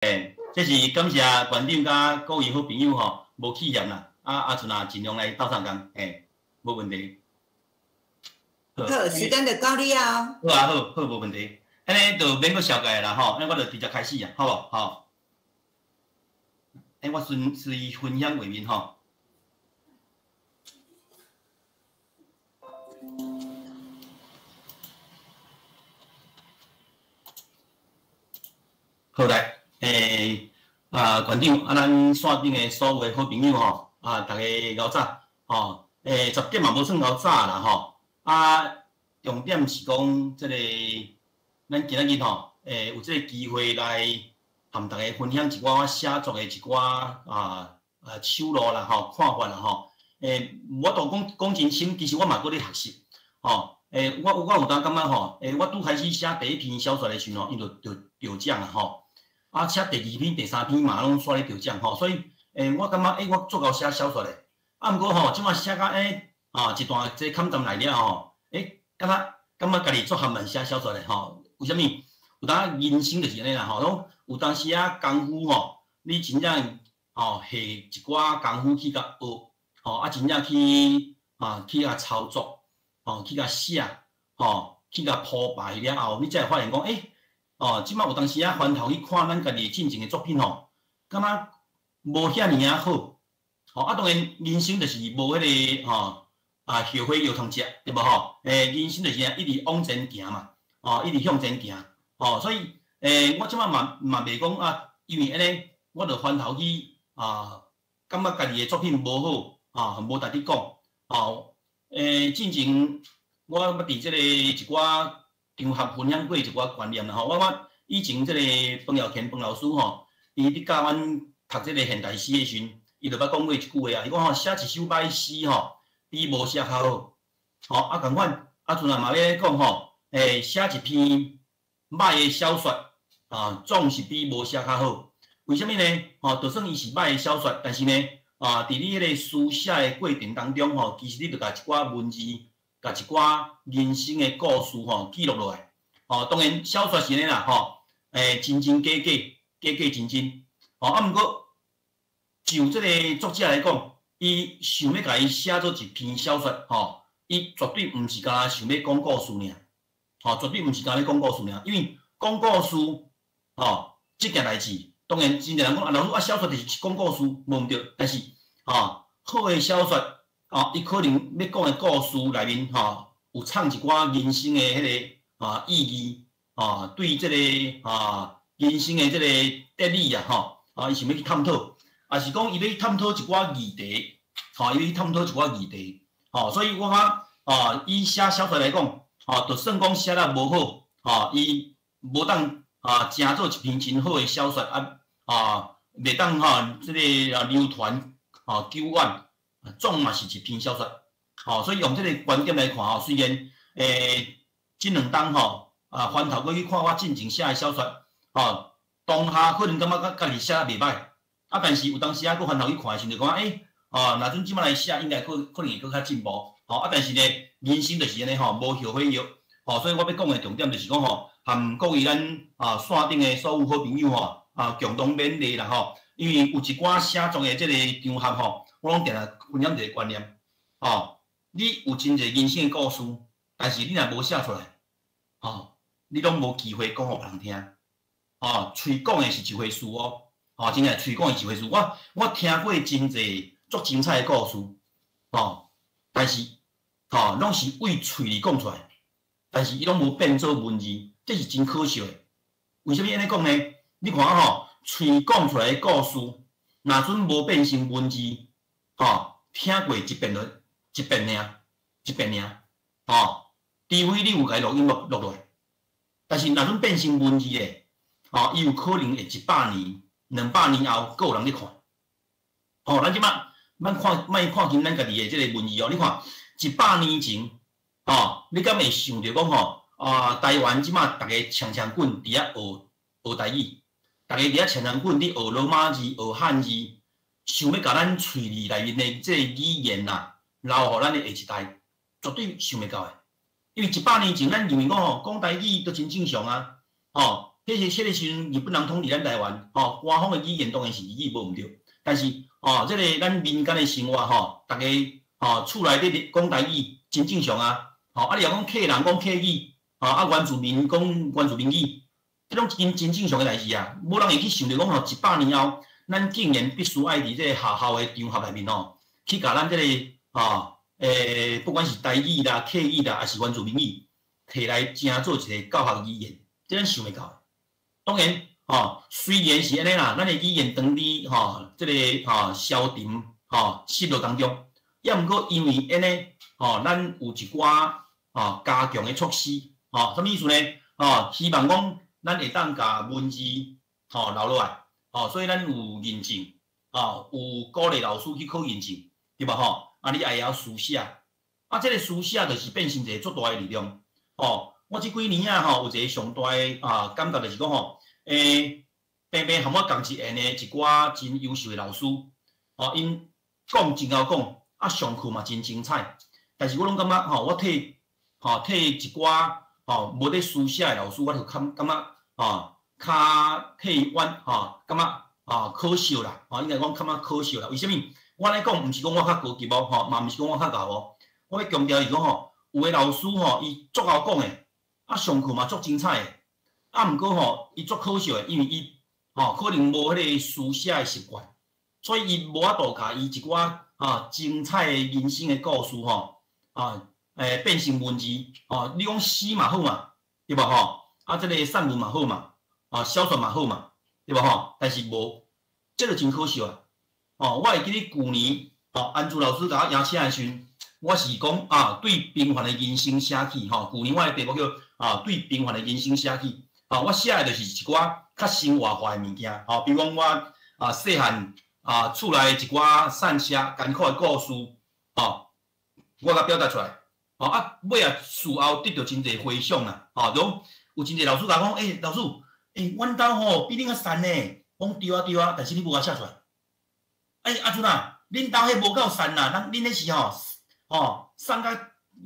欸，這是感謝館長佮各位好朋友吼，無棄嫌啦，啊阿陣啊盡量來鬥相共，嘿，無問題。好，時間就交你啊。好啊，好，好，無問題。按呢就免閣紹介啦吼，按呢我就直接開始啊，好無？吼。欸，我隨隨分享畫面吼。好來，欸，啊，館長，啊，咱線頂的所有的好朋友吼，啊，逐家𠢕早，吼，欸，10點嘛無算𠢕早啦吼，啊，重點是講這個，咱今仔日吼，欸，有這個機會來和大家分享一寡我寫作的一寡啊啊手路啦吼，看法啦吼，欸，無法度講講真深，其實我嘛閣咧學習，吼，欸，我我有當感覺吼，欸，我拄開始寫第一篇小說的時陣吼，伊就得得獎啊吼，啊，寫第二篇、第三篇嘛攏煞咧得獎吼，所以，欸，我感覺欸，我足𠢕寫小說的，啊，毋過吼，這擺寫甲欸，啊，一段這坎站來了吼，欸，感覺感覺家己足含慢寫小說的吼，為啥物？有當人生就是按呢啦吼，攏有當時仔功夫吼，你真正吼下一寡功夫去共學，吼啊，真正去啊去共操作，吼去共寫，吼去共鋪排了後，你才會發現講，欸，哦，這擺有當時仔翻頭去看咱家己進前的作品吼，感覺無遐爾仔好，吼啊，當然人生就是無彼個吼啊後悔藥通食，對無吼？欸，人生就是按呢一直往前行嘛，吼，一直向前行。吼，所以，欸，我這擺嘛嘛袂講啊，因為按呢，我就翻頭去啊，感覺家己的作品無好，啊，無值得講，吼，欸，進前我捌佇這個一寡場合分享過一寡觀念啦，吼，我我以前這個彭耀乾彭老師吼，伊佇教阮讀這個現代詩的時陣，伊就捌講過一句話啊，伊講吼，寫一首歹詩吼，比無寫較好，吼，啊仝款，啊陣啊嘛欲講吼，欸，寫一篇歹的小說啊，總是比無寫較好。為啥物呢？吼，就算伊是歹的小說，但是呢，啊，佇你彼個書寫的過程當中，吼，其實你著共一寡文字，共一寡人生的故事，吼，記錄落來。吼，當然小說是按呢啦，吼，欸，真真假假，假假真真。吼，啊，毋過就這個作者來講，伊想欲共伊寫做一篇小說，吼，伊絕對毋是干焦想欲講故事爾。吼，絕對毋是干焦咧講故事爾，因為講故事，吼，這件代誌，當然真濟人講啊，老師啊，小說就是講故事，無毋對，但是，吼，好的小說，吼，伊可能欲講的故事內面，吼，有藏一寡人生的彼個啊意義，吼，對這個啊人生的這個哲理啊，吼，啊，伊想欲去探討，抑是講伊欲去探討一寡議題，吼，伊欲去探討一寡議題，吼，所以我感覺，啊，以寫小說來講。吼，就算講寫得無好，吼，伊無當啊，成做一篇真好的小說啊，啊，袂當吼，這個啊流傳吼久遠，總嘛是一篇小說，吼，所以用這個觀點來看吼，雖然欸，這兩冬吼啊翻頭閣去看我進前寫的小說，吼，當下可能感覺家家己寫得袂䆀，啊，但是有當時仔閣翻頭去看的時陣，就感覺欸，哦，若陣這擺來寫，應該可可能會閣較進步。吼啊！但是呢，人生就是按呢吼，無後悔藥。吼，所以我欲講的重點就是講吼，和各位咱啊線頂的所有好朋友吼啊共同勉勵啦吼。因為有一寡寫作的這個場合吼，我攏定定分享一個觀念吼。你有真濟人生的故事，但是你若無寫出來，吼，你攏無機會講予別人聽。吼，喙講的是一回事哦，吼，真正喙講的是一回事。我我聽過真濟足精彩的故事，吼，但是。吼，攏是為喙裡講出來，但是伊攏無變做文字，這是真可惜的。為啥物按呢講呢？你看吼，喙講出來的故事，若準無變成文字，吼，聽過一遍就一遍爾，一遍爾，吼，除非你有共伊錄音錄錄落來，但是若準變成文字的，吼，伊有可能會100年、200年後，閣有人咧看。吼，咱這擺咱看，莫看輕咱家己的這個文字哦，你看。100年前，吼，你敢會想著講吼？啊，台灣這擺逐家搶搶滾佇遐學學台語，逐家佇遐搶搶滾佇學羅馬字、學漢字，想欲共咱喙字內面的這個語言啊，留予咱的下一代，絕對想袂到的。因為100年前，咱認為講吼，講台語都真正常啊，吼，彼彼個時陣日本人統治咱台灣，吼，官方的語言當然是日語無毋對，但是吼，這个咱民間的生活吼，逐家吼厝內底講台語真正常啊，吼，啊你若講客人講客語，吼，啊原住民講原住民語，這攏真真正常的代誌啊，無人會去想著講吼，100年後，咱竟然必須愛佇這个學校的場合內面吼，去共咱這个吼，不管是台語啦、客語啦，抑是原住民語，提來成做一个教學語言，這咱想袂到。當然，吼，雖然是按呢啦，咱的語言當佇吼，這个吼消沉吼失落當中，抑毋過因為按呢，吼，咱有一寡吼加強的措施，吼，啥物意思呢？吼，希望講咱會當共文字吼留落來，吼，所以咱有認證，吼，有鼓勵老師去考認證，對無吼？啊，你愛會曉書寫，啊，這个書寫就是變成一个足大的力量，吼。我這幾年啊，吼，有一个上大的啊感覺就是講吼，平平和我仝一緣的一寡真優秀的老師，吼，𪜶講真𠢕講，啊，上課嘛真精彩，但是我攏感覺吼，我替吼替一寡吼無咧書寫的老師，我就較感覺吼較替伊冤吼，感覺啊可惜啦，吼，應該講感覺可惜啦。為啥物？我按呢講，毋是講我較高級哦，吼，嘛毋是講我較𠢕哦。我欲強調是講吼，有的老師吼，伊足𠢕講的，啊，上課嘛足精彩的，啊，毋過吼，伊足可惜的，因為伊吼可能無彼个書寫的習慣，所以伊無法度共伊一寡啊精彩的人生的故事吼，啊，變成文字，吼，你講詩嘛好嘛，對無吼？啊，這个散文嘛好嘛，啊，小說嘛好嘛，對無吼？但是無，這个真可惜啊！哦，我會記得舊年，吼，安珠老師共我邀請的時陣，我是講啊，對平凡的人生寫起，吼，舊年我的題目叫啊，對平凡的人生寫起，吼，我寫的就是一寡較生活化的物件，吼，比如講我啊細漢啊厝內一寡散車艱苦的故事，吼，我共表達出來，吼啊，尾仔事後得著真濟迴響啦，吼，就講有真濟老師共我講，欸，老師，欸，阮兜吼比恁較善呢，我講對啊對啊，但是你無共寫出來。欸，阿陣啊，恁兜彼無夠善啦，咱恁彼是吼，吼，送甲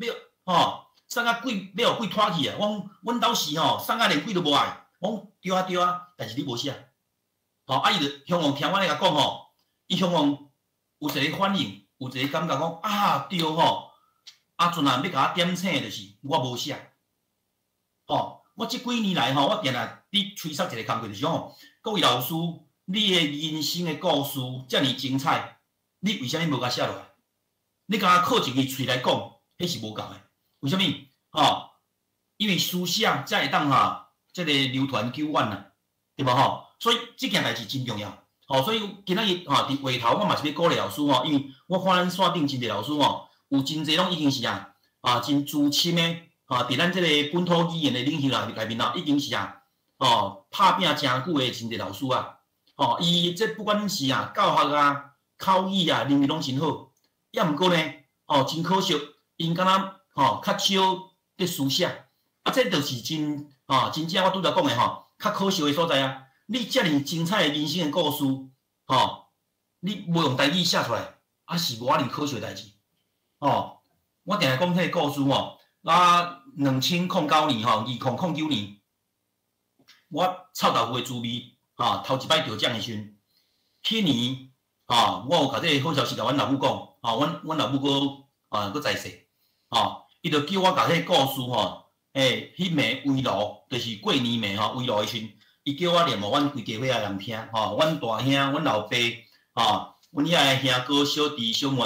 欲吼，送甲鬼欲予鬼拖去啊！我講阮兜是吼，送甲連鬼都無愛。我講對啊對啊，但是你無寫。吼，啊伊就向往聽我咧共講吼，伊向往有一个反應，有一个感覺講啊對吼，阿陣啊欲共我點醒的就是我無寫。吼，我這幾年來吼，我定定佇催促一个工課，就是講吼，各位老師，你的人生的故事遮爾精彩，你為啥物無共寫落來？你敢若靠一支喙來講，彼是無夠的。為啥物？吼，因為書寫才會當哈，這个流傳久遠啊，對無吼？所以這件代誌真重要。吼，所以今仔日吼，佇話頭我嘛是欲鼓勵老師吼，因為我看咱線頂真濟老師吼，有真濟攏已經是啊，啊真資深的，啊，佇咱這个本土語言的領域內面啊，已經是啊，哦，拍拚誠久的真濟老師啊，吼，伊這不管是啊教學啊、口語啊，能力攏真好。抑毋過呢，哦，真可惜，𪜶敢若吼較少佇書寫，啊，這就是真吼真正我拄才講的吼，較可惜的所在啊！你遮爾精彩的人生的故事，吼，你無用台語寫出來，啊是無遐爾可惜的代誌。吼，我定定講彼个故事吼，我2009年吼，2009年，我臭豆腐的滋味，吼，頭一擺得獎的時陣，彼年，吼，我有共這个好消息共阮老母講，吼，阮老母閣啊閣在世，吼，伊就叫我共彼个故事吼，欸，彼暝圍爐，就是過年暝吼，圍爐的時陣，伊叫我念予阮規家伙仔人聽，吼，阮大兄、阮老爸，吼，阮遐个兄哥、小弟、小妹，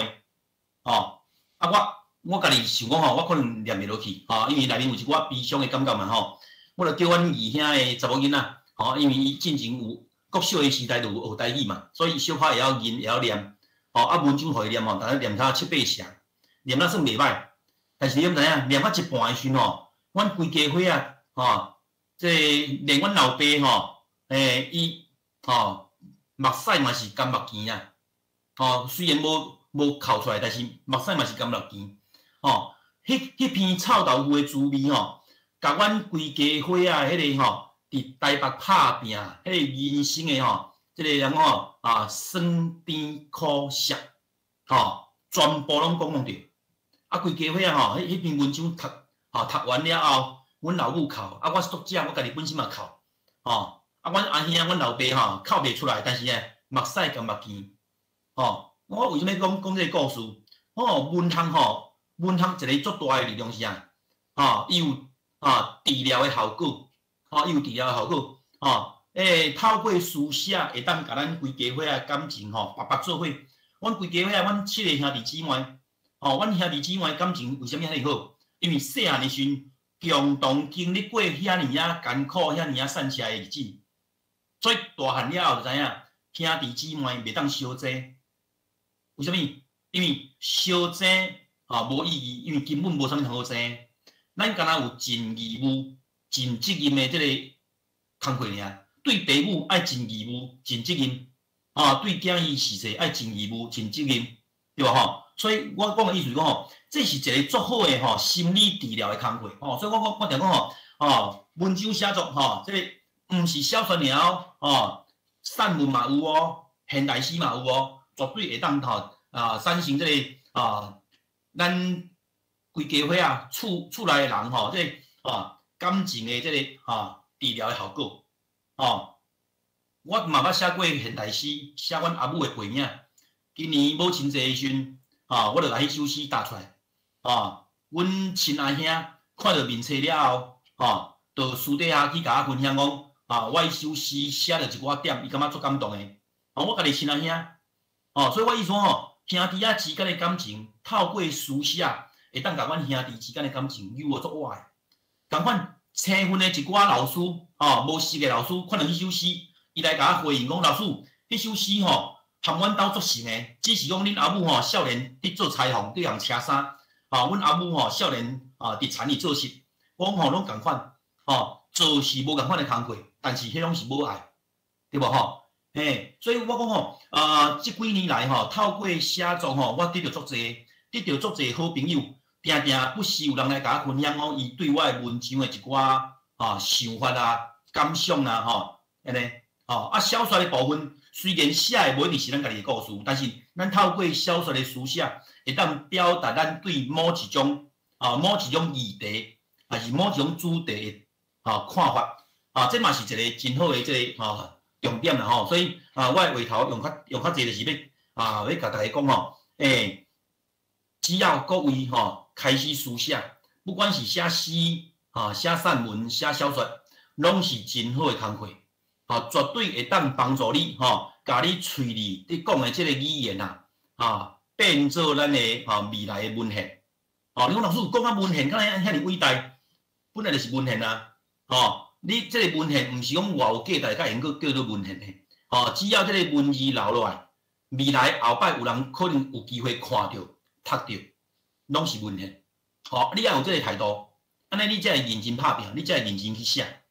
吼，啊我我家己想講吼，我可能念袂落去，吼，因為內面有一寡悲傷的感覺嘛，吼，我就叫阮二兄的查某囡仔，吼，因為伊進前有國小的時代就有學台語嘛，所以伊小可會曉認，會曉念，吼，啊文章予伊念吼，逐日念差七八成，念得算袂䆀。但是你毋知影，念到一半的時陣吼，阮規家伙仔，吼，這連阮老爸吼，欸，伊吼目屎嘛是乾目墘啊，吼，雖然無哭出來，但是目屎嘛是乾目墘，吼，彼篇臭豆腐的滋味吼，共阮規家伙仔彼个吼，佇台北拍拚，彼个人生的吼，這个人吼啊酸甜苦澀，吼，全部攏講攏著。啊，規家伙仔吼，彼篇文章讀，吼讀完了後，阮老母哭，啊，我是作者，我家己本身嘛哭，吼，啊，阮阿兄、阮老爸吼，哭袂出來，但是呢，目屎共目墘，吼，我為啥物講講這個故事？吼，文學吼，文學一個足大的力量是啥？吼，伊有治療的效果，吼，伊有治療的效果，吼，透過書寫會當共咱規家伙仔感情吼，白白做伙。阮規家伙仔，阮七個兄弟姊妹，吼，阮兄弟姊妹感情為啥物遐爾好？因為細漢的時陣，共同經歷過遐爾仔艱苦、遐爾仔散赤的日子，所以大漢了後就知影，兄弟姊妹袂當相爭。為啥物？因為相爭吼無意義，因為根本無啥物通好爭。咱敢若有盡義務、盡責任的這個工課爾。對爸母愛盡義務、盡責任，啊，對囝兒事勢愛盡義務、盡責任，對無吼？所以我講的意思是講吼，這是一個足好的吼心理治療的工課吼。所以我定講吼，吼文章寫作吼，這個毋是小說爾哦，吼散文嘛有哦，現代詩嘛有哦，絕對會當吼產生這個咱規家伙仔厝厝內的人吼，這個感情的這個治療的效果。吼，我嘛捌寫過現代詩，寫阮阿母的背影。今年母親節的時陣，我就共彼首詩貼出來。阮親阿兄看著面冊了後，就私底下去共我分享講，我彼首詩寫著一寡點，伊感覺足感動的。我家己親阿兄，所以我意思講吼，兄弟仔之間的感情，透過書寫，會當共阮兄弟之間的感情扭予足活的。仝款青訓的一寡老師，無識的老師，看著彼首詩，伊來共我回應講，老師，彼首詩吼，和阮兜足像的，只是講恁阿母吼少年佇做裁縫，佇人車衫，阮阿母吼少年佇田裡做事，我講吼攏仝款，做是無仝款的工課，但是彼攏是母愛，對無吼？嘿，所以我講吼，這幾年來吼，透過寫作吼，我得著足濟，得著足濟好朋友，定定不時有人來共我分享講，伊對我的文章的一寡想法啊、感想啊，吼，按呢，吼，啊，小說的部分雖然寫的無一定是咱家己的故事，但是咱透過小說的書寫，會當表達咱對某一種議題，還是某一種主題的看法，這嘛是一個真好的這個重點啦吼。所以我的話頭用較濟，就是欲共大家講吼，只要各位吼開始書寫，不管是寫詩、寫散文、寫小說，攏是真好的工課，絕對會當幫助你吼，共你喙裡佇講的這個語言啊，變做咱的未來的文獻。你講老師講到文獻，敢會遐爾偉大？本來就是文獻啊，你這個文獻毋是講偌有價值，才會用閣叫做文獻的，只要這個文字留落來，未來後擺有人可能有機會看著、讀著，攏是文獻。你愛有這個態度，按呢你才會認真拍拼，你才會認真去寫，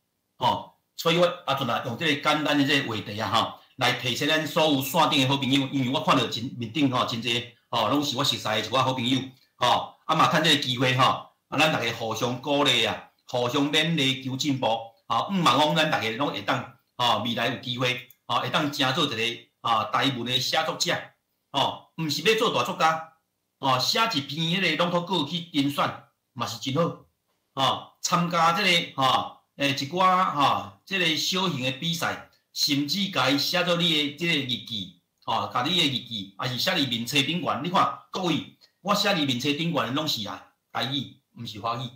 所以我阿陣啊，用這個簡單的這個話題啊，來提醒咱所有線頂的好朋友，因為我看著真面頂吼真濟，攏是我熟似的一寡好朋友，啊嘛趁這個機會吼，咱大家互相鼓勵啊，互相勉勵求進步，毋望講咱大家攏會當，未來有機會，會當成做一個台文的寫作者，毋是欲做大作家，寫一篇彼個朗讀稿去甄選，嘛是真好，參加這個一寡這個小型的比賽，甚至共伊寫做你的這個日記，共你的日記，抑是寫佇面冊頂懸。你看各位，我寫佇面冊頂懸的攏是台語，毋是華語，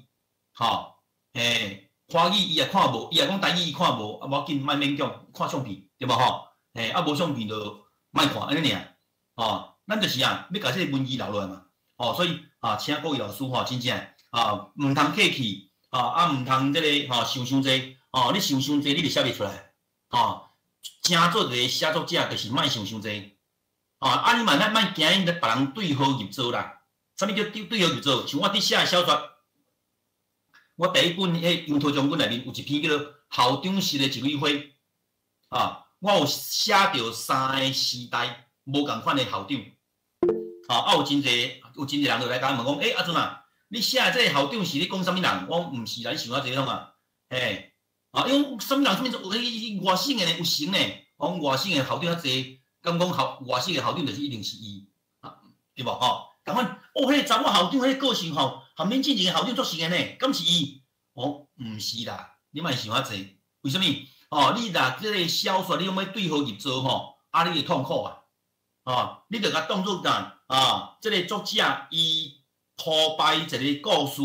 華語伊也看無，伊也講台語伊看無，啊無要緊，莫勉強看相片，對無吼？啊無相片就莫看，按呢爾，咱就是啊，欲共這個文字留落來嘛，所以請各位老師吼，真正毋通客氣。毋通這個想傷濟，你想傷濟，你就寫袂出來，成做一個寫作者，就是莫想傷濟，你嘛咱莫驚𪜶別人對號入座啦。啥物叫對號入座？像我佇寫的小說，我第一本彼楊濤將軍內面有一篇叫做《校長室的一蕊花》，我有寫著三個時代無仝款的校長，有真濟人就來共我問講，欸，阿陣啊，你寫的這個校長是咧講啥物人？我講毋是啦，你想較濟創啊？嘿，因為啥物人？啥物外省的呢？有成呢？我講外省的校長較濟，敢講校外省的校長就是一定是伊，對無吼？仝款，哦，彼個查某校長彼個個性吼，和恁進前的校長足像的呢，敢是伊？我講毋是啦，你莫想較濟。為啥物？哦，你若這个小說你欲對號入座吼，啊，你就痛苦啊！哦，你就共當做講啊，這个作者伊鋪排一个故事，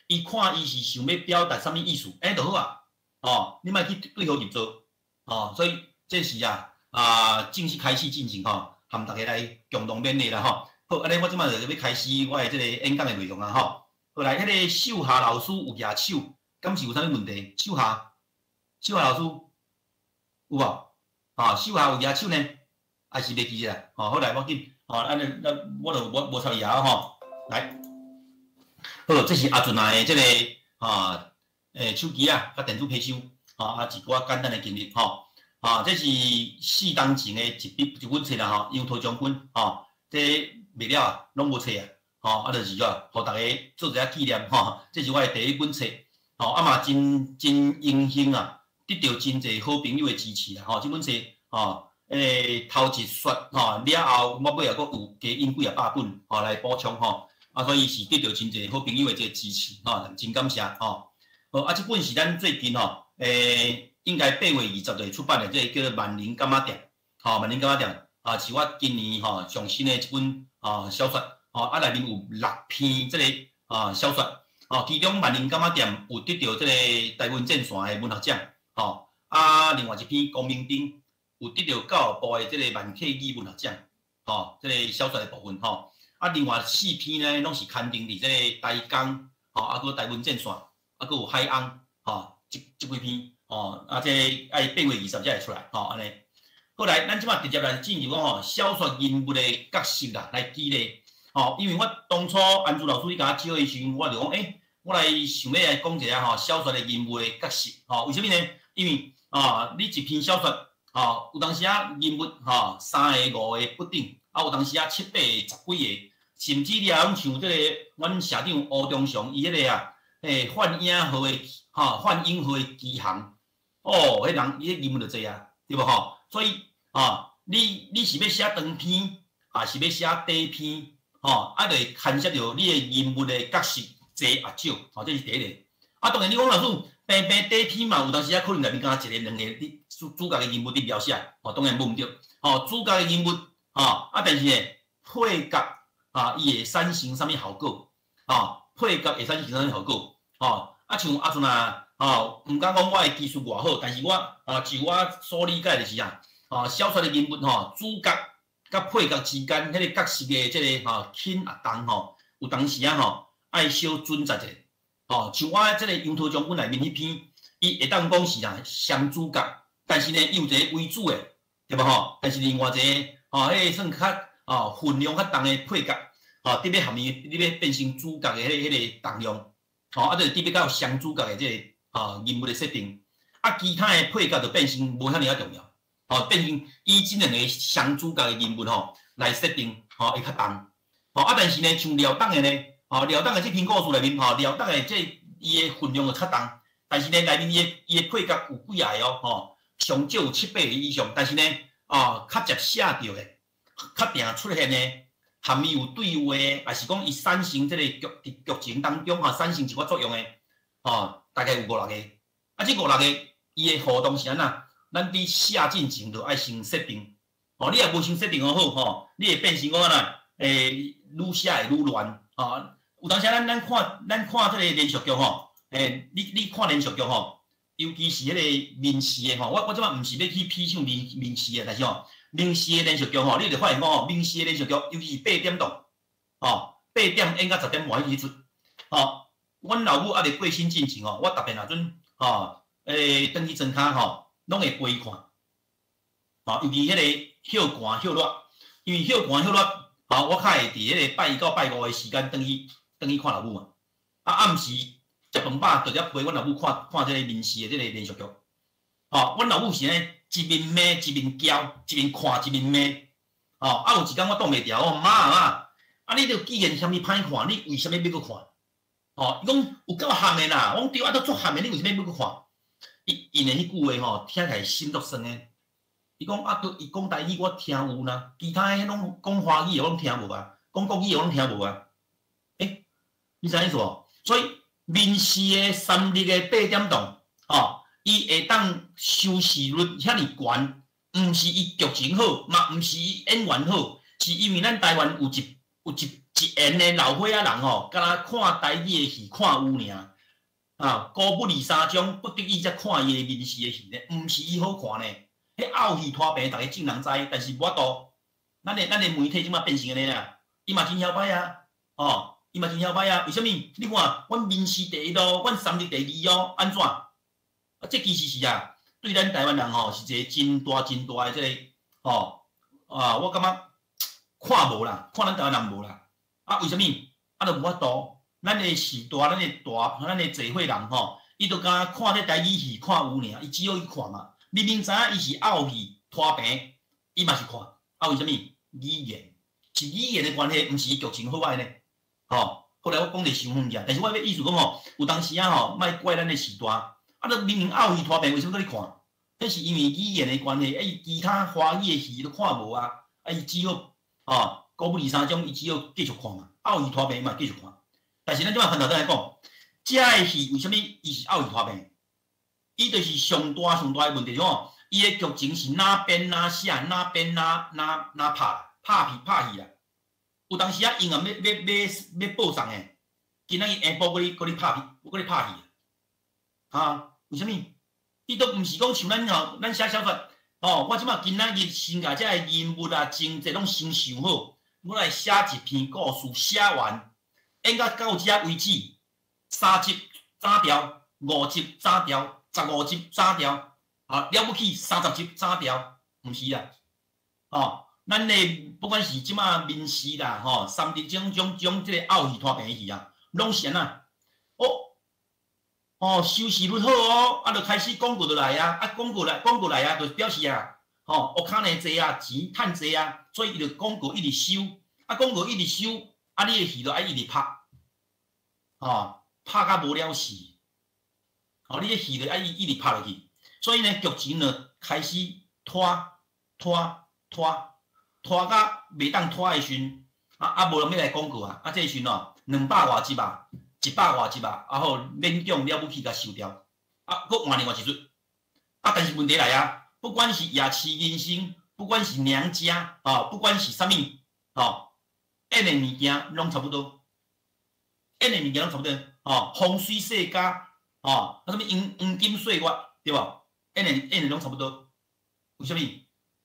伊看伊是想欲表達啥物意思，按呢就好啊！哦，你莫去對號入座，哦，所以這是啊，正式開始進行吼，含大家來共同勉勵啦吼。好，按呢我這擺就欲開始我的這个演講的內容啊吼。好來，彼个秀霞老師有舉手，敢是有啥物問題？秀霞，秀霞老師有無？啊，秀霞有舉手呢？還是袂記啊？吼，好來，無要緊，吼，按呢，咱我就無插伊啊吼。來，好，這是阿陣仔的這个啊，手機啊，佮電子批收，吼，啊，一寡簡單的經歷吼，啊，這是4冬前的一筆一本冊啦吼，楊濤將軍吼，這賣了啊，攏無冊啊，吼，啊，就是啊，予大家做一下紀念吼，這是我的第一本冊，吼，啊嘛真真榮幸啊，得著真濟好朋友的支持啦，吼，這本冊吼，頭一刷吼了後，我尾後閣有加印幾仔百本吼來補充吼，啊，所以是得著真濟好朋友的這個支持吼，真感謝吼。好，啊，這本是咱最近吼，應該8月20日出版的，這個叫做《萬寧柑仔店》，吼，《萬寧柑仔店》啊，是我今年吼上新的一本啊小說，吼，啊，內面有六篇這個啊小說，吼，其中《萬寧柑仔店》有得著這個台灣戰線的文學獎，吼，啊，另外一篇《光明燈》有得著教育部的這个萬客語文學獎，吼，這个小說的部分吼，啊，另外四篇呢，攏是刊登佇這个台江，吼，啊，閣台灣戰線，啊，閣有海翁，吼，這幾篇，吼，啊，這愛8月20才會出來，吼，按呢。好來，咱這擺直接來進入講吼，小說人物的角色啦，來舉例，吼，因為我當初安珠老師你共我招的時陣，我就講，我來想欲來講一下吼，小說的人物的角色，吼，為啥物呢？因為啊，你一篇小說，吼，有當時啊人物吼三个、五个不等，啊，有當時啊七八個、十幾個，甚至你也攏像這个阮社長吳忠雄伊彼个啊，幻影號的吼，幻影號的機航，哦，彼人伊彼人物就濟啊，對無吼？所以啊，你是欲寫長篇，抑是欲寫短篇，吼，啊，就會牽涉著你的人物的角色濟抑少，吼，這是第一个。啊，當然你講老師，平平短篇嘛，有當時啊可能內面敢若一个、兩個，你主角的人物佇描寫，吼，當然無毋對，吼，主角的人物，吼，啊，但是呢，配角啊，伊會產生啥物效果？吼，配角會產生啥物效果？吼，啊，像阿陣啊，吼，毋敢講我的技術偌好，但是我啊，就我所理解就是啊，啊，小說的人物吼，主角佮配角之間彼个角色的這个吼輕抑重吼，有當時啊吼，愛小準則者，吼，像我這个楊濤將軍內面彼篇，伊會當講是啊雙主角，但是呢，伊有一个為主的，對無吼？但是另外一个吼，彼个算較哦分量較重的配角，吼，佇欲含伊，佇欲變成主角的彼个重量，吼，啊，就是佇欲到雙主角的這个吼人物的設定，啊，其他的配角就變成無遐爾仔重要。吼，變成以這兩个雙主角的人物吼來設定，吼會較重。吼啊，但是呢，像廖董的呢，吼廖董的這篇故事內面，吼廖董的這伊的分量就較重，但是呢，內面伊的配角有幾仔个哦，吼，上少有七八个以上，但是呢，哦，較捷寫著的，較定出現的，含伊有對話的，抑是講伊產生這个劇佇劇情當中吼產生一寡作用的，吼，大概有五六个。啊，這五六個伊的互動是按怎？咱佇寫進前就愛先設定，吼，你若無先設定好吼，你會變成講按怎？愈寫會愈亂，吼。有當時咱看這个連續劇吼，你看連續劇吼，尤其是彼个民視的吼，我這擺毋是欲去批評民視的，但是吼，民視的連續劇吼，你就發現講吼，民視的連續劇，尤其是八點檔，吼，8點演到10點半彼時陣，吼，阮老母猶未過身進前吼，我逐遍若陣吼，轉去床跤吼，攏會陪伊看，吼，尤其彼个歇寒歇熱，因為歇寒歇熱，吼，我較會佇彼個拜一到拜五的時間轉去看老母嘛。啊，暗時食飯飽，就佇遐陪阮老母看看這个民視的這个連續劇。吼，阮老母是按呢一面罵一面教，一面看一面罵。吼，啊有一工我擋袂牢，我講媽啊媽，啊你著既然嫌伊歹看，你為啥物欲閣看？吼，伊講有夠譀的啦，我講對啊，都足譀的，你為啥物欲閣看？伊𪜶的彼句話吼，聽起來心足酸的。伊講啊，對，伊講台語我聽有啦，其他的攏講華語的我攏聽無啊，講國語的我攏聽無啊。欸，你知影意思無？所以民視的三立的八點檔，吼，伊會當收視率遐爾懸，毋是伊劇情好，嘛毋是伊演員好，是因為咱台灣有一有一一緣的老歲仔人吼，敢若看台語的戲看有爾，啊，孤不離三章，不得已才看伊的民視的戲呢，毋是伊好看呢。彼漚戲拖棚，逐家眾人知，但是無法度，咱的媒體這馬變成按呢啦，伊嘛真囂擺啊，哦，伊嘛真囂擺啊，為啥物？你看，阮民視第一哦，阮三立第二哦，按怎？啊，這其實是啊，對咱台灣人吼是一個真大真大的這個吼啊，我感覺看無啦，看咱台灣人無啦。啊，為啥物？啊，就無法度，咱的時代，咱的大，咱的濟歲人吼，伊就敢若看這台語戲看有爾，伊只好去看嘛。明明知影伊是漚戲拖棚，伊嘛是看。啊，為啥物？語言是語言的關係，毋是伊劇情好歹呢。吼，後來我講得傷遠去，但是我欲意思講吼，有當時啊吼，莫怪咱的時代。啊，你明明漚戲拖棚，為啥物閣咧看？彼是因為語言的關係，啊，伊其他華語的戲都看無啊，啊，伊只好吼，孤不離三章，伊只好繼續看嘛。漚戲拖棚嘛，繼續看。但是咱這擺翻頭轉來講，這个戲為啥物伊是漚戲拖棚？伊就是上大上大的問題，是吼，伊的劇情是哪編哪寫，哪編哪哪哪拍拍戲拍戲啦。有當時啊，伊若欲欲欲欲報送的，今仔日下晡閣咧閣咧拍戲，閣咧拍戲。啊，為啥物？伊都毋是講像咱吼，咱寫小說，吼，我這擺今仔日先共這个人物啊、情節攏先想好，我來寫一篇故事，寫完演到到遮為止，三集斬掉，五集斬掉，15集斬掉，啊，了不起30集斬掉，毋是啊，吼，咱的不管是這擺民視啦，吼，三立種種種這個漚戲拖棚戲啊，攏是按怎？哦，哦，收視率好哦，啊，就開始廣告就來啊，啊，廣告來，廣告來啊，就表示啊，吼，烏卡呢濟啊，錢趁濟啊，所以伊就廣告一直收，啊，廣告一直收，啊，你的戲就愛一直拍，吼，拍甲無了時，吼，你的戲就愛一直拍落去，所以呢，劇情就開始拖拖拖拖甲袂當拖的時陣，啊啊，無人欲來廣告啊，啊，這時陣哦，兩百外集啊，一百外集啊，啊好勉強了不起共收掉，啊，閣換另外一出，啊，但是問題來啊，不管是夜市人生，不管是娘家，啊，不管是啥物，吼，演的物件攏差不多，演的物件攏差不多，吼，風水世家，吼，啊，啥物黃黃金歲月，對無？演的攏差不多，為啥物？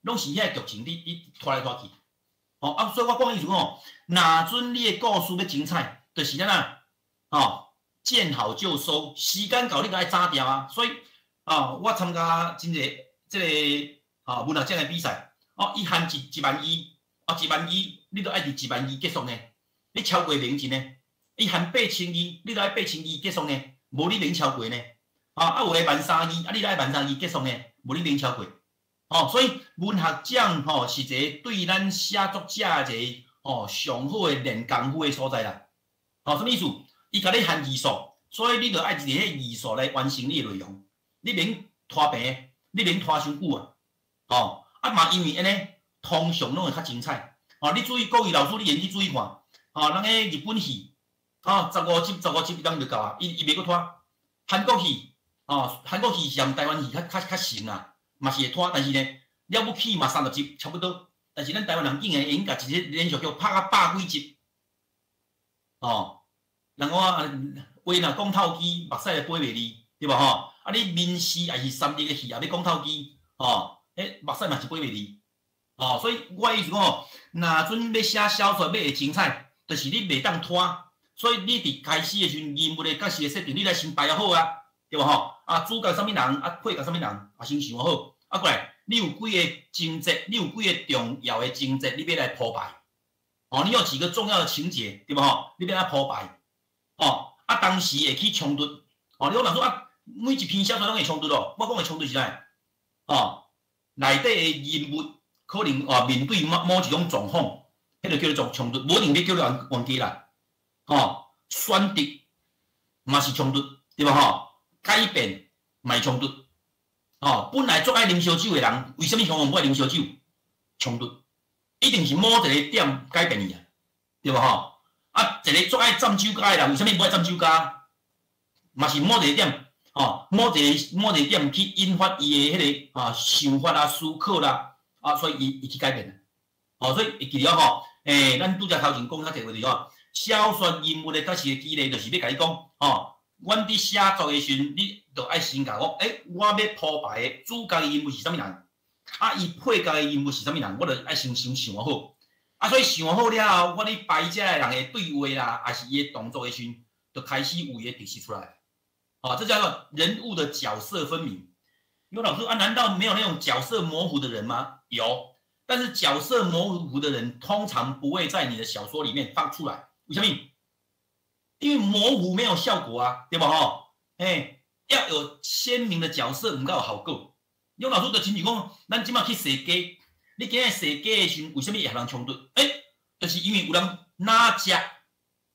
攏是遐個劇情佇佇拖來拖去，吼啊！所以我講意思講，若準你的故事欲精彩，就是按怎，吼，見好就收，時間到你就愛斬掉啊！所以啊，我參加真濟這個啊文學獎的比賽，哦，伊限一一萬字，哦，一萬字，你著愛佇一萬字結束呢？你超過免錢呢？伊限8000字，你著愛八千字結束呢？無你免超過呢？啊啊，有的13,000字，啊，你著愛13,000字結束呢？無你免超過。哦，所以文學獎吼是一個對咱寫作者一個吼上好的練功夫的所在啦。吼，啥物意思？伊共你限字數，所以你著愛佇彼字數來完成你的內容，你免拖棚，你免拖傷久啊。吼，啊嘛因為按呢，通常攏會較精彩。吼，你注意各位老師，你會去注意看，吼，人彼日本戲，吼，15集、15集伊當就夠啊，伊伊袂閣拖。韓國戲，吼，韓國戲是按台灣戲較較較長啊。嘛是會拖，但是呢，了不起嘛30集差不多。但是咱台灣人竟然會用共一個連續劇拍到百幾集，哦，人講啊，話若講透支，目屎就飛袂離，對無吼？啊，你民視抑是三立的戲也欲講透支，吼，彼目屎嘛是飛袂離，哦，所以我意思講吼，若準欲寫小說欲會精彩，就是你袂當拖，所以你佇開始的時陣人物的角色的設定，你來先排好啊，對無吼？啊，主角啥物人，啊，配角啥物人，啊，先想好。啊，過來，你有幾个情節，你有幾个重要的情節，你欲來鋪排。哦，你有幾個重要的情節，對無吼？你欲按怎鋪排？哦，啊，當時會起衝突。哦，你可能說啊，每一篇小說攏會衝突咯。我講的衝突是啥？哦，內底的人物可能哦面對某某一種狀況，彼個叫做衝突，無一定欲叫做冤家啦。哦，選擇嘛是衝突，對無吼？改變嘛是衝突。哦，本來足愛啉燒酒的人，為啥物雄雄無愛啉燒酒？衝突，一定是某一個點改變伊啊，對無吼？啊，一個足愛浸酒家的人，為啥物無愛浸酒家？嘛是某一個點，吼，某一個點去引發伊的彼個想法啊、思考啦，啊，所以伊去改變。哦，所以會記著吼，咱拄才頭前講較濟話就是吼，小說人物的角色的機理，就是欲共你講，吼，阮佇寫作的時陣，你著愛先共我，我欲鋪排的主角的人物是啥物人，啊，伊配角的人物是啥物人，我著愛先先想好。啊，所以想好了後，我咧排這个人的對話啦，抑是伊的動作的時陣，就開始有伊的特色出來。哦，這叫做人物的角色分明。有老師啊，難道沒有那種角色模糊的人嗎？有，但是角色模糊的人通常不會在你的小說裡面放出來。為什麼？因為模糊沒有效果啊，對吧？吼，要有鮮明的角色，毋才有效果。有老師就親像講，咱這馬去踅街，你今仔踅街的時陣，為什麼會予人衝突？就是因為有人哪食，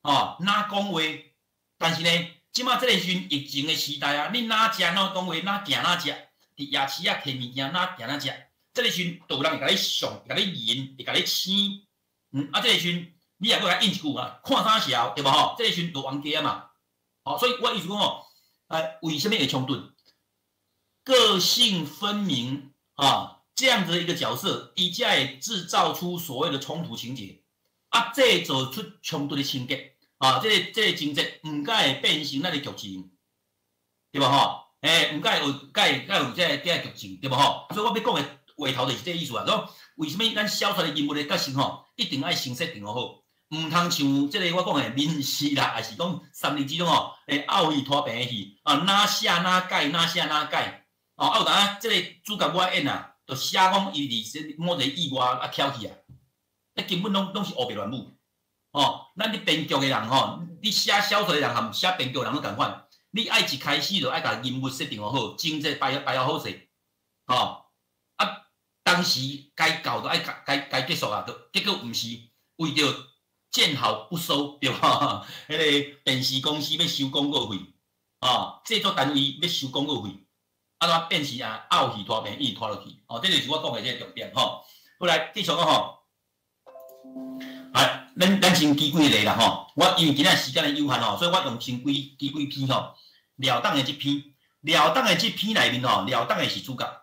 哦，哪講話，但是呢，這馬這個時陣疫情的時代啊，你哪食哪講話，哪行哪食，佇夜市仔提物件哪行哪食，這個時陣就有人會共你上，會共你認，會共你生，啊，這個時陣你也閣共應一句啊，看啥潲，對無吼？這個時陣就冤家啊嘛，好，所以我意思講吼，為什麼會衝突？個性分明啊，這樣子的一個角色，伊才會製造出所謂的衝突情節，啊，製造出衝突的情節。啊，這個情節毋才會變成咱的劇情，對無吼？毋才會有，才會有這個劇情，對無吼？所以我欲講的話頭就是這個意思啊。講為啥物咱小說的人物的角色吼，一定愛先設定好，毋通像這個我講的民視啦，抑是講三立這種吼，漚戲拖棚的戲啊，哪寫哪改，哪寫哪改。哦，啊有當這個主角我演啊，就寫講伊佇某一個意外啊翹去啊，那根本攏是烏白亂舞。哦，咱咧編劇的人吼，你寫小說的人和寫編劇的人攏仝款。你愛一開始就愛共人物設定好，情節排好勢，吼啊，當時該到就愛該結束啊，就結果毋是為著見好不收，對無？彼個電視公司欲收廣告費，哦，製作單位欲收廣告費，啊，怎變成啊漚戲拖棚，一直拖落去，哦，這就是我講的這個重點吼。好來繼續講吼。啊，咱先舉幾個例啦吼。我因為今仔時間的有限吼，所以我用先舉幾篇吼。廖董的這篇，廖董的這篇內面吼，廖董的是主角。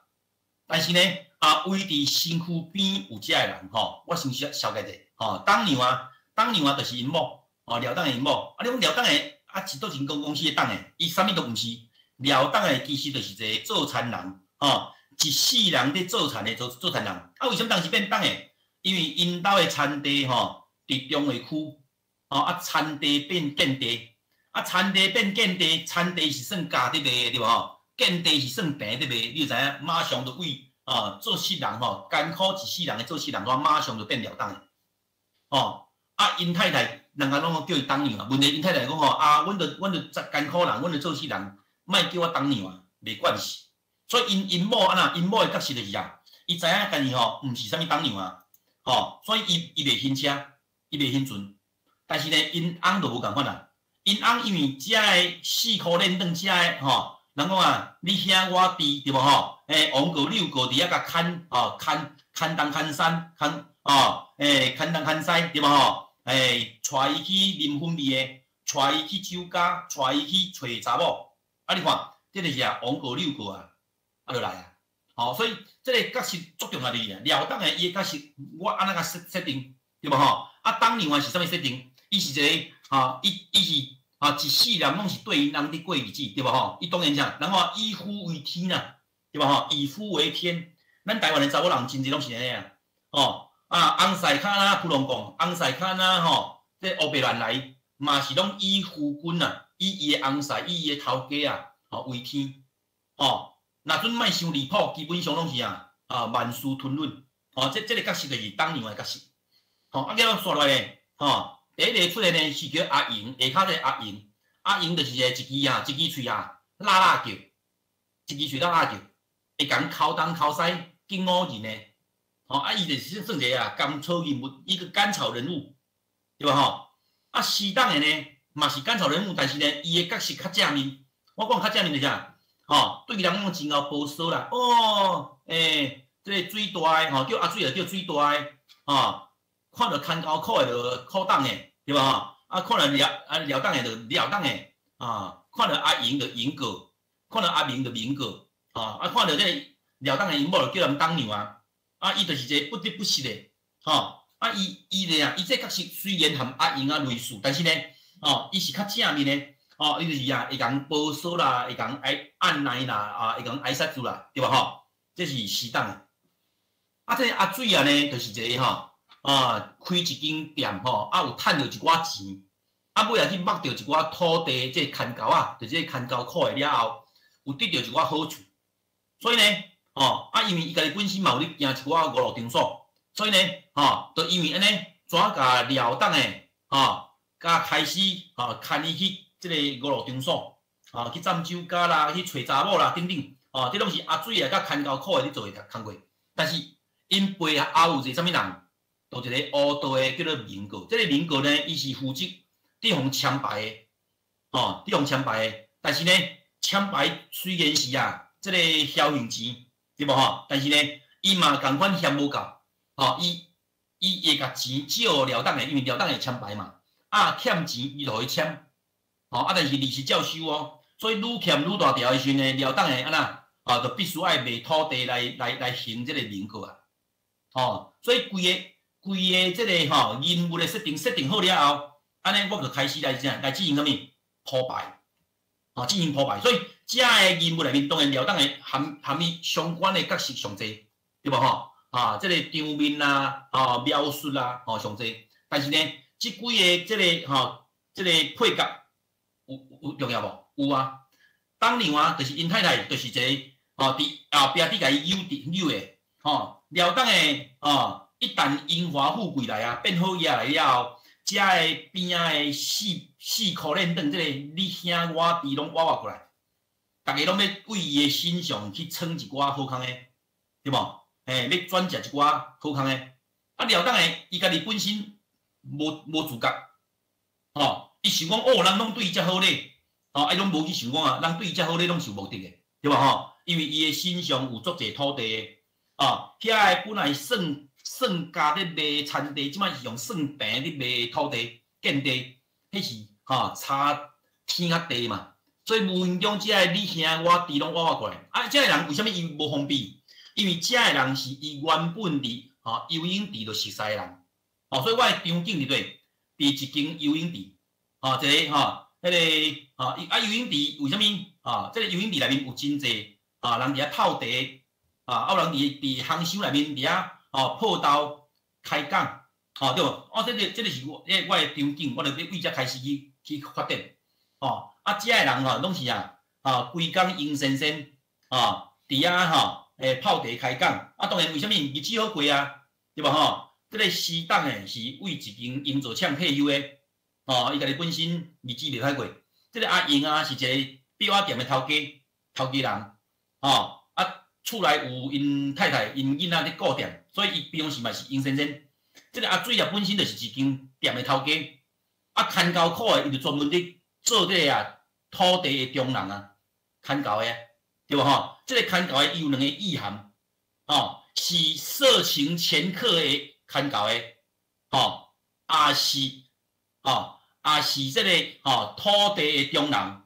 但是呢，啊，圍佇身軀邊有遮的人吼，我先小小解者吼。董娘啊，董娘啊，就是𪜶某，吼，廖董的𪜶某。啊，你講廖董的啊，是佗一間公司的董的，伊啥物都毋是。廖董的其實就是一個做田人，吼，一世人佇做田的做田人。啊，為啥物當時變董的？因為𪜶兜的田地吼，佇中和區，吼啊，田地變建地，啊，田地變建地，田地是算價佇賣的對無吼？建地是算平佇賣，你就知影，馬上就為啊做事人吼，艱苦一世人的做事人，我馬上就變廖董的，吼啊，𪜶太太人家攏叫伊董娘啊，問題𪜶太太講吼啊，阮著艱苦人，阮著做事人，莫叫我董娘啊，袂慣勢。所以𪜶某按怎？𪜶某的角色就是啥？伊知影家己吼，毋是啥物董娘啊，吼，所以伊袂還車。伊袂還船，但是呢，𪜶翁就無仝款啦。𪜶翁因為遮的四箍連轉遮的吼，人講啊，你兄我弟對無吼？王過柳過佇遐共牽吼，牽牽東牽西，牽吼，牽東牽西對無吼？帶伊去啉粉味的，帶伊去酒家，帶伊去揣查某。啊，你看，這就是啊，王過柳過啊，啊，就來啊。吼，所以這個角色足重要的啊。廖董的伊的角色，我按怎共設定對無吼？啊，董娘是啥物設定？伊是一個，吼，伊是啊，一世人攏是對𪜶翁佇過日子，對無吼？伊當然啥，人講以夫為天啊，對無吼？以夫為天。咱台灣的查某人真濟攏是按呢啊，吼啊，翁婿較若普通講，翁婿較若吼，這烏白亂來，嘛是攏以夫君啊，以伊的翁婿，以伊的頭家啊，吼為天，吼。若準莫傷離譜，基本上攏是啊，啊萬事吞忍，吼，這個角色就是董娘的角色。吼，啊，結果紲落來咧，吼，第一個出現的是叫阿榮，下跤這個阿榮，阿榮就是一支啊，一支喙啊，辣辣叫，一支喙辣辣叫，會共哭東哭西，激唬人的，吼，啊，伊就是算一個啊，甘草人物，一個甘草人物，對無吼？啊，徐董的呢，嘛是甘草人物，但是呢，伊的角色較正面。我講較正面就是啥？吼，對人攏真𠢕報說啦，哦，這個水大的吼，叫阿水就叫水大的，吼。看著牽鉤苦的就苦董的，對無吼？啊，看著廖啊廖董的就廖董的，啊，看著阿榮就榮哥，看著阿明就明哥，吼，啊，看著這个廖董的𪜶某就叫人董娘啊，啊，伊就是一個不得不實的，吼，啊，伊咧啊，伊這角色雖然和阿英啊類似，但是呢，哦，伊是較正面的，哦，伊就是啊，會共婆娑啦，會共愛按捺啦，啊，會共挨殺住啦，對無吼？這是適當的。啊，這個阿水啊呢，就是一個吼，啊，開一間店吼，啊，有趁著一寡錢，啊，尾仔去目著一寡土地，這個牽牛仔，就這個牽牛苦的了後，有得著一寡好處。所以呢，吼，啊，因為伊家己本身嘛有咧經一寡娛樂場所，所以呢，吼，就因為按呢，怎共廖董的，吼，共開始吼，牽伊去這個娛樂場所，吼，去站酒家啦，去揣查某啦，等等，吼，這攏是阿水啊，佮牽牛苦的咧做的工課。但是𪜶背後有一個啥物人？就一個烏道的叫做明哥。這個明哥呢，伊是負責佇予簽牌的，吼，佇予簽牌的。但是呢，簽牌雖然是啊，這個僥倖錢，對無吼？但是呢，伊嘛仝款嫌無夠，吼，伊會共錢借予廖董的，因為廖董會簽牌嘛。啊，欠錢伊就予伊簽，吼，啊，但是利息照收哦。所以愈欠愈大條的時陣呢，廖董會按怎？啊，就必須愛賣土地來還這個明哥啊。吼，所以規個這個吼人物的設定好了後，按呢我就開始來啥來進行啥物鋪排，吼，進行鋪排。所以遮个人物內面當然廖董的含伊相關的角色上濟，對無吼？啊，這個場面啦，吼，描述啦，吼，上濟。但是呢，這幾个這個吼，這個配角有重要無？有啊。董娘啊，就是𪜶太太，就是一個吼，佇後壁佇共伊扭佇扭的，吼，廖董的吼，一旦榮華富貴來啊，變好額來了後，遮个邊仔的四四箍連轉，這個你兄我弟攏挖挖過來，逐家攏欲為伊的身上去創一寡好康的，對無？嘿，欲轉食一寡好康的。啊，廖董的伊家己本身無自覺，吼，伊想講哦，人攏對伊遮好咧，吼，啊，伊攏無去想講啊，人對伊遮好咧，攏是有目的的，對無吼？因為伊的身上有足濟土地的，啊，遐个本來算算價咧賣田地，這擺是用算平咧賣土地建地，彼是吼差天佮地嘛。所以無形中，這个你兄我弟攏挖挖過來。啊，這个人為啥物伊無封閉？因為這个人是伊原本佇吼游泳池就熟似的人，吼，所以我的場景佇佗？佇一間游泳池，吼，一個吼，彼個吼，啊游泳池為啥物？吼，這个游泳池內面有真濟啊人佇遐泡茶，啊，有人佇烘箱內面佇遐吼泡豆開講，吼對無？哦，這個是我的場景，我就欲為遮開始去發展，吼，啊，遮的人吼攏是啊，吼，規工閒仙仙，吼，佇遐吼。欸，泡茶開講，啊，當然為啥物日子好過啊？對無吼？這個時董的是為一間營造廠退休的，吼，伊家己本身日子袂歹過。這個阿英啊，是一個篾仔店的頭家，頭家人，吼，啊，厝內有𪜶太太、𪜶囡仔咧顧店，所以伊平常時嘛是閒仙仙。這個阿水啊，本身就是一間店的頭家，啊，牽牛苦的，伊就專門咧做這個啊土地的中人啊，牽牛的。對無吼？這個牽牛的伊有兩個意涵，吼，是色情掮客的牽牛的，吼，也是，吼，也是這個吼土地的中人，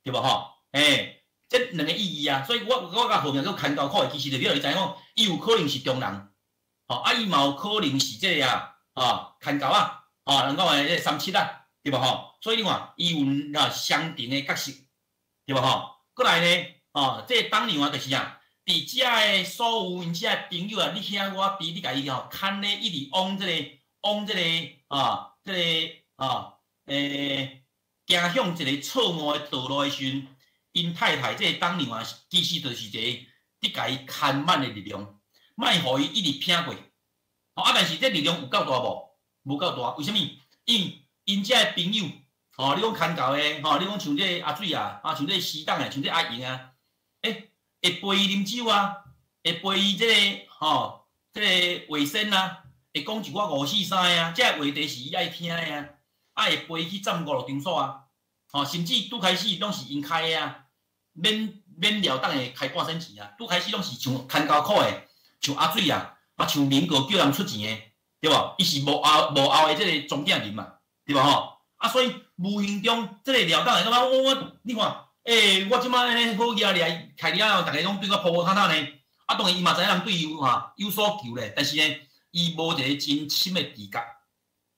對無吼？欸，這兩個意義啊，所以我共號名叫牽牛苦的，其實就予你知影講，伊有可能是中人，吼，啊，伊嘛有可能是這個啊，吼，牽牛仔，吼，人講的這個三七啊，對無吼？所以你看，伊有啊相同的角色，對無吼？過來呢，哦，這個董娘啊，就是啊，佇遮的所有𪜶遮的朋友啊，你兄我弟，你共伊吼牽咧，一直往這個，往這個，啊，這個，啊，欸，行向一個錯誤的道路的時陣，𪜶太太這個董娘啊，其實就是一個佇共伊牽挽的力量，莫予伊一直偏過。哦，啊，但是這力量有夠大無？無夠大，為啥物？因為𪜶遮的朋友。吼，你講牽牛的，吼，你講像這個阿水啊，啊，像這個時董的，像這個阿英啊，欸，會陪伊啉酒啊，會陪伊這個，吼，這個衛生啊，會講一寡五四三的啊，這個話題是伊愛聽的啊，啊，會陪伊去站娛樂場所啊，吼，甚至拄開始攏是𪜶開的啊，免廖董的開半仙錢啊，拄開始攏是像牽牛苦的，像阿水啊，啊，像明哥叫人出錢的，對無？伊是幕後的這個中間人嘛，對無吼？啊，所以無形中，這個廖董會感覺我，你看，欸，我這擺按呢好額來開了後，逐家攏對我鋪鋪坦坦呢。啊，當然伊嘛知影人對伊有哈有所求咧，但是呢，伊無一個真深的直覺，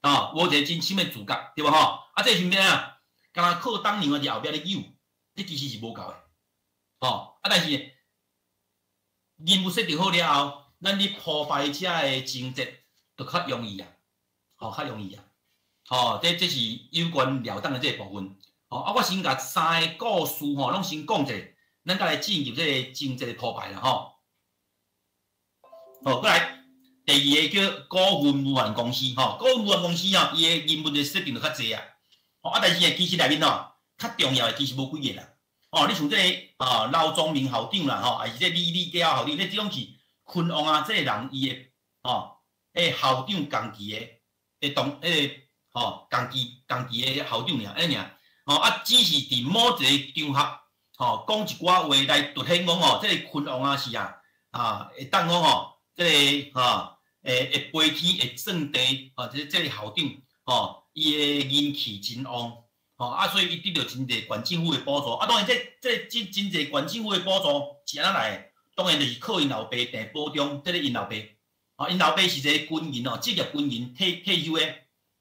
啊，無一個真深的自覺，對無吼？啊，這時陣啊，敢若靠當娘佇後壁咧扭，這其實是無夠的，吼。啊，但是人物設定好了後，咱咧鋪排遮的情節就較容易啊，吼，較容易啊，吼，這是有關廖董的這個部分。吼，啊，我先共三個故事吼，攏先講者，咱再來進入這個情節的鋪排啦，吼。好，過來第二個叫股份有限公司，吼，股份有限公司吼，伊的人物的設定就較濟啊。吼，啊，但是呢，其實內面吼，較重要的其實無幾個啦。哦，你像這個啊，劉宗明校長啦，吼，還是這李李家校長，這種是昆王啊，這個人伊的吼，校長仝期的，會當彼個吼，仝期仝期的校長爾，按呢爾。吼，啊，只是佇某一個場合，吼，講一寡話來凸顯講吼，這個昆王啊是啊，啊，會當講吼。這個吼，會會飛天會鑽地，吼，這個校長，吼，伊的人氣真旺，吼，啊，所以伊得著真濟縣政府的補助。啊，當然這這真真濟縣政府的補助是按怎來的？當然就是靠𪜶老爸鄭保忠，這個𪜶老爸，吼，𪜶老爸是一個軍人哦，職業軍人退退休的，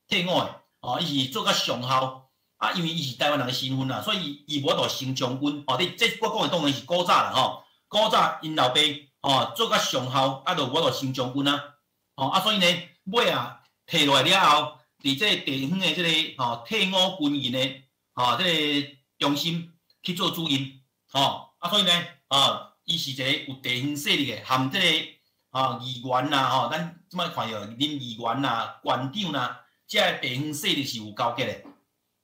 退伍的，吼，伊是做甲上校，啊，因為伊是台灣人的身份啦，所以伊無法度升將軍。哦，你這我講的當然是古早啦，吼，古早𪜶老爸。哦，做甲上校，啊，就無法度升將軍啊！哦，啊，所以呢，尾啊，退落來了後，佇這個地方的這個吼退伍軍人的吼這個中心去做主任，吼，啊，所以呢，啊，伊是一個有地方勢力的，含這個吼議員啦，吼，咱這擺看著林議員啦、縣長啦，這個地方勢力是有勾結的，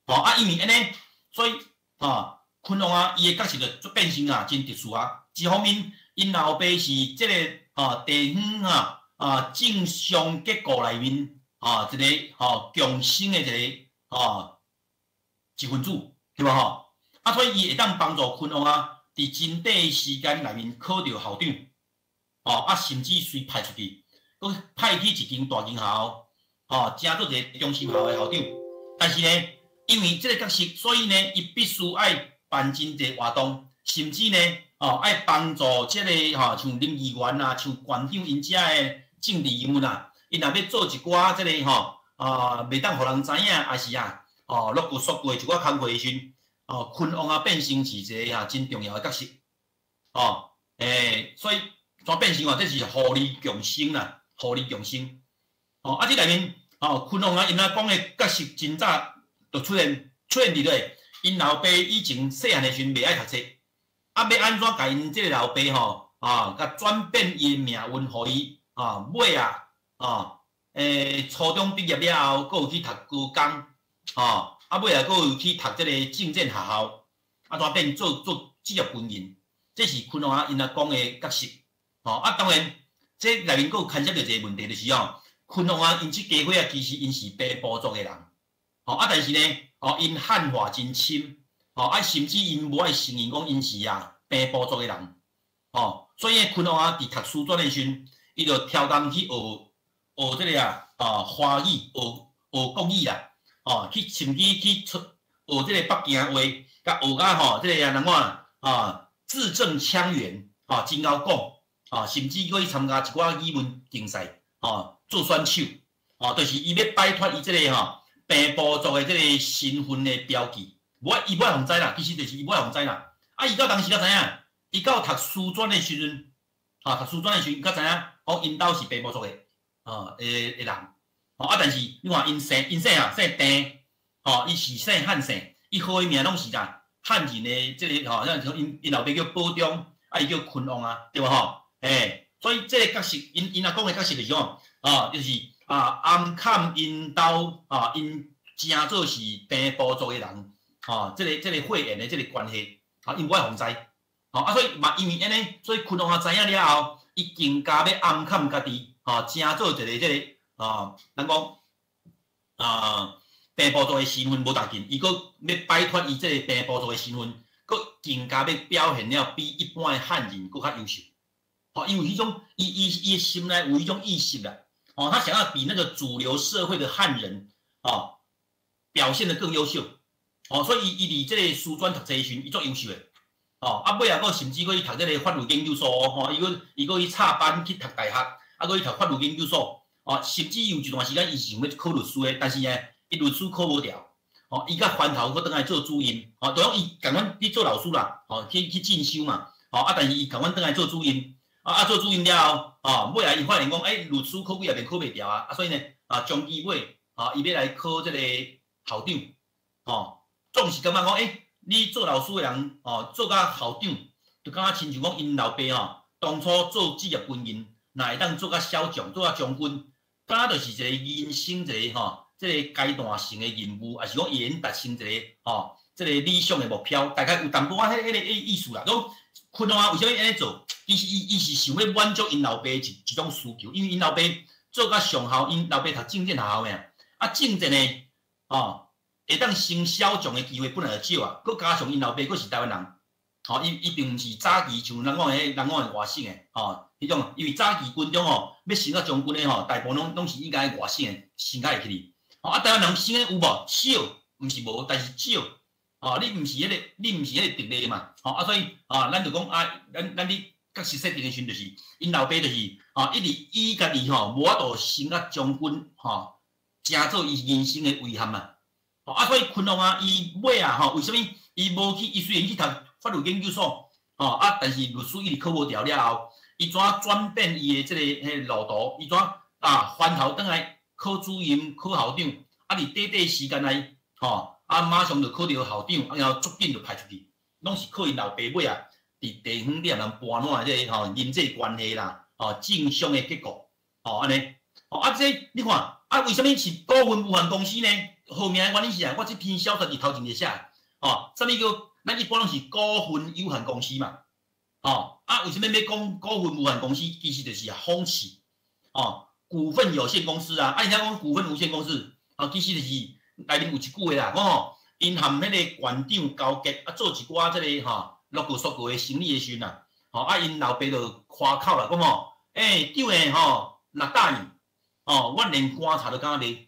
吼，啊，因為按呢，所以吼，昆王啊，伊的角色就做變成啊，真特殊啊，一方面。𪜶老爸是這個吼地方啊啊政商結構內面啊一個吼共生的一個吼一分子，對無吼？啊，所以伊會當幫助昆王啊，佇真短時間內面考著校長，吼啊，甚至隨派出去，閣派去一間大間學校，吼，成做一個中心校的校長。但是呢，因為這個角色，所以呢，伊必須愛辦真濟活動，甚至呢。哦，愛幫助這個吼，像林議員啊，像縣長𪜶遮的政治人物啊，𪜶若欲做一寡這個吼，啊，袂當予人知影，抑是啊，哦，落骨縮骨的一寡工課的時陣，哦，昆王啊變成是一個啊真重要的角色，哦，欸，所以怎變成哦，這是互利共生啦，互利共生，哦，啊，這內面哦，昆王啊，𪜶仔講的角色真早就出現，出現佇佗，𪜶老爸以前細漢的時陣袂愛讀冊。啊，欲按怎共𪜶這個老爸吼，啊，共轉變伊的命運，予伊啊，尾啊，啊，欸，初中畢業了後，閣有去讀高工，吼，啊，尾啊，閣有去讀這個政戰學校，啊，怎變做做職業軍人？這是昆王啊，𪜶仔講的角色，吼，啊，當然，這內面閣有牽涉著一個問題，就是吼，昆王啊，𪜶這家伙啊，其實𪜶是平埔族的人，吼，啊，但是呢，吼，𪜶漢化真深。吼，啊，甚至𪜶無愛承認講𪜶是啊平埔族的人，吼，所以昆王啊，佇讀師專的時陣，伊就超工去學學這個啊，啊，華語，學學國語啦，吼，去甚至去出學這個北京話，共學甲吼，這個啊，人講啊，字正腔圓，吼，真𠢕講，啊，甚至閣去參加一寡語文競賽，吼，做選手，吼，就是伊欲擺脫伊這個吼平埔族的這個身份的標記。無愛，伊無愛予人知啦，其實就是伊無愛予人知啦。啊，伊到當時才知影，伊到讀師專的時陣，啊，讀師專的時陣，才知影，講𪜶兜是平埔族的，啊，的人。吼啊，但是你看𪜶姓，𪜶姓啊，姓鄭，吼，伊是姓漢姓，伊號的名攏是啥漢人的這個吼，像𪜶老爸叫保忠，啊，伊叫昆王啊，對無吼？欸，所以這個角色，𪜶仔講的角色就是講，啊，就是啊，暗崁𪜶兜啊，𪜶成做是平埔族的人。吼，這個血緣的這個關係，吼，𪜶無愛予人知，吼，啊，所以嘛，因為按呢，所以昆王啊知影了後，伊更加欲暗崁家己，吼，成做一個這個，啊，咱講，啊，平埔族的身份無值緊，伊閣欲擺脫伊這個平埔族的身份，閣更加欲表現了比一般的漢人閣較優秀，吼，因為彼種，伊的心內有彼種意識啦，吼，他想要比那個主流社會的漢人，啊，表現得更優秀。哦，所以伊佇這个師專讀冊時陣，伊足優秀的，哦，啊尾仔閣甚至閣去讀這个法律研究所，吼，伊閣去插班去讀大學，啊，閣去讀法律研究所，哦，甚至有一段時間伊是想欲考律師的，但是呢，伊律師考無著，哦，伊閣翻頭閣轉來做主任，哦，就講伊仝款去做老師啦，哦，去進修嘛，哦，啊，但是伊仝款轉來做主任，啊，做主任了後，哦，尾仔伊發現講，欸，律師考幾仔遍考袂著啊，啊，所以呢，啊，終其尾，啊，伊欲來考這个校長，哦。總是感覺講，欸，你做老師的人，哦，做甲校長，就感覺親像講𪜶老爸吼，當初做職業軍人，若會當做甲小將，做甲將軍，敢若就是一個人生一個吼，這個階段性的任務，抑是講伊會用達成一個吼，這個理想的目標，大概有淡薄仔彼個意思啦。講昆龍啊，為啥物按呢做？其實伊是想欲滿足𪜶老爸一種需求，因為𪜶老爸做甲上校，𪜶老爸讀政戰學校的啊，政戰的吼，會當升小將的機會本來就少啊，閣加上𪜶老爸閣是台灣人，吼，伊並毋是早期像人講的人講的外省的，吼，彼種，因為早期軍中吼，欲升到將軍的吼，大部分攏是應該外省的升較會起去，吼，啊，台灣人升的有無？少，毋是無，但是少，吼，你毋是彼個特例嘛，吼，啊，所以，啊，咱就講啊，咱佇角色設定的時陣，就是𪜶老爸就是，吼，一直以家己吼無法度升到將軍，吼，成做伊人生的遺憾啊。啊，所以昆龍啊，伊尾仔吼，為啥物伊無去？伊雖然去讀法律研究所，吼啊，但是律師一直考無著了後，伊怎轉變伊的這个彼路途？伊怎啊翻頭轉來考主任、考校長？啊，佇短短時間內，吼啊，馬上就考著校長，啊，然後足緊就派出去，攏是靠𪜶老爸尾仔佇地方佇予人盤爛的這个吼人際關係啦，吼政商的結果，吼按呢，吼啊，這你看啊，為啥物是股份有限公司呢？號名的原因是啥？我這篇小說佇頭前就寫，吼，啥物叫咱一般攏是股份有限公司嘛，吼，啊，為啥物欲講股份有限公司？其實就是諷刺，哦，股份有限公司啊，啊，你聽講股份有限公司，哦，其實就是內面有一句話啦，講吼，𪜶和彼个縣長勾結，啊，做一寡這个吼，落個縮個的生意的時陣啊，吼，啊，𪜶老爸就誇口啦，講吼，欸，長的吼，若答應，哦，阮連棺材都敢賣。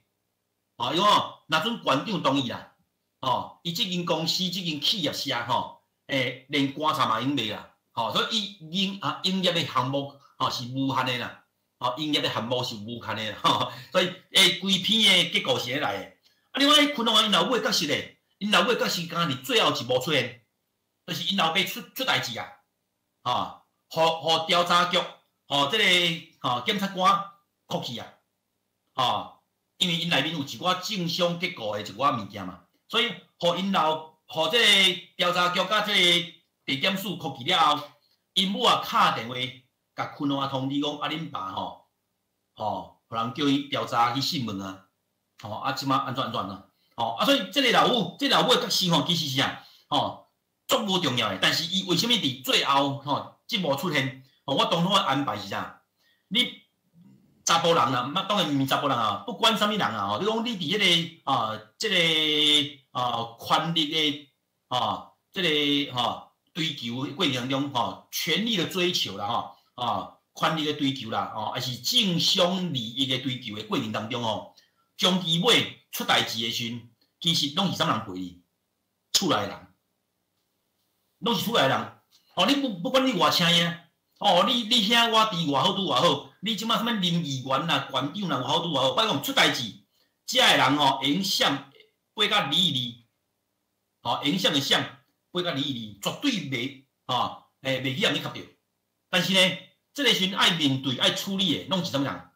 哦，伊講吼，若準縣長同意啦，吼，伊這間公司、這間企業社吼，欸，連棺材嘛會用賣啦，吼，所以伊營業的項目吼是無限的啦，吼，營業的項目是無限的，吼，所以欸，規篇的結構是按呢來的。啊，另外昆龍啊，𪜶老母的角色咧，𪜶老母的角色敢若佇最後一幕出現，就是𪜶老爸出代誌啊，吼，予調查局，予這个吼檢察官銬去啊，吼。因為𪜶內面有一寡政商結構的一寡物件嘛，所以予𪜶老，予這个調查局佮這个地檢署銬去了後，𪜶母仔敲電話共昆龍仔通知講，啊，恁爸吼，吼，予人叫伊調查去訊問啊，吼，啊，這馬按怎按怎啊，吼，啊，所以這个老母，這個老母的角色吼，其實是啥，吼，足無重要的，但是伊為啥物佇最後吼這幕出現？吼，我當初的安排是啥？你。查埔人啦，毋當然毋是查埔人啊，不管啥物人啊，吼，你講你佇彼個啊，這個啊權力的啊，這個吼追求的過程中，吼，權力的追求啦，吼，啊，權力的追求啦，吼，抑是政商利益的追求的過程當中，吼，終其尾出代誌的時陣，其實攏是啥物人陪你？厝內人，攏是厝內人。哦，你不管你偌請影，哦，你兄偌弟偌好拄偌好。你這馬啥物林議員啦、縣長啦，偌好拄偌好，我講出代誌，遮的人吼，會用閃飛甲離離，吼，影響的閃飛甲離離，絕對袂吼，欸，袂去予你磕著。但是呢，這个時陣愛面對、愛處理的，攏是啥物人？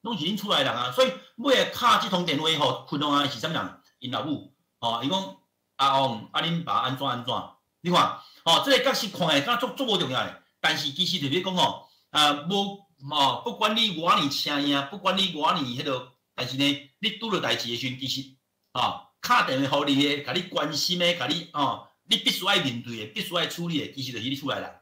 攏是恁厝內人啊。所以尾仔敲這通電話予昆龍仔是啥物人？𪜶老母，吼，伊講阿翁，啊恁爸按怎按怎？你看，吼，這个角色看起來敢若足無重要的，但是其實就是講吼，啊無。哦，不管你偌爾請影，不管你偌爾彼落，但是呢，你拄著代誌的時陣，其實，哦，敲電話予你的，共你關心的，共你哦，你必須愛面對的，必須愛處理的，其實就是你厝內人。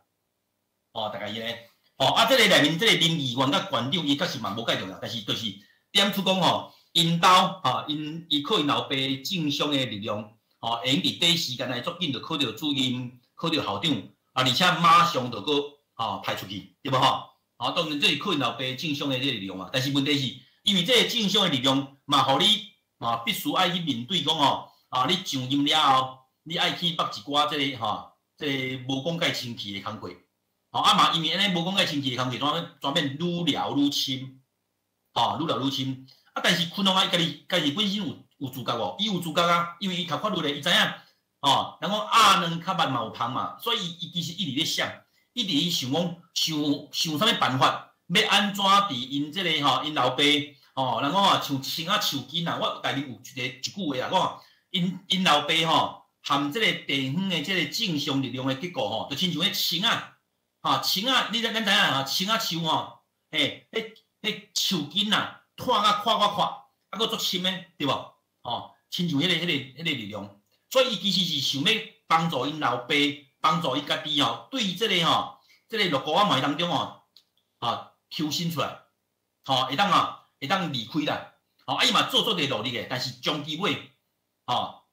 哦，大概是按呢。哦，啊，這个內面這个林議員佮縣長，伊確實嘛無蓋重要，但是就是點出講吼，𪜶兜吼，伊靠𪜶老爸政商的力量，吼，會用佇短時間內足緊就考著主任，考著校長，啊，而且馬上就閣吼派出去，對無吼？吼，當然這是靠𪜶老爸政商的這個力量嘛，但是問題是，因為這個政商的力量嘛，予你嘛必須愛去面對講吼，啊，你上任了後，你愛去捌一寡這个吼，這个無講介清氣的工課，吼啊嘛，因為按呢無講介清氣的工課，怎變愈聊愈深，吼，愈聊愈深。啊，但是昆龍啊，伊家己本身有自覺無？伊有自覺啊，因為伊讀法律的，伊知影，吼，人講鴨卵較密嘛有芳嘛，所以伊其實一直咧想，一直咧想講，想想啥物辦法，欲按怎佇𪜶這个吼，𪜶老爸，吼，人講啊，像青仔樹根啊，我內面有一个一句話啊，講𪜶老爸吼，含這个地方的這个政商力量的結構吼，就親像彼青仔，吼，青仔，你咱知影吼，青仔樹吼，嘿，彼樹根啊，拖甲闊較闊，啊，閣足深的，對無？吼，親像彼个力量，所以伊其實是想欲幫助𪜶老爸，幫助伊家己吼，對這个吼，這个六股仔門當中吼，啊，抽身出來，吼，會當啊，會當離開啦，吼，啊，伊嘛做足濟努力的，但是終其尾，吼，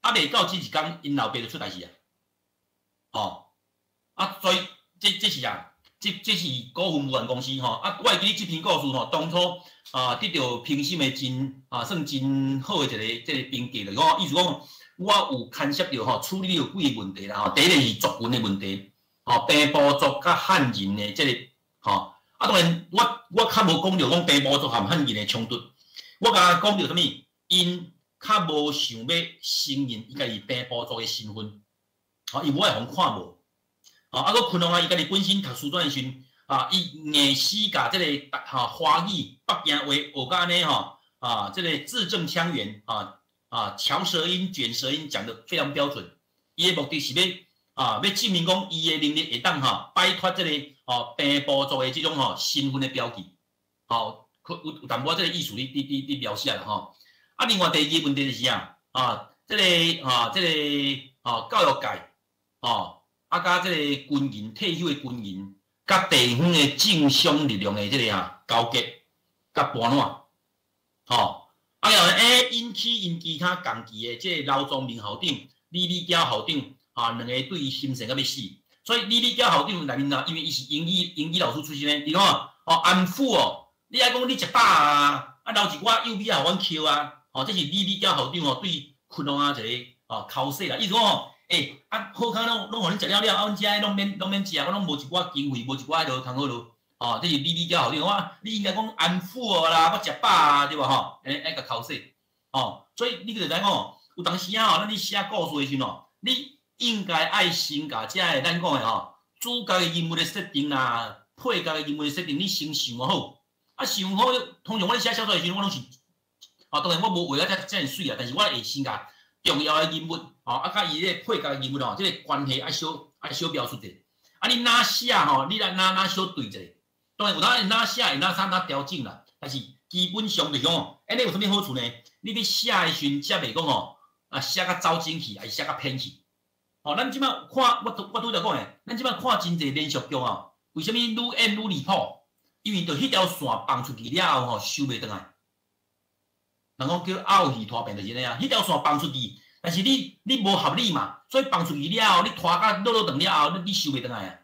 啊，未到這一工，𪜶老爸就出代誌啊，吼，啊，所以這是啊，這是股份有限公司吼，啊，我會記得這篇故事吼，當初啊得著評審的真啊算真好的一個這個評價，就是講意思講，我有牽涉著吼處理著幾个問題啦吼，第一個是族群的問題，吼，平埔族佮漢人的這個吼，啊當然我較無講著講平埔族和漢人的衝突，我敢講著啥物，𪜶較無想欲承認伊家己平埔族的身份，吼，伊無愛予人看無。啊，啊，閣昆龍啊，伊家己本身讀師專的時陣，啊，伊硬死共這个吼華語北京話學甲按呢吼，啊，這个字正腔圓，啊啊，翹舌音、捲舌音講得非常標準。伊的目的是欲啊，欲證明講伊的能力會當吼擺脫這个吼平埔族的這種吼身份的標記，吼，有淡薄仔這个意思，你描寫啦吼。啊，另外第二个問題就是啊，啊，這个啊，這个吼教育界，吼。啊，佮這个軍人退休的軍人，佮地方的政商力量的這个啊勾結，佮盤攏，吼，啊，然後引起𪜶其他同期的這个劉宗明校長、李美嬌校長，啊，兩個對伊心善甲欲死，所以李美嬌校長內面啊，因為伊是英語老師出身的，伊講哦，安撫哦，你愛講你食飽啊，啊留一寡幼米仔予阮抾啊，吼，這是李美嬌校長吼對昆龍啊一个哦剾洗啦，意思講吼。欸，啊，好康攏予恁食了了，啊，阮遮攏免食，我攏無一寡經費，無一寡彼落通好囉，吼，這是李美嬌校長，我你應該講安撫我啦，我食飽啊，對無吼？愛共剾洗，吼，所以你就知影講，有當時啊吼，咱咧寫故事的時陣吼，你應該愛先共遮个咱講的吼，主角的人物的設定啦，配角的人物的設定，你先想好，啊，想好，通常我咧寫小說的時陣，我攏是，啊，當然我無畫甲遮爾媠啊，但是我會先共重要的人物，吼，啊，佮伊个配角的人物吼，這个關係愛小描述者。啊，你哪寫吼，你來哪小對一下。當然有當哪寫會哪啥哪調整啦，但是基本上就是講，按呢有啥物好處呢？你咧寫的時陣才袂講吼，啊寫甲走精去，還是寫甲偏去。吼，咱這擺看，我拄才講的，咱這擺看真濟連續劇吼，為啥物愈演愈離譜？因為就彼條線放出去了後吼，收袂轉來。人講叫拗戲拖棚就是按呢啊，彼條線放出去，但是你無合理嘛，所以放出去了後，你拖甲落落長了後，你收袂轉來啊。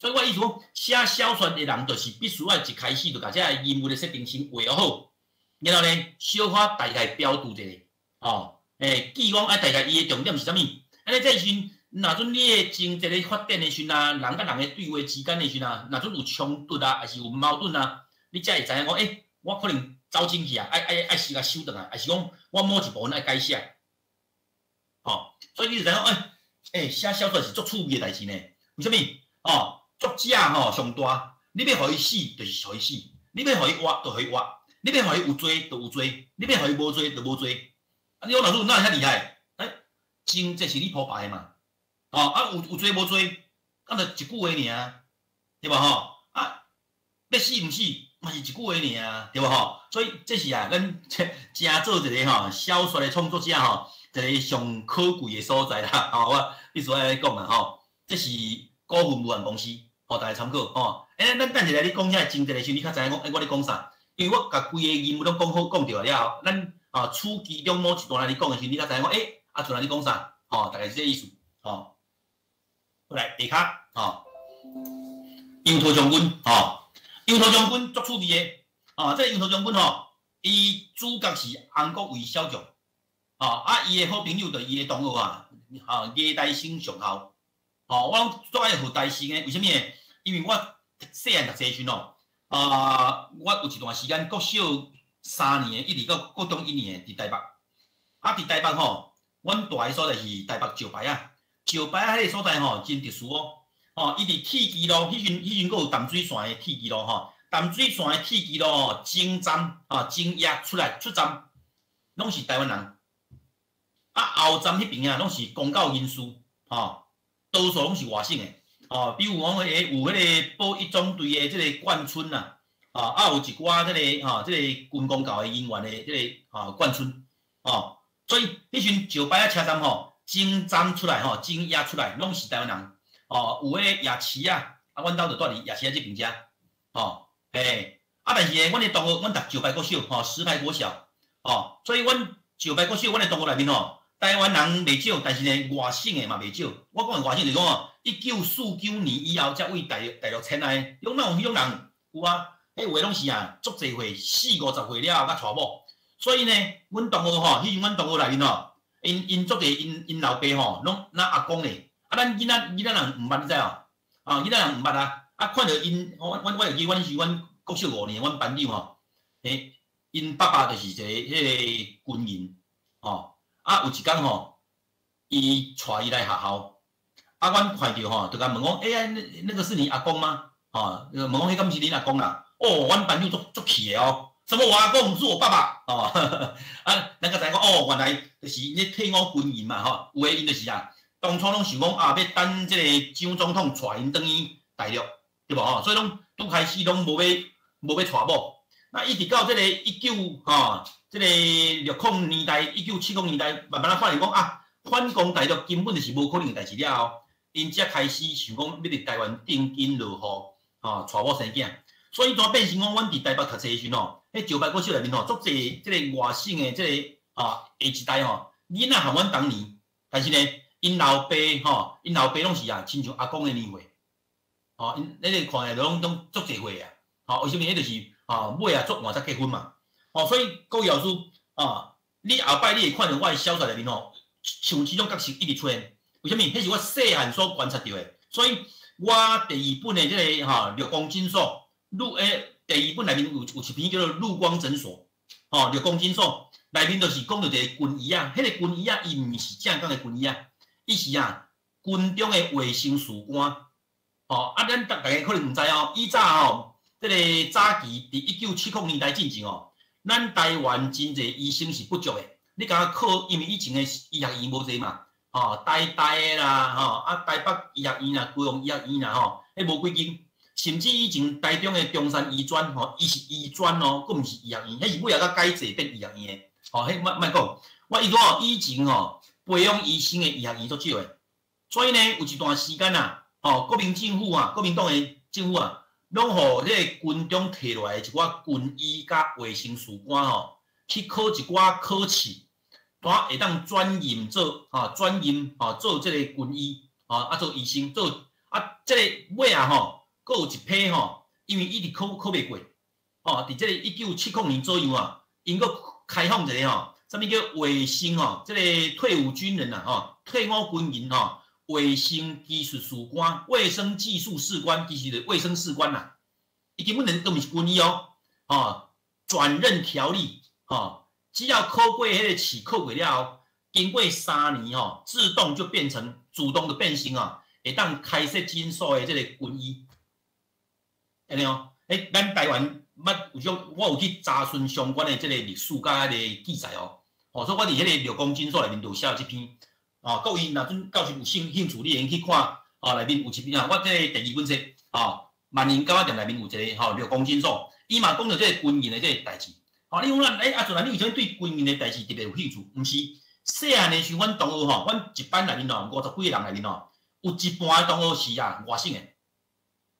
所以我意思講，寫小說的人就是必須愛一開始就共這个人物的設定先畫好，然後呢，小可大概標註一下，吼，欸，記講愛大概伊的重點是啥物？按呢這時陣，若陣你的情節咧發展的時陣啊，人佮人的對話之間的時陣啊，若陣有衝突啊，抑是有矛盾啊，你才會知影講，欸，我可能走進去啊，愛先共收轉來，抑是講我某一部分愛改寫，吼，所以你就知影講，欸，寫小說是足趣味的代誌呢？為啥物？哦，作者吼上大，你欲予伊死就是予伊死，你欲予伊活就予伊活，你欲予伊有罪就有罪，你欲予伊無罪就無罪。啊，你講老師哪會遐厲害？欸，情節是你鋪排的嘛？哦，啊有罪無罪，啊就一句話爾，對無吼？啊，欲死毋死嘛是一句話爾，對無吼？所以這是啊，咱誠做一個吼小說的創作者吼，一個上可貴的所在啦。吼，我必須愛講啊吼，這是股份有限公司，予大家參考吼。欸，咱等一下你講遐情節的時陣，你較知影講，欸，我咧講啥？因為我共規个人物攏講好講著了後，咱啊處其中某一段來咧講的時陣，你較知影講，欸，阿陣來咧講啥？吼，大概是這个意思，吼。來下跤，吼，楊濤將軍，吼，楊濤將軍足趣味的，啊，這个楊濤將軍吼，伊主角是洪國偉小將，吼，啊，伊的好朋友就伊的同學啊，吼，葉大成上校，吼，我攏足愛學大成的，為啥物呢？因為我細漢讀冊時陣哦，啊，我有一段時間國小3年，一直到國中1年佇台北，啊，佇台北吼，阮蹛的所在是台北石牌仔，石牌仔彼個所在吼，真特殊哦，吼，伊佇鐵支路，彼陣閣有淡水線的鐵支路吼，淡水線的鐵支路吼，前站啊，前驛出來出站，攏是台灣人。啊，後站彼邊啊，攏是公教人士，吼，多數攏是外省的，吼，比如講彼個有彼個保一總隊的這個冠春啊，啊，有一寡這個吼，這個軍公教的人員的這個吼冠春，吼，所以彼陣石牌仔車站吼，前站出來吼，前驛出來攏是台灣人，哦，有彼個夜市啊，啊，阮兜就蹛佇夜市仔這邊遮，吼，嘿，啊，但是呢，阮的同學，阮讀石牌國小，吼，石牌國小，吼，所以阮石牌國小，阮的同學內面吼，台灣人袂少，但是呢，外省的嘛袂少。我講的外省就是講哦，1949年以後才對大陸遷來的，攏哪有彼種人？有啊，彼有的攏是啊，足濟歲，四五十歲了後才娶某。所以呢，阮同學吼，彼陣阮同學內面吼，𪜶足濟𪜶老爸吼，攏若阿公咧。啊，咱囡仔人毋捌，你知無？啊，囡仔人毋捌啊。啊，看著𪜶，我會記，阮是阮國小5年，阮班長吼，欸，𪜶爸爸就是一個彼個軍人，吼。啊，有一工吼，伊帶伊來學校，啊，阮看著吼，就共問講，欸呀，那個是你阿公嗎？吼，問講彼敢是恁阿公啦？哦，阮班長足足氣的哦，什麼我阿公是我爸爸，哦，啊，咱才知影講，哦，原來就是𪜶咧退伍軍人嘛，吼，有的𪜶就是啊，當初攏想講啊，欲等這個蔣總統帶𪜶轉去大陸，對無吼？所以攏拄開始攏無欲娶某。那一直到這個一九吼，這個60年代，1970年代，慢慢仔發現講啊，反攻大陸根本就是無可能的代誌了後，𪜶才開始想講欲佇台灣定根落戶，吼，娶某生囝。所以怎變成講，阮佇台北讀冊的時陣吼，彼石牌國小內面吼，足濟這個外省的這個吼下一代吼，囡仔和阮同年，但是呢，𪜶老爸吼，𪜶老爸攏是啊，親像阿公的年歲，吼，𪜶那個看起來攏攏足濟歲啊，吼，為啥物？彼就是啊，尾啊足晚才結婚嘛，吼，所以各位老師啊，你後擺你會看著我的小說內面吼，像這種角色一直出現，為啥物？彼是我細漢所觀察著的，所以我第二本的這個吼綠光診所，綠欸第二本內面有一篇叫做《綠光診所》，吼，綠光診所內面就是講著一個軍醫啊，彼個軍醫啊，伊毋是正港的軍醫啊，伊是啊軍中的衛生士官，吼，啊，咱逐家可能毋知哦，以早吼。這個早期佇1970年代進前哦，咱台灣真濟醫生是不足的。你敢若靠，因為以前的醫學院無濟嘛，吼，台大的啦，吼，啊台北醫學院啦、高雄醫學院啦，吼，彼無幾間。甚至以前台中的中山醫專，吼，伊是醫專哦，閣毋是醫學院，彼是尾仔才改制變醫學院的。吼，彼莫莫講，我意思講以前吼，培養醫生的醫學院足少的，所以呢，有一段時間啊，吼，國民政府啊，國民黨的政府啊，攏予這個軍中提落來的一寡軍醫佮衛生士官吼，去考一寡考試，才會當轉任做吼，轉任吼做這個軍醫，吼啊做醫生做啊，這個尾仔吼，閣有一批吼，因為一直考考袂過，吼，佇這個1970年左右啊，𪜶閣開放一個吼，啥物叫衛生吼，這個退伍軍人啊，吼，退伍軍人吼。衛生技術士官、衛生技術士官，其實就是衛生士官啦。伊根本就都毋是軍醫哦，吼，轉任條例，吼，只要考過彼個試考過了後，經過3年吼，自動就變成主動的變成啊，會當開設診所的這個軍醫。按呢哦，欸，咱台灣捌有種，我有去查詢相關的這個歷史佮彼個記載哦，哦，所以我佇彼個綠光診所內面就有寫這篇。哦，各位若陣到時有興趣，你會用去看，哦，內面有一篇啊，我這個第二本冊，哦，萬寧糕仔店內面有一個吼綠光診所，伊嘛講著這個軍人的這個代誌。吼，你講咱，欸，阿陣啊，你為啥物對軍人的代誌特別有興趣？毋是，細漢的時阮同學吼，阮一班內面吼，五十幾个人內面吼，有一半的同學是啊外省的，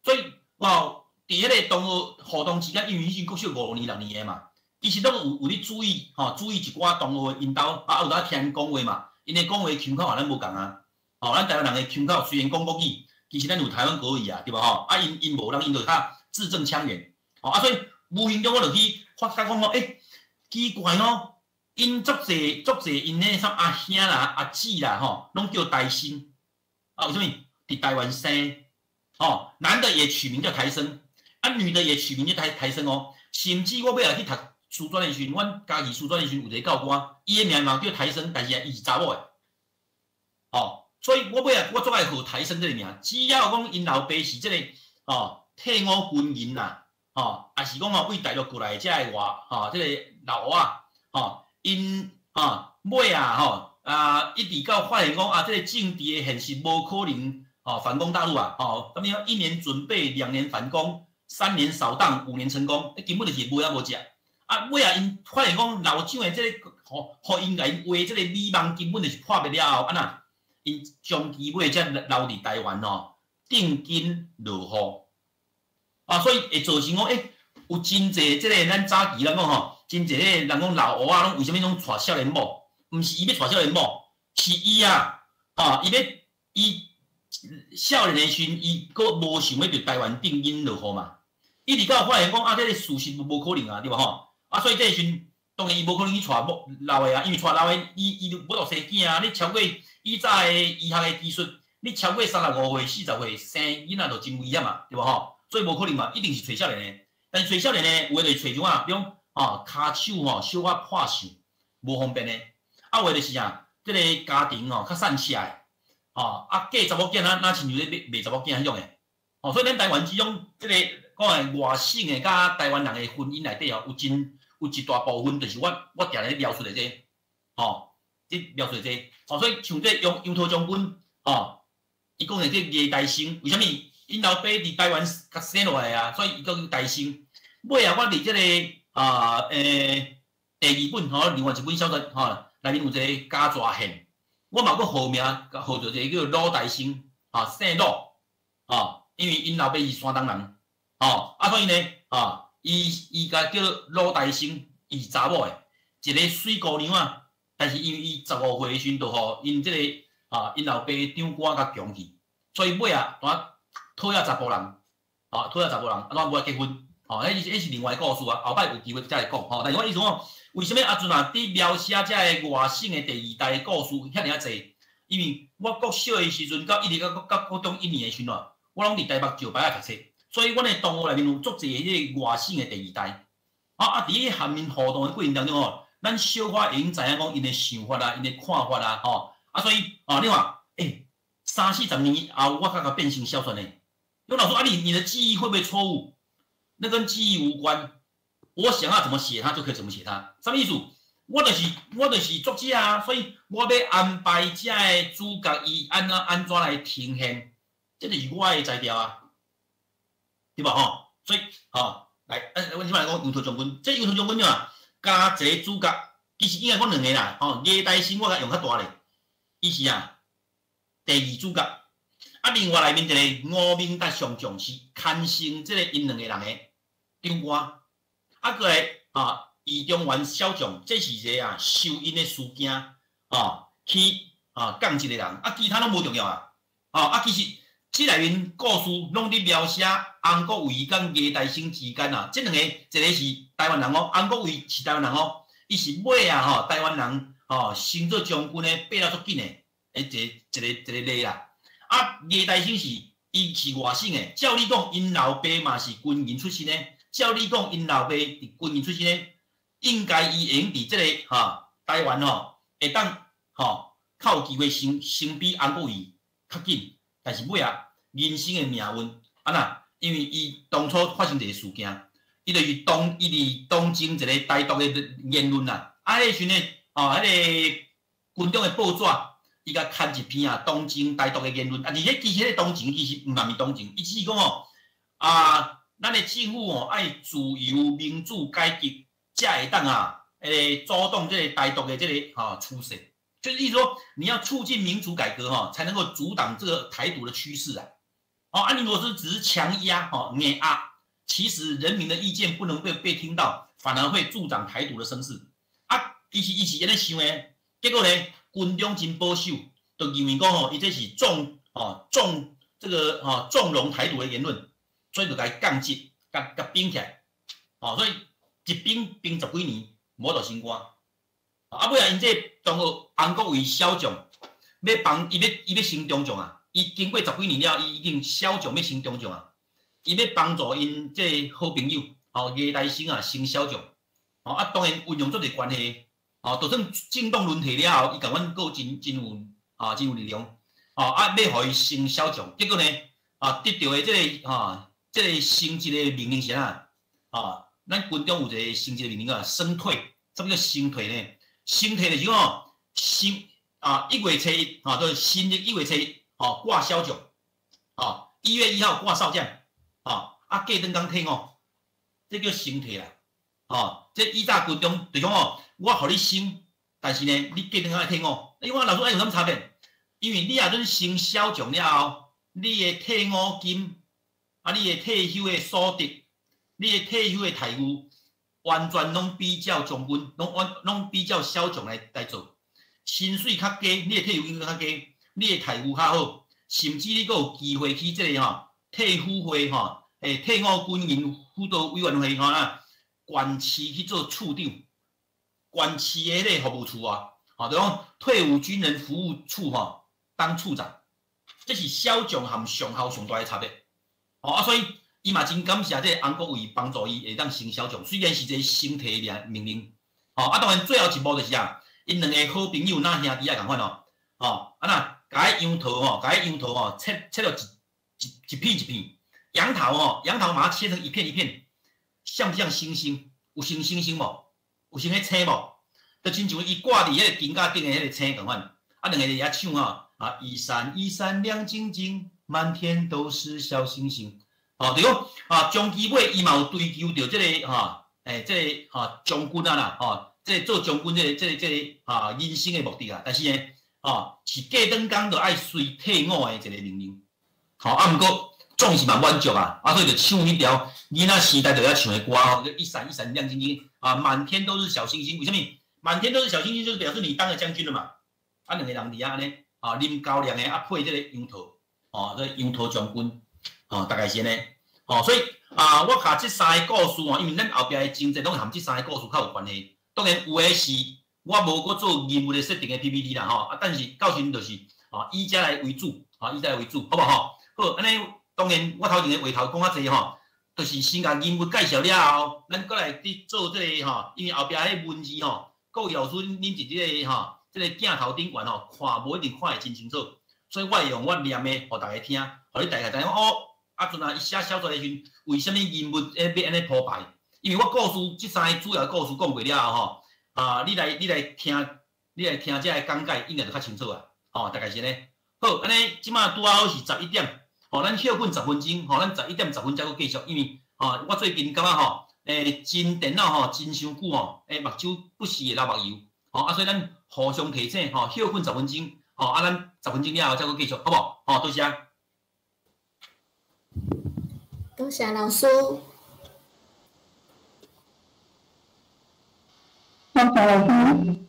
所以哦，佇彼個同學互動之間，因為彼陣國小5年6年的嘛，其實攏有咧注意吼，注意一寡同學𪜶兜啊，有當聽𪜶講話嘛。𪜶的講話腔口和咱無仝啊，吼，咱台灣人的腔口雖然講國語，其實咱有台灣國語啊，對無吼？啊，𪜶無，人𪜶就較字正腔圓，吼啊，所以無形中我就去發覺講吼，欸，奇怪哦， 𪜶足濟足濟，𪜶咧啥阿兄啦、阿姊啦，吼，攏叫台生。啊，為啥物？佇台灣生，吼，男的也取名叫台生，啊，女的也取名叫台生哦。甚至我尾仔去讀師專的時陣，阮家己師專的時陣有一个教官，伊的名嘛叫台生，但是啊，伊是查某的，吼，所以我尾仔我足愛號台生這个名，只要講𪜶老爸是這个吼退伍軍人啦，吼，抑是講吼對大陸過來的這个外吼，這个老芋仔，吼，𪜶吼尾仔吼啊，一直到發現講啊，這个政治的現實無可能吼反攻大陸啊，吼，啥物一年準備，2年反攻，3年掃蕩，5年成功，根本就是無影無跡。啊，尾仔𪜶發現講老蔣的這个，予予𪜶共𪜶畫這個美夢，根本就是破滅了後，按怎？𪜶長期尾才留佇台灣吼，定根落戶。啊，所以會造成講，欸，有真濟這个咱早期咱講吼，真濟个人講老芋仔攏為啥物攏娶少年某？毋是伊欲娶少年某，是伊啊，吼，伊欲伊少年的時陣，伊閣無想欲佇台灣定根落戶嘛。一直到發現講啊，這个事實無可能啊，對無吼？啊，所以這個時陣，當然伊無可能去娶某老的啊，因為娶老的，伊伊無法度生囝啊。你超過以早的醫學的技術，你超過35歲、40歲生囡仔就真危險嘛，對無吼？所以無可能嘛，一定是揣少年的。但是揣少年的，有的就是揣種啊，比如講吼，跤手吼小可破相，無方便的。啊，有的就是啊，這个家庭吼較散赤的，吼啊嫁查某囝若若親像咧賣查某囝彼種的。吼，所以咱台灣這種這个講的外省的佮台灣人的婚姻內底吼，有真有一大部分就是我定咧描述的這個，吼，這描述的這個，吼，所以像這楊楊濤將軍，吼，伊講的這個魏台生，為啥物？𪜶老爸佇台灣共生落來啊，所以伊叫台生。尾仔我佇這个啊，第二本吼，另外一本小說吼，內面有一個嘉大縣，我嘛閣號名號做一個叫魯台生，吼，姓魯，吼，因為𪜶老爸是山東人，吼，啊，所以呢，吼，伊伊共叫魯台生，伊是查某的，一个媠姑娘仔，但是因為伊15歲的時陣，就予𪜶這个啊，𪜶老爸長官共強去，所以尾仔拄討厭查埔人，啊，討厭查埔人，啊，怎無愛結婚？吼，彼是另外的故事啊，後擺有機會才會講吼。但是我意思講，為啥物阿陣啊，佇描寫這个外省的第二代的故事遐爾仔濟？因為我國小的時陣，到一直到國中一年的時陣啊，我攏佇台北石牌仔讀冊，所以阮的同學內面有足濟彼個外省的第二代。啊啊！佇彼和𪜶互動的過程當中吼，咱小可會用知影講𪜶的想法啊，𪜶的看法啊，吼啊，所以啊，你看，欸，三四十年後，我才共變成小說呢。有老師說啊，你的記憶會不會錯誤？那跟記憶無關。我想要怎麼寫它，就可以怎麼寫它。啥物意思？我就是作者啊，所以我欲安排這个主角伊按怎按怎來呈現，這就是我的才調啊，對無吼？所以吼，來，阮這擺來講楊濤將軍，這楊濤將軍啊，加一個主角，其實應該講兩個啦，吼，魏台生我共用較大咧，伊是啊第二主角，啊，另外內面一個吳明達上將是牽成這個𪜶兩個人的長官，啊，閣來啊，易中元小將，這是一個啊受𪜶的事件，啊去啊降職的人，啊，其他攏無重要啊，啊，其實這內面故事攏佇描寫洪國威佮魏台生之間啊，這兩個一個是台灣人哦，洪國威是台灣人哦，伊是尾仔吼台灣人吼升做將軍的爬了足緊的，一個一個一個例啦。啊，魏台生是伊是外省的，照理講𪜶老爸嘛是軍人出身的，照理講𪜶老爸佇軍人出身的，應該伊會用佇這个吼台灣吼會當吼較有機會升升比洪國威較緊，但是尾仔人生的命運按怎？因為伊當初發生一個事件，伊就是當伊佇同情一個台獨的言論啦，啊，彼時陣呢，吼，彼个軍中的報紙，伊共刊一篇啊，同情台獨的言論，啊，而且其實彼個同情其實毋嘛是同情，伊只是講吼，啊，咱的政府吼愛自由民主改革，才會當啊，會阻擋這個台獨的這个吼趨勢，就是意思說你要促進民主改革吼，才能夠阻擋這個台獨的趨勢啊。哦，啊，你如果是只是強壓吼硬壓，其實人民的意見不能被聽到，反而會助長台獨的聲勢。啊，其實伊是按呢想的，結果呢，軍中真保守，就認為講吼，伊這是縱哦縱這個吼縱容台獨的言論，所以就共伊降職，共共冰起來。哦，所以一冰冰十幾年，無法度升官。啊，尾仔𪜶這同學洪國偉小將欲幫伊欲伊欲升中將啊！伊經過十幾年了，伊已經小將欲升中將啊！伊欲幫助𪜶這好朋友，吼魏大生啊升小將，吼啊當然運用足濟關係，吼就算政黨輪替了後，伊共阮閣真真有啊真有力量，吼啊欲予伊升小將，結果呢啊得著的這个哈這个升職的命令是啥？啊，咱軍中有一个升職的命令叫升退，啥物叫升退呢？升退就是講新啊一月初一，吼，就是新曆一月初一，吼掛小將，吼1月1號掛少將，吼啊過轉工退伍，這叫升退啦，吼這以早軍中就是講吼，我予你升，但是呢，你過轉工愛退伍，因為我老師愛有啥物差別？因為你若準升小將了後，你的退伍金，啊你的退休的所得，你的退休的待遇，完全攏比照將軍，攏完攏比照小將來來做，薪水較低，你的退休金較低，你的待遇較好，甚至你閣有機會去這个吼退輔會吼，退伍軍人輔導委員會吼啊，縣市去做處長，縣市的彼个服務處啊，吼，就講退伍軍人服務處吼當處長，這是小將和上校上大的差別，吼啊，所以。伊嘛真感謝這个洪國偉幫助伊會當升小將，雖然是一個升退的命令，吼啊，當然最後一幕就是啊，𪜶兩個好朋友若兄弟仔仝款哦，吼啊若共彼楊桃吼，共彼楊桃吼切切落一一一片一片，楊桃吼，楊桃把它切成一片一片，像不像星星？有像星星無？有像彼星無？就親像伊掛佇彼個金架頂的彼個星仝款，啊，兩个佇遐唱吼，啊，一閃一閃亮晶晶，滿天都是小星星。吼，就講啊，終其尾伊嘛有追求著這个吼，這个吼將軍啊啦，吼，這个做將軍這个、這个、這个哈人生的目的啊。但是呢，吼是過轉工就愛隨退伍的一個命令。吼，啊，毋過總是嘛滿足啊，啊，所以就唱彼條囡仔時代就遐唱的歌吼，一閃一閃亮晶晶啊，滿天都是小星星。為啥物？滿天都是小星星，就是表示你當了將軍了嘛。啊，兩個人佇遐按呢，啊，啉高粱的啊，配這个楊桃，吼，這个楊桃將軍，吼，大概是按呢。吼，所以啊，我共這三个故事吼，因為咱後壁的情節攏和這三个故事較有關係。當然有的是我無閣做人物的設定的 PPT 啦，吼啊，但是到時陣就是啊，以這來為主，啊，以這來為主，好無吼？好，按呢當然我頭前的話頭講較濟吼，就是先共人物介紹了後，咱閣來佇做這个吼，因為後壁彼文字吼，各位老師恁佇這个吼，這个鏡頭頂懸吼，看無一定看會真清楚，所以我會用我念的，予大家聽，予你大概知影哦。啊，陣啊，伊寫小說的時陣，為啥物人物會欲按呢鋪排？因為我故事這三個主要故事講過了後吼，啊，你來你來聽，你來聽這个講解，應該就較清楚啊。吼，大概是按呢。好，按呢，這馬拄仔好是11點，吼，咱歇睏十分鐘，吼，咱11點10分才閣繼續，因為吼，我最近感覺吼，真電腦吼真傷久吼，目睭不時會流目油，吼，啊，所以咱互相提醒，吼，歇睏十分鐘，吼，啊，咱十分鐘了後才閣繼續，好無？吼，多謝。多謝老師。多謝老師。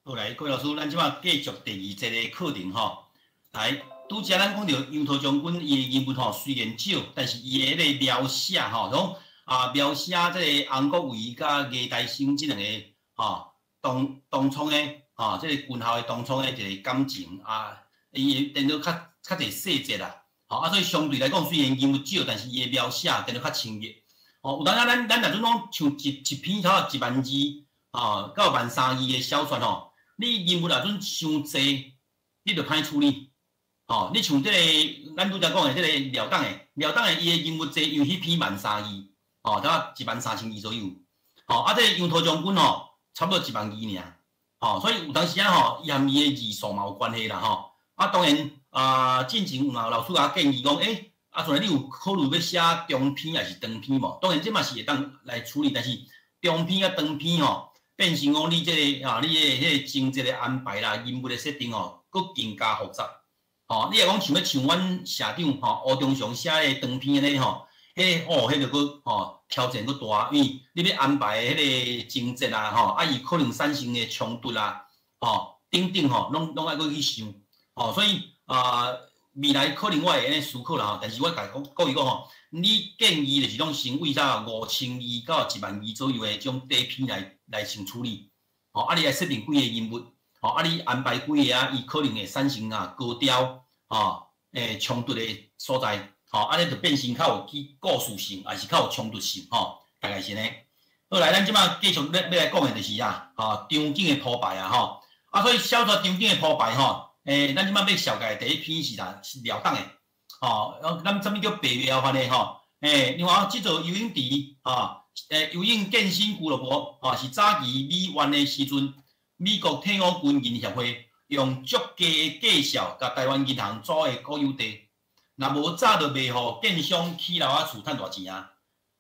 好來，各位老師，咱這擺繼續第二節的課程吼。來，拄才咱講著楊濤將軍伊的人物吼，雖然少，但是伊的彼個描寫吼，講啊描寫這個翁國維佮魏大生這兩個吼，當當初的吼，這個軍校的當初的一個感情啊，伊會變做較濟細節啦。吼啊，所以相對來講，雖然人物少，但是伊的描寫變做較深入。吼，有當時咱若陣講像一篇差不多1萬字，吼，到13,000字的小說吼，你人物若陣傷濟，你就歹處理。吼，你像這個咱拄才講的這個廖董的，伊的人物濟，因為彼篇13,000字，吼，才13,000字左右。吼，啊，這個楊濤將軍吼，差不多1萬字爾。吼，所以有當時仔吼，伊和伊的字數嘛有關係啦吼。啊，當然啊，進前有嘛有老師共我建議講，欸，啊，像你有考慮欲寫中篇抑是長篇無？當然這嘛是會當來處理，但是中篇佮長篇吼，變成講你這個啊，你的彼個情節的安排啦，人物的設定吼，閣更加複雜。吼，你若講像欲像阮社長吼，吳忠雄寫的長篇按呢吼，彼個哦，彼個閣吼挑戰閣大，因為你欲安排的彼個情節啊，吼，啊伊可能產生的衝突啊，吼，等等吼，攏愛閣去想，吼，所以啊，未來可能我會按呢思考啦吼，但是我共各位講吼，你建議就是講先為啥5000字到1萬字左右的這種短篇來先處理，吼，啊你來設定幾個人物，吼，啊你安排幾個啊，伊可能會產生啊高調，吼，衝突的所在，吼，按呢就變成較有去故事性，抑是較有衝突性，吼，大概是按呢。好來，咱這擺繼續欲來講的就是啊，吼，場景的鋪排啊，吼，啊，所以小說場景的鋪排吼。咱這擺欲紹介的第一篇是啥？是廖董的，吼，咱啥物叫白描法呢？吼，另外這座游泳池，吼，游泳健身俱樂部，吼，是早期美援的時陣，美國退伍軍人協會用足低的價數，共台灣銀行租的國有地，若無早就賣予建商起樓仔厝趁大錢啊！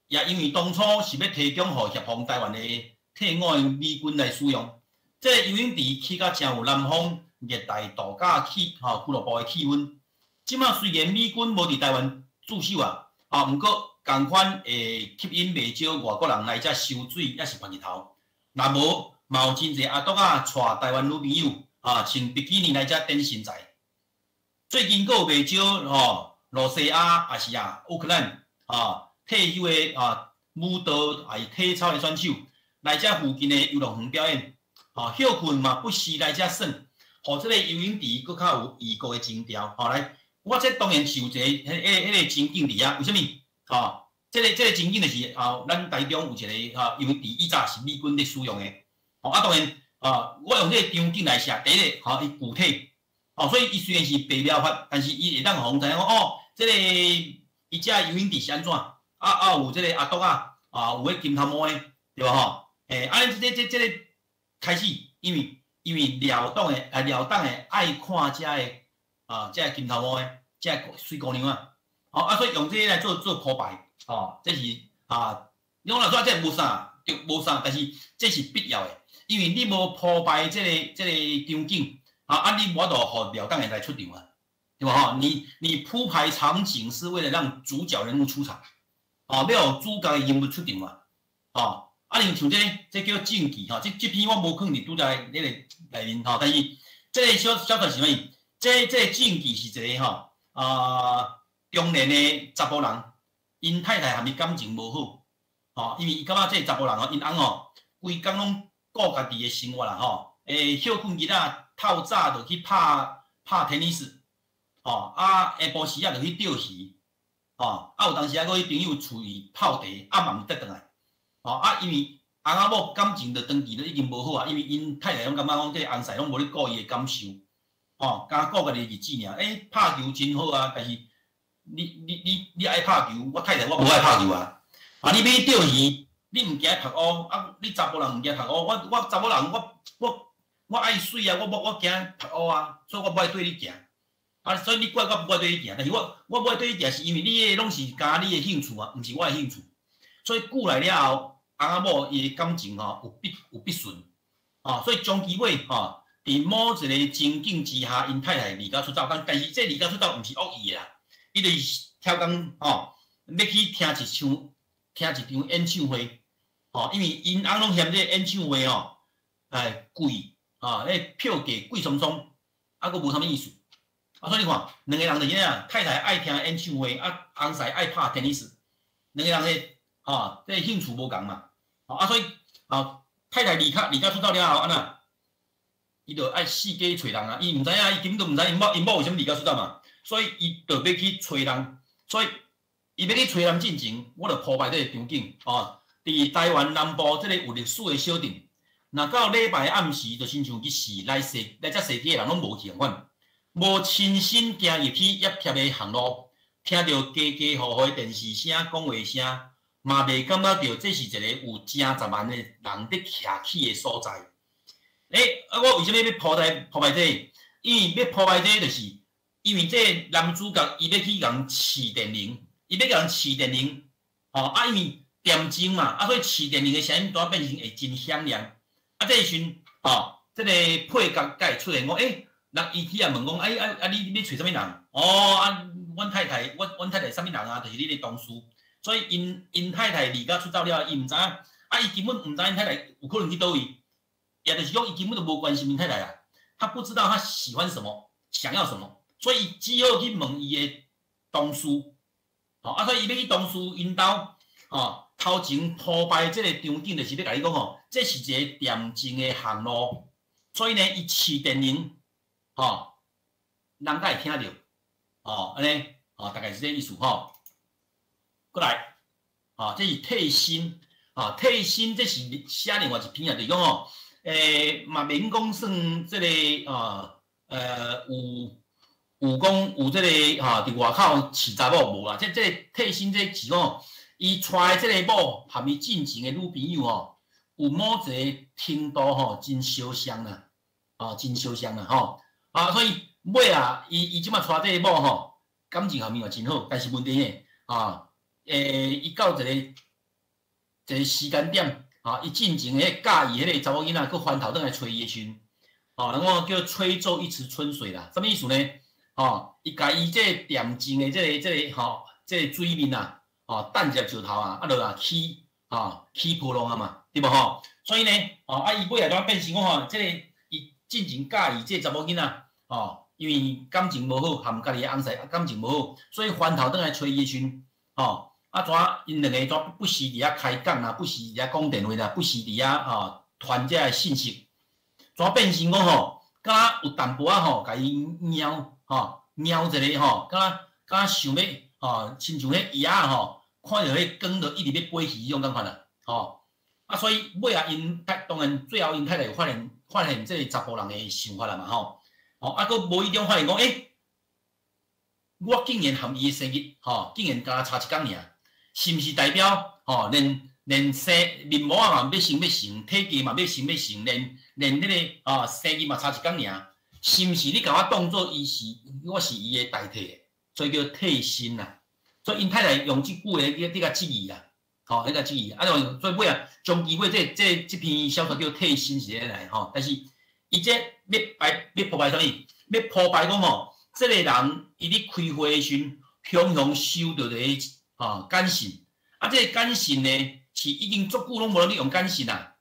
也因為當初是欲提供予協防台灣的退伍的美軍來使用，這個游泳池起甲誠有南方熱帶度假氣吼俱樂部的氣氛。這馬雖然美軍無佇台灣駐守啊，啊，毋過仝款會吸引袂少外國人來遮游水，抑是曬日頭。若無，嘛有真濟阿篤仔帶台灣女朋友啊，穿比基尼來遮展身材。最近閣有袂少吼，露西亞抑是啊烏克蘭啊退休的啊舞蹈抑是體操的選手來遮附近的遊樂園表演，吼，歇睏嘛不時來遮耍。予這個游泳池閣較有異國的情調，吼來，我這當然是有一個彼個情景佇遐，為啥物？吼，這個情景就是啊，咱台中有一個吼游泳池，以早是美軍咧使用的，吼啊當然啊，我用這個場景來寫，第一個吼伊具體，吼，所以伊雖然是白描法，但是伊會當予人知影講哦，這個伊這游泳池是按怎？啊啊有這個阿篤仔，啊有彼金頭毛的，對無吼？啊，這個開始，因為廖董的愛看這个啊，這个金頭毛的，這个媠姑娘啊，吼啊，所以用這個來做鋪排，吼，這是啊，你講若說這無啥，對，無啥，但是這是必要的，因為你無鋪排這個場景，啊，你無法度予廖董的來出場啊，對無吼？你鋪排場景是為了讓主角人物出場，哦，欲予主角的人物出場嘛，哦。啊，像這個，這叫證據吼，這篇我無囥佇拄才彼個內面吼，但是這個小說是啥物？這個證據是一個吼啊中年的查埔人，𪜶太太和伊感情無好，吼，因為伊感覺這個查埔人吼，𪜶翁吼，規工攏顧家己的生活啦吼，歇睏囡仔透早就去拍 tennis，吼，啊下晡時仔就去釣魚，吼，啊有當時仔閣去朋友厝裡泡茶，暗嘛毋得轉來。吼啊，因為翁仔某感情就長期都已經無好啊，因為𪜶太太攏感覺講這個翁婿攏無咧顧伊的感受，吼，敢顧家己的日子爾。欸，拍球真好啊，但是你愛拍球，我太太我無愛拍球啊。啊，你欲去釣魚，你毋驚曝烏，啊，你查埔人毋驚曝烏，我查某人我愛媠啊，我驚曝烏啊，所以我無愛綴你行。啊，所以你怪我無愛綴你行，但是我無愛綴你行，是因為你的攏是佮你的興趣啊，毋是我的興趣。所以久來了後，翁仔某伊的感情吼有不順，吼，所以終其尾吼，佇某一個情景之下，𪜶太太離家出走，但是這離家出走毋是惡意的啦，伊就是超工吼，欲去聽一場演唱會，吼，因為𪜶翁攏嫌這個演唱會吼，哎貴，啊，彼票價貴鬆鬆，啊，閣無啥物意思。啊，所以你看，兩個人就是按呢，太太愛聽演唱會，啊，翁婿愛拍テニス，兩個人的吼，這個興趣無仝嘛。啊，所以啊，太太離家出走了後，按怎？伊就愛四界揣人啊，伊毋知影，伊根本就毋知𪜶某為啥物離家出走嘛，所以伊就欲去揣人，所以伊欲去揣人進前，我就鋪排這個場景，哦，佇台灣南部這個有歷史的小鎮，若到禮拜暗時，就親像彼時來踅來遮踅街的人攏無去仝款，無親身行入去葉貼的巷路，聽著家家戶戶的電視聲、講話聲，嘛袂感覺著這是一個有成十萬的人佇徛起的所在。欸，啊，我為啥物欲鋪排這個？因為欲鋪排這個，就是因為這個男主角伊欲去共試電鈴，伊欲共試電鈴，吼啊，因為恬靜嘛，啊，所以試電鈴的聲音拄仔變成會真響亮。啊，這個時陣，吼，這個配角才會出現講，欸，人伊去啊問講，欸啊啊，你欲揣啥物人？哦，啊，阮太太，阮太太啥物人啊？就是你的同事。所以𪜶太太離家出走了，伊毋知影，啊，伊根本毋知𪜶太太有可能去佗位。也就是講，伊根本就無關心𪜶太太啊，他不知道他喜歡什麼，想要什麼，所以只好去問伊的同事，吼啊，所以伊欲去同事𪜶兜，吼，頭前鋪排這個場景，就是欲共你講吼，這是一個恬靜的巷路，所以呢，伊試電鈴，吼，人才會聽著，吼，按呢，吼，大概是這個意思吼。過來，吼，這是替身，吼，替身這是寫另外一篇啊，就是講吼。欸，嘛免講算這個啊，有講有這個吼，佇外口飼查某無啦？這個替身這是講，伊娶的這個某含伊進前的女朋友吼，有某一個程度吼，真相像啦，哦，真相像啦吼，啊，所以尾啊，伊這馬娶這個某吼，感情方面嘛真好，但是問題呢，啊，欸，伊到一個時間點。啊！伊進前彼佮意彼個查某囡仔，閣翻頭轉來揣伊的時陣，吼，人講叫吹皺一池春水啦，啥物意思呢？吼，伊共伊這個恬靜的這個吼，這個水面啊，吼，擲一粒石頭啊，啊落啊起，吼，起波浪啊嘛，對無吼？所以呢，吼，啊，伊尾仔怎變成講吼，這個伊進前佮意這個查某囡仔，吼，因為感情無好，含家己的翁婿感情無好，所以翻頭轉來揣伊的時陣，吼。啊，怎𪜶兩个怎不時佇遐開講啊，不時佇遐講電話啦，不時佇遐吼傳這个信息，怎變成講吼，敢若有淡薄仔吼，共伊貓吼貓一个吼，敢若想欲吼，親像彼鴨仔吼，看著彼光就一直欲飛去彼種感覺啦，吼。啊，所以尾仔𪜶太當然最後𪜶太太有發現這個查埔人的想法啦嘛吼，吼啊，閣無意中發現講，欸，我竟然含伊的生日吼，竟然敢若差一工爾。是毋是代表吼，連生面膜仔嘛欲生欲成，體格嘛欲生欲成，連彼個啊生日嘛差一工爾，是毋是你共我當做伊是我是伊的代替的，所以叫替身啦。所以𪜶太太用這句話咧共質疑啦，吼，咧共質疑。啊，所以尾仔終其尾這篇小說叫替身是按呢來吼，但是伊這欲擺欲鋪排啥物？欲鋪排講吼，這個人伊咧開會的時陣，雄雄收著一個。吼，簡訊，啊，這個簡訊呢，是已經足久攏無人咧用簡訊啦。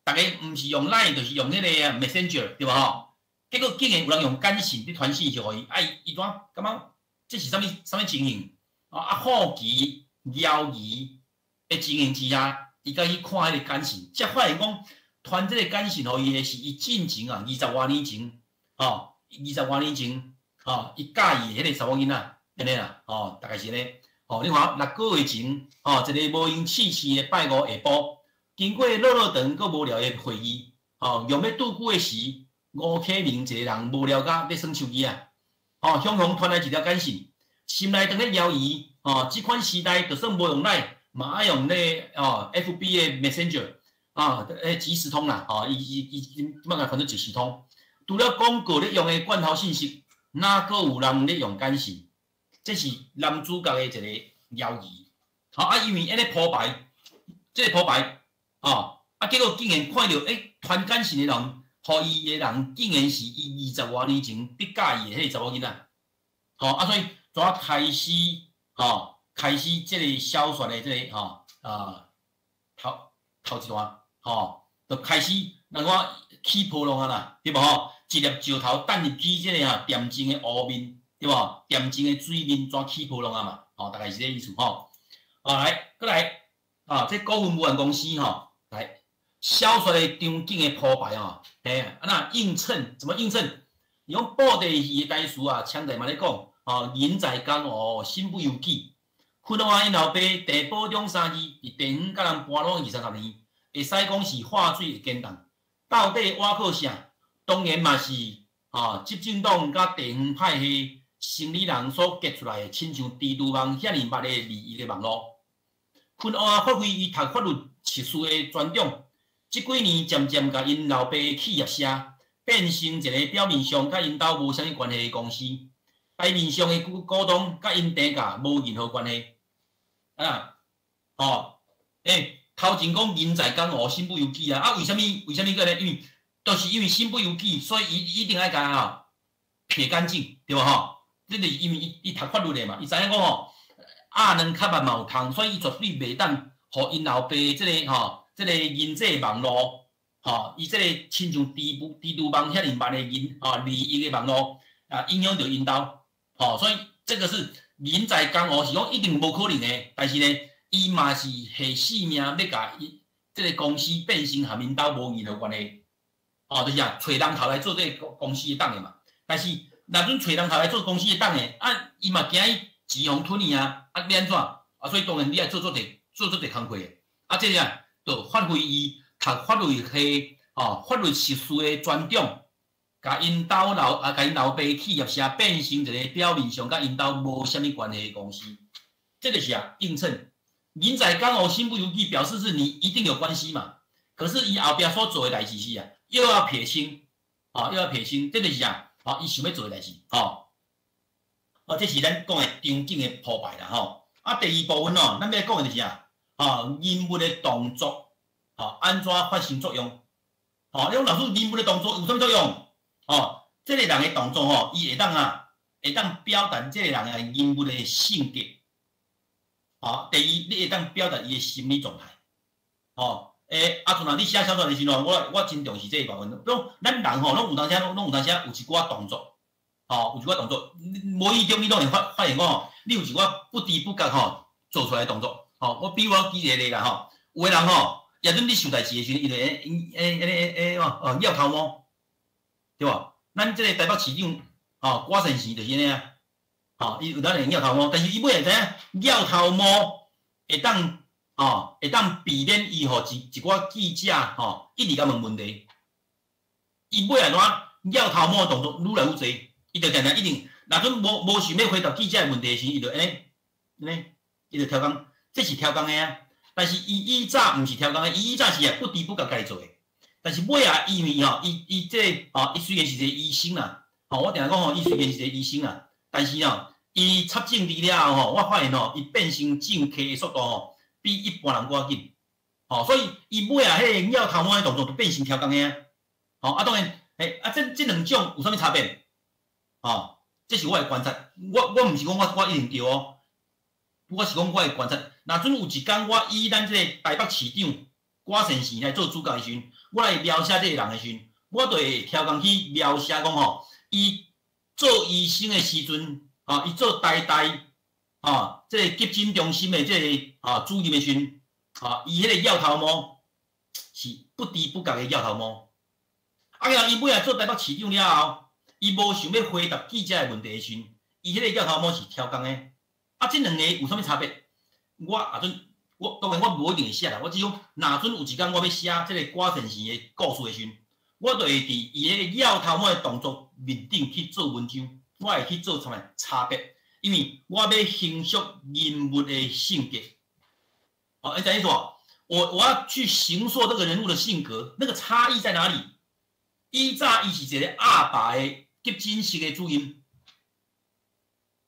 逐家毋是用 Line，就是用彼個 Messenger，對無吼？結果竟然有人用簡訊佇傳訊息予伊，啊，伊怎感覺這是啥物啥物情形？啊，好奇、猶疑的情形之下，伊才去看彼個簡訊，才發現講傳這個簡訊予伊的是伊進前啊，二十外年前，吼，二十外年前，吼，伊佮意的彼個查某囡仔，按呢啦，吼，大概是按呢。吼，你看6個月前，吼，一個無閒刺刺的拜五下晡，經過落落長閣無聊的會議，吼，用欲拄久的時，吳啟明一個人無聊甲欲耍手機啊，吼，雄雄傳來一條簡訊，心內當咧猶疑，吼，這款時代就算無用 LINE，嘛愛用咧哦，FB 的 Messenger，啊，欸，即時通啦，吼，伊這擺共翻做即時通，除了廣告咧用的罐頭信息，哪閣有人咧用簡訊？這是男主角的一個猶疑，吼啊，因為按呢鋪排，這個鋪排，吼啊，結果竟然看著，欸，傳簡訊的人，予伊的人，竟然是伊二十外年前佇佮意的彼個查某囡仔，吼啊，所以怎開始，吼，開始這個小說的這個，吼啊，頭頭一段，吼，就開始人講起波浪啊啦，對無吼？一粒石頭擲入去這个啊恬靜的湖面，對無？恬靜的水面怎起波浪啊嘛？吼，大概是這个意思吼。啊，來，閣來，啊，這股份無限公司吼，來小說的場景的鋪排吼，嘿，啊那映襯怎麼映襯？伊講布袋戲的台詞啊，槍台嘛咧講，吼，人在江湖，身不由己。昆王𪜶老爸鄭保中三字，佇地方共人盤攏二三十年，會使講是化水會堅凍。到底倚靠啥？當然嘛是吼，執政黨佮地方派系生理人所結出來的，親像蜘蛛網遐爾密的利益的網路。昆王發揮伊讀法律碩士的專長，這幾年漸漸共𪜶老爸的企業社變成一个表面上佮𪜶兜無啥物關係的公司，台面上的股股東佮𪜶定價無任何關係。啊，哦，欸，頭前講人在江湖，身不由己啊！啊，為啥物？為啥物閣呢？因為就是因為身不由己，所以伊一定愛共吼撇乾淨，對無吼？這就是因為伊伊讀法律的嘛，伊知影講吼，鴨卵較密嘛有空，所以伊絕對袂當予𪜶老爸這个吼，這个人際網路，吼，伊這个親像蜘蛛網遐爾密的人吼利益的網路啊，影響著𪜶兜，吼，所以這個是人在江湖是講一定無可能的，但是呢，伊嘛是下死命欲共伊這个公司變成和𪜶兜無任何關係，哦，就是啊，揣人頭來做這个公司的董的嘛。但是若陣揣人頭來做公司的董的，啊，伊嘛驚伊錢予吞去啊，啊，欲按怎？啊，所以當然你愛做做濟做做濟工課的，啊，這個啊，就發揮伊讀法律系吼法律碩士的專長，共𪜶兜老啊，共𪜶老爸企業社變成一个表面上佮𪜶兜無啥物關係的公司，這就是啊映襯。人在江湖身不由己，表示是你一定有關係嘛。可是伊後壁所做的代誌是啊，又要撇清，啊，又要撇清，這就是啊，啊，伊想欲做的代誌，吼。哦，這是咱講的場景的鋪排啦，吼。啊，第二部分哦，咱欲講的就是啊，啊，人物的動作，吼，按怎發生作用？吼，你講老師，人物的動作有啥物作用？哦，這个人的動作吼，伊會當啊，會當表達這個人的人物的性格。吼，第二，你會當表達伊的心理狀態。吼，欸，阿陣啊，你寫小說的時陣，我真重視這個部分。比如咱人吼，攏有當時，攏有當時有一寡動作，吼，有一寡動作，無意中你攏會發現講吼，你有一寡不知不覺吼做出來的動作。吼，我比如我舉一個例啦吼，有的人吼，也陣你想代誌的時陣，伊就會欸欸欸哦，拗頭毛，對無？咱這個台北市長吼，郭先生就是按呢啊。吼，伊有當會拗頭毛，但是伊尾會知影拗頭毛會當吼，會當避免伊予一寡記者吼一直共問問題。伊尾來怎拗頭毛的動作愈來愈濟，伊就定定一定，若陣無想欲回答記者的問題時，伊就按呢按呢，伊就刁工，這是刁工的啊。但是伊以早毋是刁工的，伊以早是啊不知不覺家己做的。但是尾啊，因為吼，伊伊這個吼，伊雖然是一個醫生啦，吼，我定定講吼，伊雖然是一個醫生啦，但是吼，伊插政治了後吼，我發現吼，伊變成政客的速度吼，比一般人閣較緊，吼，所以伊尾啊，彼个拗頭毛的動作就變成刁工的啊，吼，啊當然，欸，啊這兩種有啥物差別？吼，這是我的觀察，我毋是講我一定對哦，我是講我的觀察。若準有一工我以咱這個台北市長郭先生來做主角的時陣，我來描寫這個人的時陣，我就會刁工去描寫講吼，伊做醫生的時陣，吼，伊做台大，吼，這個急診中心的這個吼主任的時陣，吼，伊彼個拗頭毛是不知不覺的拗頭毛。啊，伊尾仔做台北市長了後，伊無想欲回答記者的問題的時陣，伊彼個拗頭毛是刁工的。啊，這兩個有啥物差別？我阿陣，我當然我無一定會寫啦，我只講，若準有一工我欲寫這個郭先生的故事的時陣，我就會佇伊彼個拗頭毛的動作面頂去做文章，我會去做啥物差別？因為我欲形塑人物的性格。哦，你知影意思無？我要去形塑這個人物的性格，那個差異在哪裡？以早伊是一個鴨爸的急診室的主任，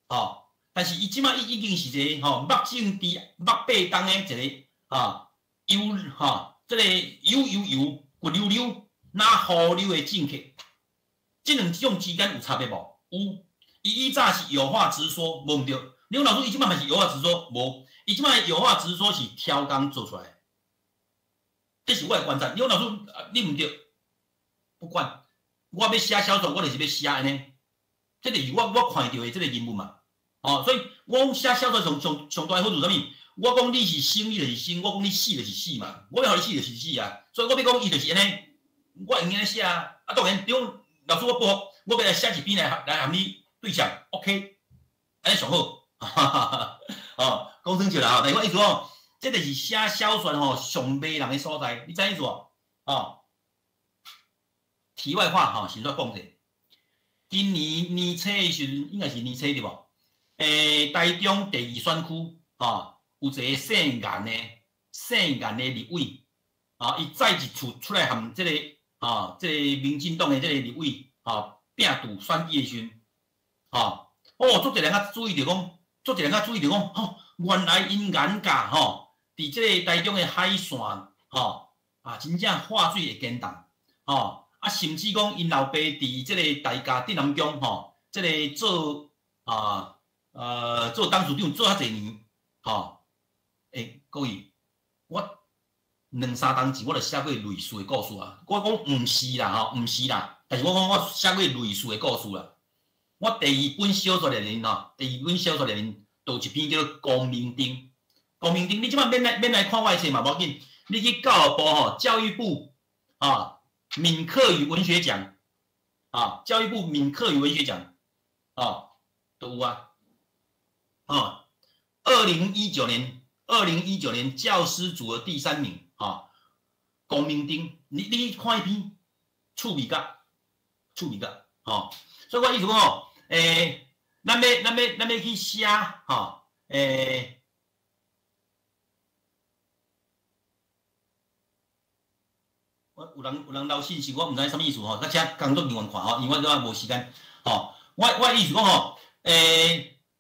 吼，但是伊這擺伊已經是一個吼目症治目八冬的一個吼油吼，這個油油油骨溜溜那雨溜的政客，這兩種之間有差別無？有。伊以早是有話直說，無毋對。你講老師，伊這擺嘛是有話直說，無？伊這擺有話直說是刁工做出來的，這是我的觀察。你講老師，你毋對。不管，我欲寫小說，我就是欲寫按呢，這就是我看著的這個人物嘛。哦，所以我講寫小說上上上大的好處啥物？我講你是生，你就是生；我講你死，就是死嘛。我欲予你死，就是死啊。所以我欲講伊就是按呢，我會用按呢寫啊。啊，當然，對老師我不服，我欲來寫一篇來和你對象，OK，按呢上好。哦，講耍笑啦吼，但是我意思講，這就是寫小說吼上迷人的所在，你知影意思無？哦，題外話吼，先煞講者，今年年初的時陣，應該是年初對無？台中第二選區吼，有一个姓顏的立委，啊，伊再一次出來和這個啊，這個民進黨的這個立委啊，拼賭選舉的時陣，吼，哦，足濟人較注意著講，足濟人較注意著講，吼，原來𪜶顏家吼，佇這個台中的海線吼，啊，真正化水會堅凍，吼，啊，甚至講𪜶老爸佇這個大甲鎮瀾宮吼，這個做啊。做董事長做遐濟年，吼，各位，我兩三冬前我就寫過類似的故事啊。我講毋是啦，吼，毋是啦，但是我講我寫過類似的故事啦。我第二本小說內面吼，第二本小說內面就有一篇叫做《光明燈》。光明燈，你這擺免來看我的冊嘛，無要緊。你去教育部吼，教育部啊，閩客語文學獎啊，教育部閩客語文學獎啊，都有啊。哦，2019年，2019年教師組的第三名，哈，光明燈，你看彼篇，趣味甲，趣味甲，吼，所以我意思講吼，咱欲去寫，吼，我有人留信息，我毋知啥物意思吼，咱請工作人員看吼，因為我這擺無時間，吼，我意思講吼，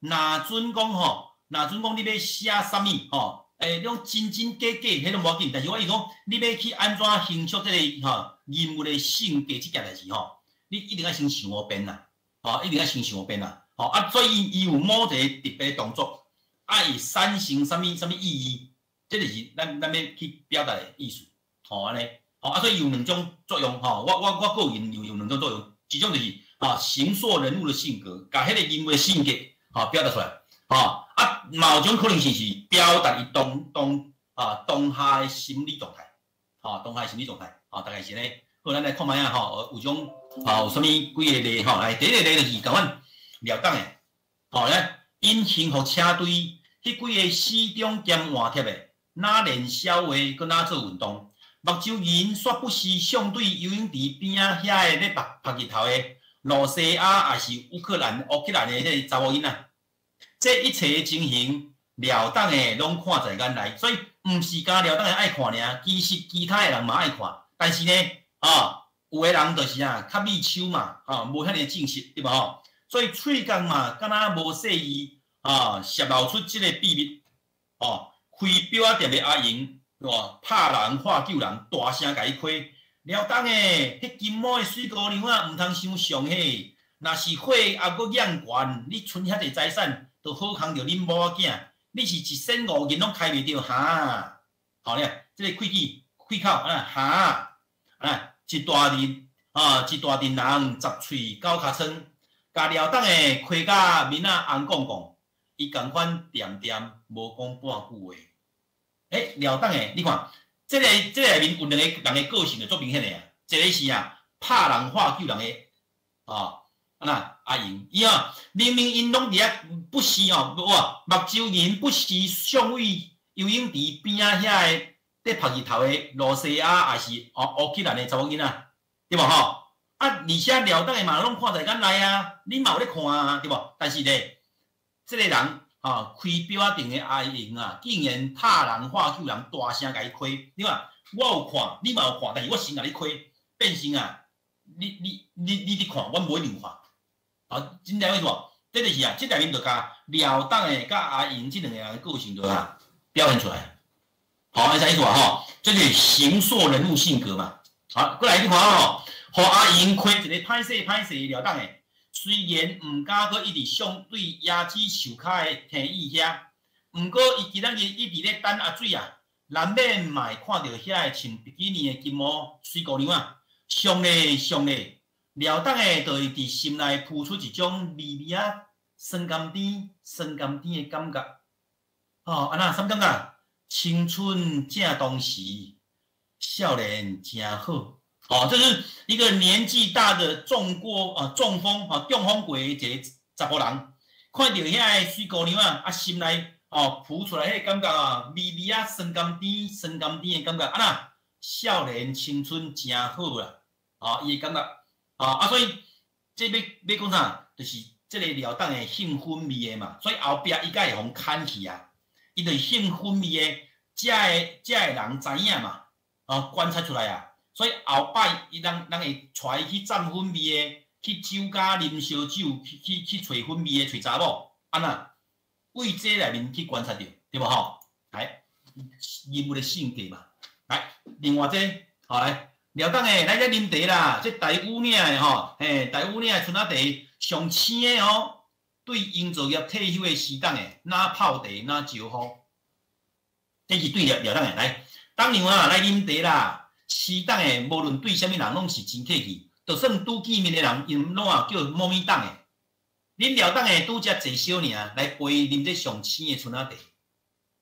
若准講吼，若准講你欲寫啥物吼？你講真真假假，彼攏無要緊。但是我意思講，你欲去按怎形塑這個吼人物的性格這件代誌吼，你一定愛先想五遍啦，吼，一定愛先想五遍啦，吼啊，所以伊有某一個特別動作，啊，會產生啥物啥物意義，這就是咱欲去表達的意思，吼按呢，吼啊，所以有兩種作用吼，我個人認為有兩種作用，一種就是啊，形塑人物的性格，共彼個人物的性格。吼，表達出來，吼啊，嘛有種可能性是表達伊當下的心理狀態，吼，當下的心理狀態，吼，大概是按呢。好，咱來看覓仔吼，有種吼有啥物幾个例吼，來，第一个例就是仝款廖董的，吼，來，𪜶幸福車隊彼幾个死忠兼活貼的，若練痟話，閣若做運動，目睭仁煞不時相對游泳池邊仔遐个咧曝日頭的露西亞，抑是烏克蘭的彼個查某囡仔。這一切的情形，廖董的攏看在眼內，所以毋是干廖董的愛看爾，其實其他的人嘛愛看。但是呢，啊，有的人就是啊，較覕手嘛，啊，無遐爾正式，對無吼？所以喙角嘛，敢若無細意，啊，泄露出這個秘密，哦，開錶仔店的阿英，哇，拍人喝救人，大聲共伊開。廖董的，彼金毛的媠姑娘啊，毋通傷俗嘿，若是血壓閣驗懸，你賰遐濟財產。就好康著恁某仔囝，你是一仙五銀攏開袂著，哈！好咧，這個氣氣開口啊，哈！啊，一大陣啊，一大陣人十喙九尻川，共廖董的開甲面仔紅摃摃，伊仝款恬恬無講半句話。廖董的，你看，這個內面有兩个人的個性就足明顯的啊，一个是啊，拍人喝救人的，啊。啊，阿英，伊啊，明明𪜶攏佇遐不時哦，哇，目睭仁不時相對游泳池邊仔遐个咧曝日頭的露西亞，抑是哦烏克蘭的查某囡仔，對無吼？啊，而且廖董的嘛攏看在眼內啊，你嘛有咧看啊，對無？但是咧，這个人吼開錶仔店的阿英啊，竟然拍人喝救人，大聲共伊開，你看我有看，你嘛有看，但是我先共你開，變成啊，你佇看，我無一定看。啊，真正意思無？這就是啊，這內面就共廖董的佮阿英這兩個人的個性就啊表現出來。好，按呢意思無吼？這是形塑人物性格嘛。好，過來你看吼，予阿英開一个歹勢歹勢廖董的，雖然毋敢閣一直相對椰子樹跤的天椅遐，毋過伊今仔日一直咧等阿水啊，難免嘛會看著遐个穿比基尼的金毛媠姑娘啊，上咧上咧，廖董的就會佇心內浮出一種微微仔酸甘甜、酸甘甜的感覺。哦，按怎啥物感覺？青春正當時，少年誠好。哦，這是一個年紀大的中過啊中風啊中風過的一个查埔人，看著遐个媠姑娘啊，啊心內哦浮出來彼个感覺啊，微微仔酸甘甜、酸甘甜的感覺，啊那少年青春誠好啦，哦，伊的感覺，哦啊，所以這欲講啥，就是這个廖董的興奮味的嘛，所以後壁伊才會予砍去啊，伊就是興奮味的，遮个人知影嘛，哦，觀察出來啊。所以後擺伊人會帶伊去攢粉味的，去酒家啉燒酒，去揣粉味的，揣查某，按怎？為這內面去觀察著，對無吼？來，人物的性格嘛。來，另外這個，好來，廖董的來遮啉茶啦，這大武嶺的吼，嘿，大武嶺的春仔茶上青的哦，對營造業退休的死黨的，若泡茶若招呼，這是對廖董的來，當娘啊來啉茶啦。死黨的無論對啥物人攏是真客氣，就算拄見面的人，𪜶攏也叫某物董的。恁廖董的拄才坐少爾來陪啉這上青的春仔茶。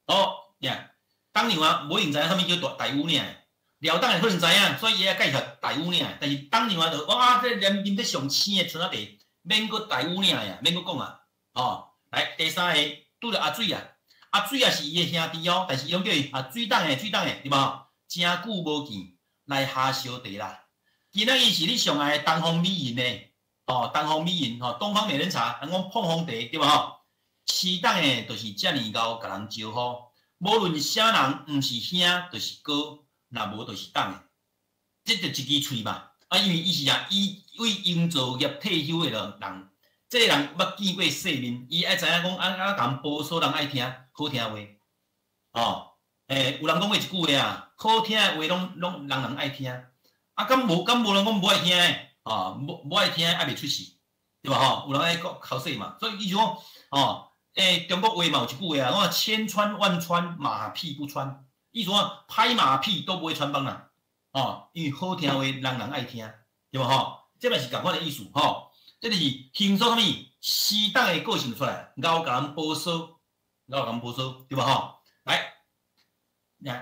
哦，呀，當娘啊，無一定知影啥物叫大武嶺的，廖董的可能知影，所以伊會介紹大武嶺的。但是當娘啊，就哇，這連啉這上青的春仔茶，免閣大武嶺的啊，免閣講啊。哦，來第三个拄著阿水啊，阿水也是伊的兄弟哦，但是伊攏叫伊啊水董的水董的，對無？誠久無見。來下燒茶啦！今仔日是你上愛的東方美人的哦，東方美人吼，東方美人茶，人講膨風茶對無吼？死黨的，就是遮爾𠢕共人招呼，無論啥人，毋是兄就是哥，若無就是董的，這就一支喙嘛。啊，因為伊是啥？伊為營造業退休的人，這个人捌見過世面，伊愛知影講按怎共報所人愛聽好聽話，哦。欸，有人講過一句話啊，好聽的話攏人人愛聽，啊，敢無人講無愛聽的，哦，無愛聽的猶未出世，對吧？吼，有人愛講口說嘛，所以伊就講，哦，欸，中國話嘛有一句話啊，講千穿萬穿，馬屁不穿，意思講拍馬屁都不會穿幫啦，哦，因為好聽話人人愛聽，對吧？吼，這嘛是仝款的意思，吼，這就是形塑啥物，死黨的個性出來，𠢕共人報數，𠢕共人報數，對吧？吼，來。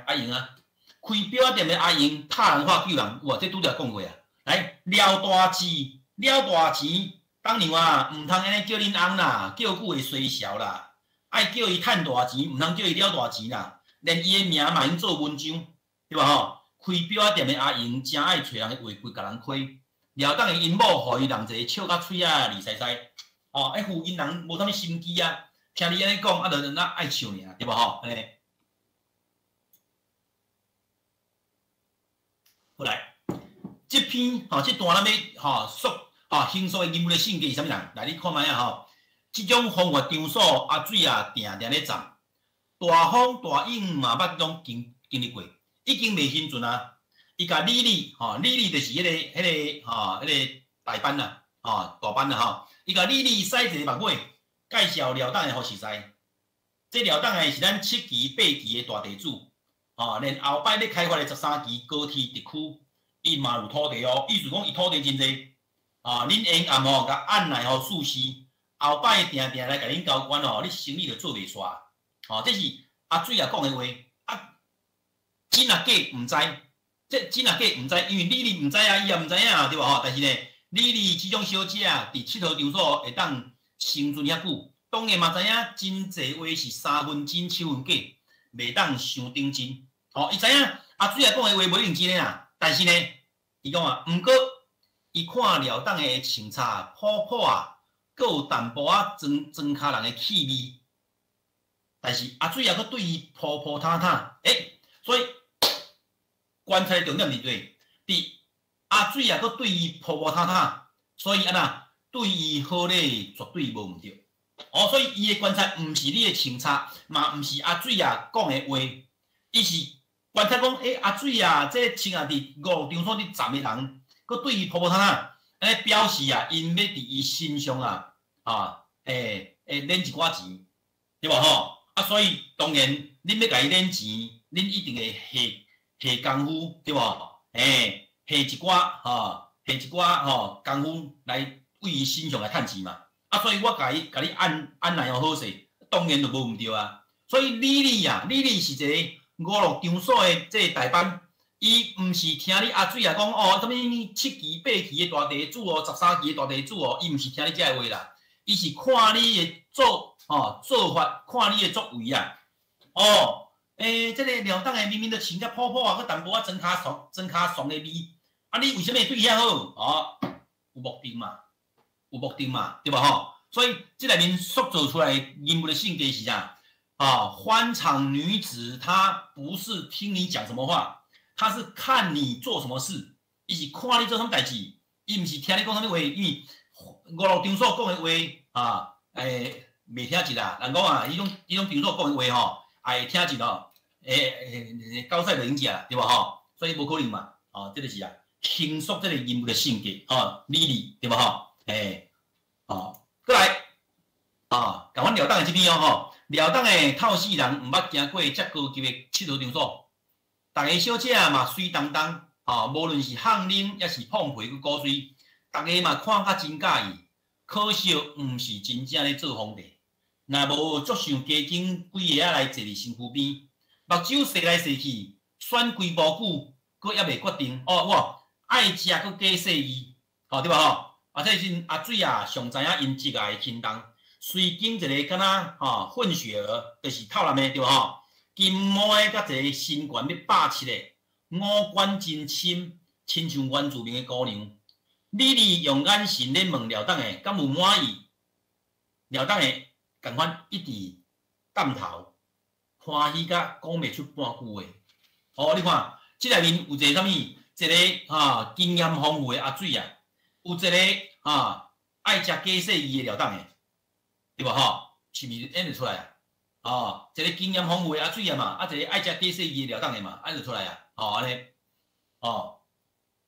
阿英啊，開錶仔店的阿英，拍人話救人，哇！這拄才講過啊。來，廖大志，廖大錢，當娘啊，毋通按呢叫恁翁啦，叫久會衰小啦。愛叫伊趁大錢，毋通叫伊了大錢啦。連伊的名嘛用做文章，對吧？吼，開錶仔店的阿英，誠愛揣人的話規共人虧。廖董的𪜶某，予伊人一个笑甲喙仔離塞塞。哦，欸，附近人無啥物心機啊，聽你按呢講，啊，就那愛笑爾，對無吼？按呢。好來，這篇吼，這段咱欲吼說吼形塑的人物的性格是啥物人？來，你看覓啊吼？這種風月場所，阿水啊，定定咧攢，大風大湧嘛捌攏經歷過，已經袂興盡啊。伊共李李吼，李李就是彼個吼，彼個大班啊，吼大班啊吼，伊共李李使一個目尾，介紹廖董的予熟似。這廖董的是咱七期八期的大地主。哦，連後擺欲開發的13期高鐵特區，伊嘛有土地哦。意思講，伊土地真濟。啊，恁沿岸吼，共按來予四四，後擺定定來共恁交關吼，你生意就做袂煞。哦，這是阿水仔講的話。啊，真啊假毋知，這真啊假毋知，因為李麗毋知啊，伊也毋知影對無吼？但是呢，李麗這種小姐啊，佇𨑨迌場所會當生存遐久，當然嘛知影真濟話是三分真七分假，袂當傷頂真。哦，伊知影阿水仔講的話無一定真的啦，但是呢，伊講啊，毋過伊看廖董的穿插樸樸啊，閣有淡薄仔莊莊跤人的氣味，但是阿水仔閣對伊鋪鋪沓沓，欸，所以觀察的重點佇佗？佇阿水仔閣對伊鋪鋪沓沓，所以按怎對伊好咧，絕對無毋對。哦，所以伊的觀察毋是你的穿插，嘛毋是阿水仔講的話，伊是。觀察講，欸，阿水啊，這穿啊佇五場所佇站的人，閣對伊鋪鋪沓沓，按呢表示啊，𪜶欲佇伊身上啊，啊，欸，會領一寡錢，對無吼？啊，所以當然，恁欲共伊領錢，恁一定會下下工夫，對無？欸，下一寡吼，下一寡吼功夫來為伊身上來趁錢嘛。啊，所以我共伊共你按按捺予好勢，當然就無毋對啊。所以李麗啊，李麗是一個娛樂場所的這個大班，伊毋是聽你阿水啊講哦，啥物七期八期的大地主哦，13期的大地主哦，伊毋是聽你這个話啦，伊是看你的做吼做法，看你的作為啊。哦，這個廖董的明明就穿甲破破啊，閣淡薄仔裝跤倯裝跤倯的味，啊，你為啥物對伊遐好？哦，有目的嘛，有目的嘛，對無吼？所以這內面塑造出來人物的性格是啥？啊，歡場女子她不是聽你講什麼話，她是看你做什麼事，伊是看你做啥物代誌，伊毋是聽你講啥物話，因為娛樂場所講的話啊，袂聽一啦。人講啊，彼種場所講的話吼，愛聽一哦，狗屎就用食，對無吼？所以無可能嘛，哦，這個是啊，形塑這個人物的性格，吼，李麗對無吼？哦，過來，啊，共阮廖董的這邊哦，吼。廖董的透死人毋捌行過遮高級的𨑨迌場所，逐个小姐嘛媠當當，吼，無論是烘奶抑是碰皮閣鼓吹，逐个嘛看甲真佮意。可惜毋是真正咧做皇帝，若無足想加緊幾个仔來坐佇身軀邊，目睭踅來踅去，選規無久，閣猶未決定。哦，我愛食閣假細意，吼對無吼？啊，這陣阿水啊，上知影𪜶職涯的輕重。隨經一个敢若吼混血兒，就是透男的對無吼？金毛的佮一个身懸欲170的，五官真深，親像原住民的姑娘。李麗用眼神咧問廖董的，敢有滿意？廖董的仝款一直點頭，歡喜甲講袂出半句話。哦，你看，這內面有一個啥物？一个哈經驗豐富的阿水啊，有一個哈愛食假細意的廖董的。對無吼？是毋是演會出來啊？哦，一個經驗豐富的阿水啊嘛，啊一個愛食假細意的廖董的嘛，按就出來啊？吼，按呢，哦，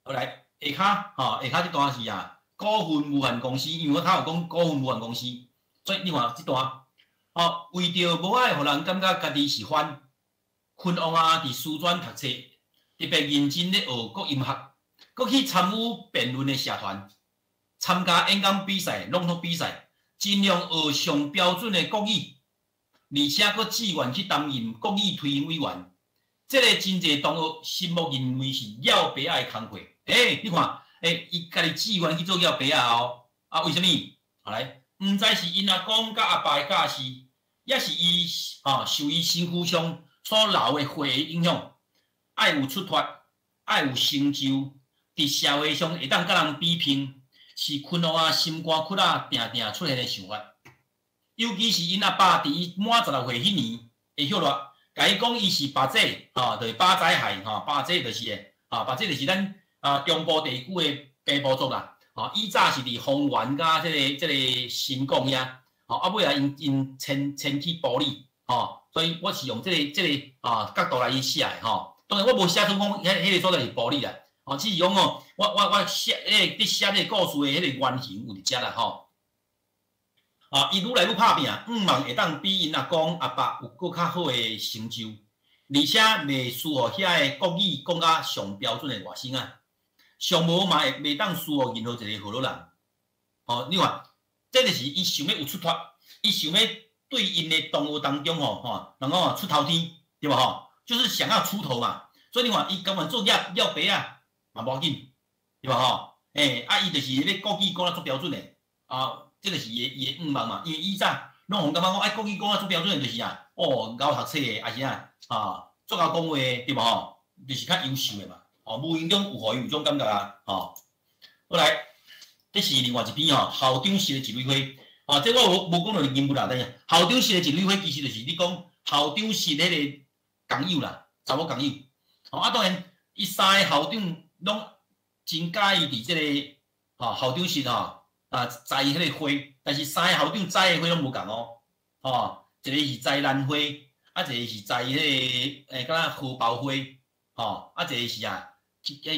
好來下跤，吼，下跤這段是啊，股份有限公司，因為我頭有講股份有限公司，所以你看這段，哦，為著無愛予人感覺家己是番，坤王啊，佇師專讀冊，特別認真咧學國音學，閣去參與辯論的社團，參加演講比賽、朗讀比賽。盡量學上標準的國語，而且閣志願去擔任國語推行委員。這個真濟同學心目認為是枵白仔的工課。你看，伊家己志願去做枵白仔哦。啊，為啥物？後來，毋知是𪜶阿公佮阿爸的教示，抑是伊啊受伊身軀上所留的血的影響，愛有出脫，愛有成就，佇社會上會當佮人比拼。是坤王啊，心肝窟仔定定出現的想法，尤其是𪜶阿爸佇伊滿16歲彼年的歇熱，共伊講伊是巴仔，吼，就是巴仔海，吼，巴仔就是的，吼，巴仔就是咱啊中部地區的平埔族啦，吼，以早是佇豐原佮這個新港遐，吼，啊尾仔𪜶𪜶遷遷去埔里，吼，所以我是用這個啊角度來去寫的，吼，當然我無寫出講彼個所在是埔里啦。哦，只是講哦，我寫彼個佇寫這個故事的彼個原型有佇遮啦吼。啊，伊愈來愈拍拚，向望會當比𪜶阿公阿爸有閣較好的成就，而且袂輸予遐个國語講甲上標準的外省仔，上無嘛會袂當輸予任何一個河洛人。哦，你看，這就是伊想欲有出脫，伊想欲對𪜶的同學當中吼吼，人講出頭天，對無吼？就是想要出頭嘛。所以你看，伊甘願做枵枵白仔。嘛無要緊，對無吼？啊，伊就是咧國語講得足標準的，啊，這個是伊的願望嘛。因為以早攏予人感覺講，哎，國語講得足標準的，就是啊，哦，𠢕讀冊的，抑是啥，啊，足𠢕講話的，對無吼？就是較優秀的嘛。哦，無形中有予伊有這種感覺啊，吼。好來，這是另外一篇吼，校長室的一蕊花。啊，這我無講著人物啦，但是校長室的一蕊花其實就是你講校長室彼个工友啦，查某工友。吼，啊，當然，伊三个校長。攏真佮意佇這个吼校長室吼啊栽彼个花，但是三個校長栽的花攏無仝哦，吼，一個是栽蘭花，啊，一個是栽彼个敢若荷包花，吼，啊，一個是啊，這個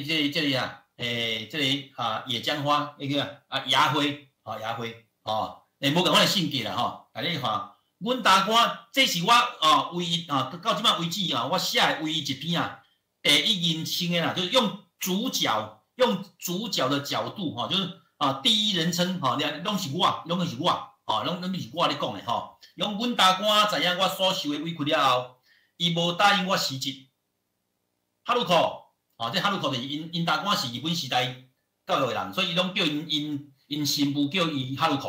啊，這個啊野薑花，彼個啊芽花，吼芽花，吼，無仝款的性格啦吼，來你看，阮大官，這是我啊唯一啊到這擺為止啊，我寫的唯一一篇啊，第一人稱的啦，就是用。主角用主角的角度吼，就是啊第一人稱吼，你攏是我，攏是我，吼，攏是我咧講的吼。講阮大官知影我所受的委屈了後，伊無答應我辭職。哈魯克，吼，這哈魯克就是𪜶𪜶大官是日本時代教育的人，所以伊攏叫𪜶𪜶𪜶新婦叫伊哈魯克，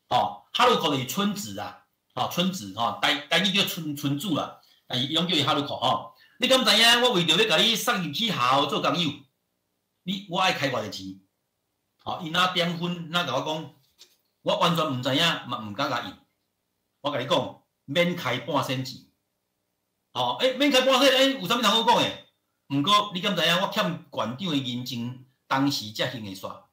吼，哈魯克就是春子啊，吼，春子吼，台台語叫春春子啦，但是伊攏叫伊哈魯克吼。你敢知影？我為著欲共你送入去學校做工友，你我愛開偌濟錢？吼，伊若點分，若共我講，我完全毋知影，嘛毋敢共應。我共你講，免開半仙錢。吼，欸，免開半仙，欸，有啥物通好講的？毋過你敢知影？我欠縣長的人情，當時才還會煞。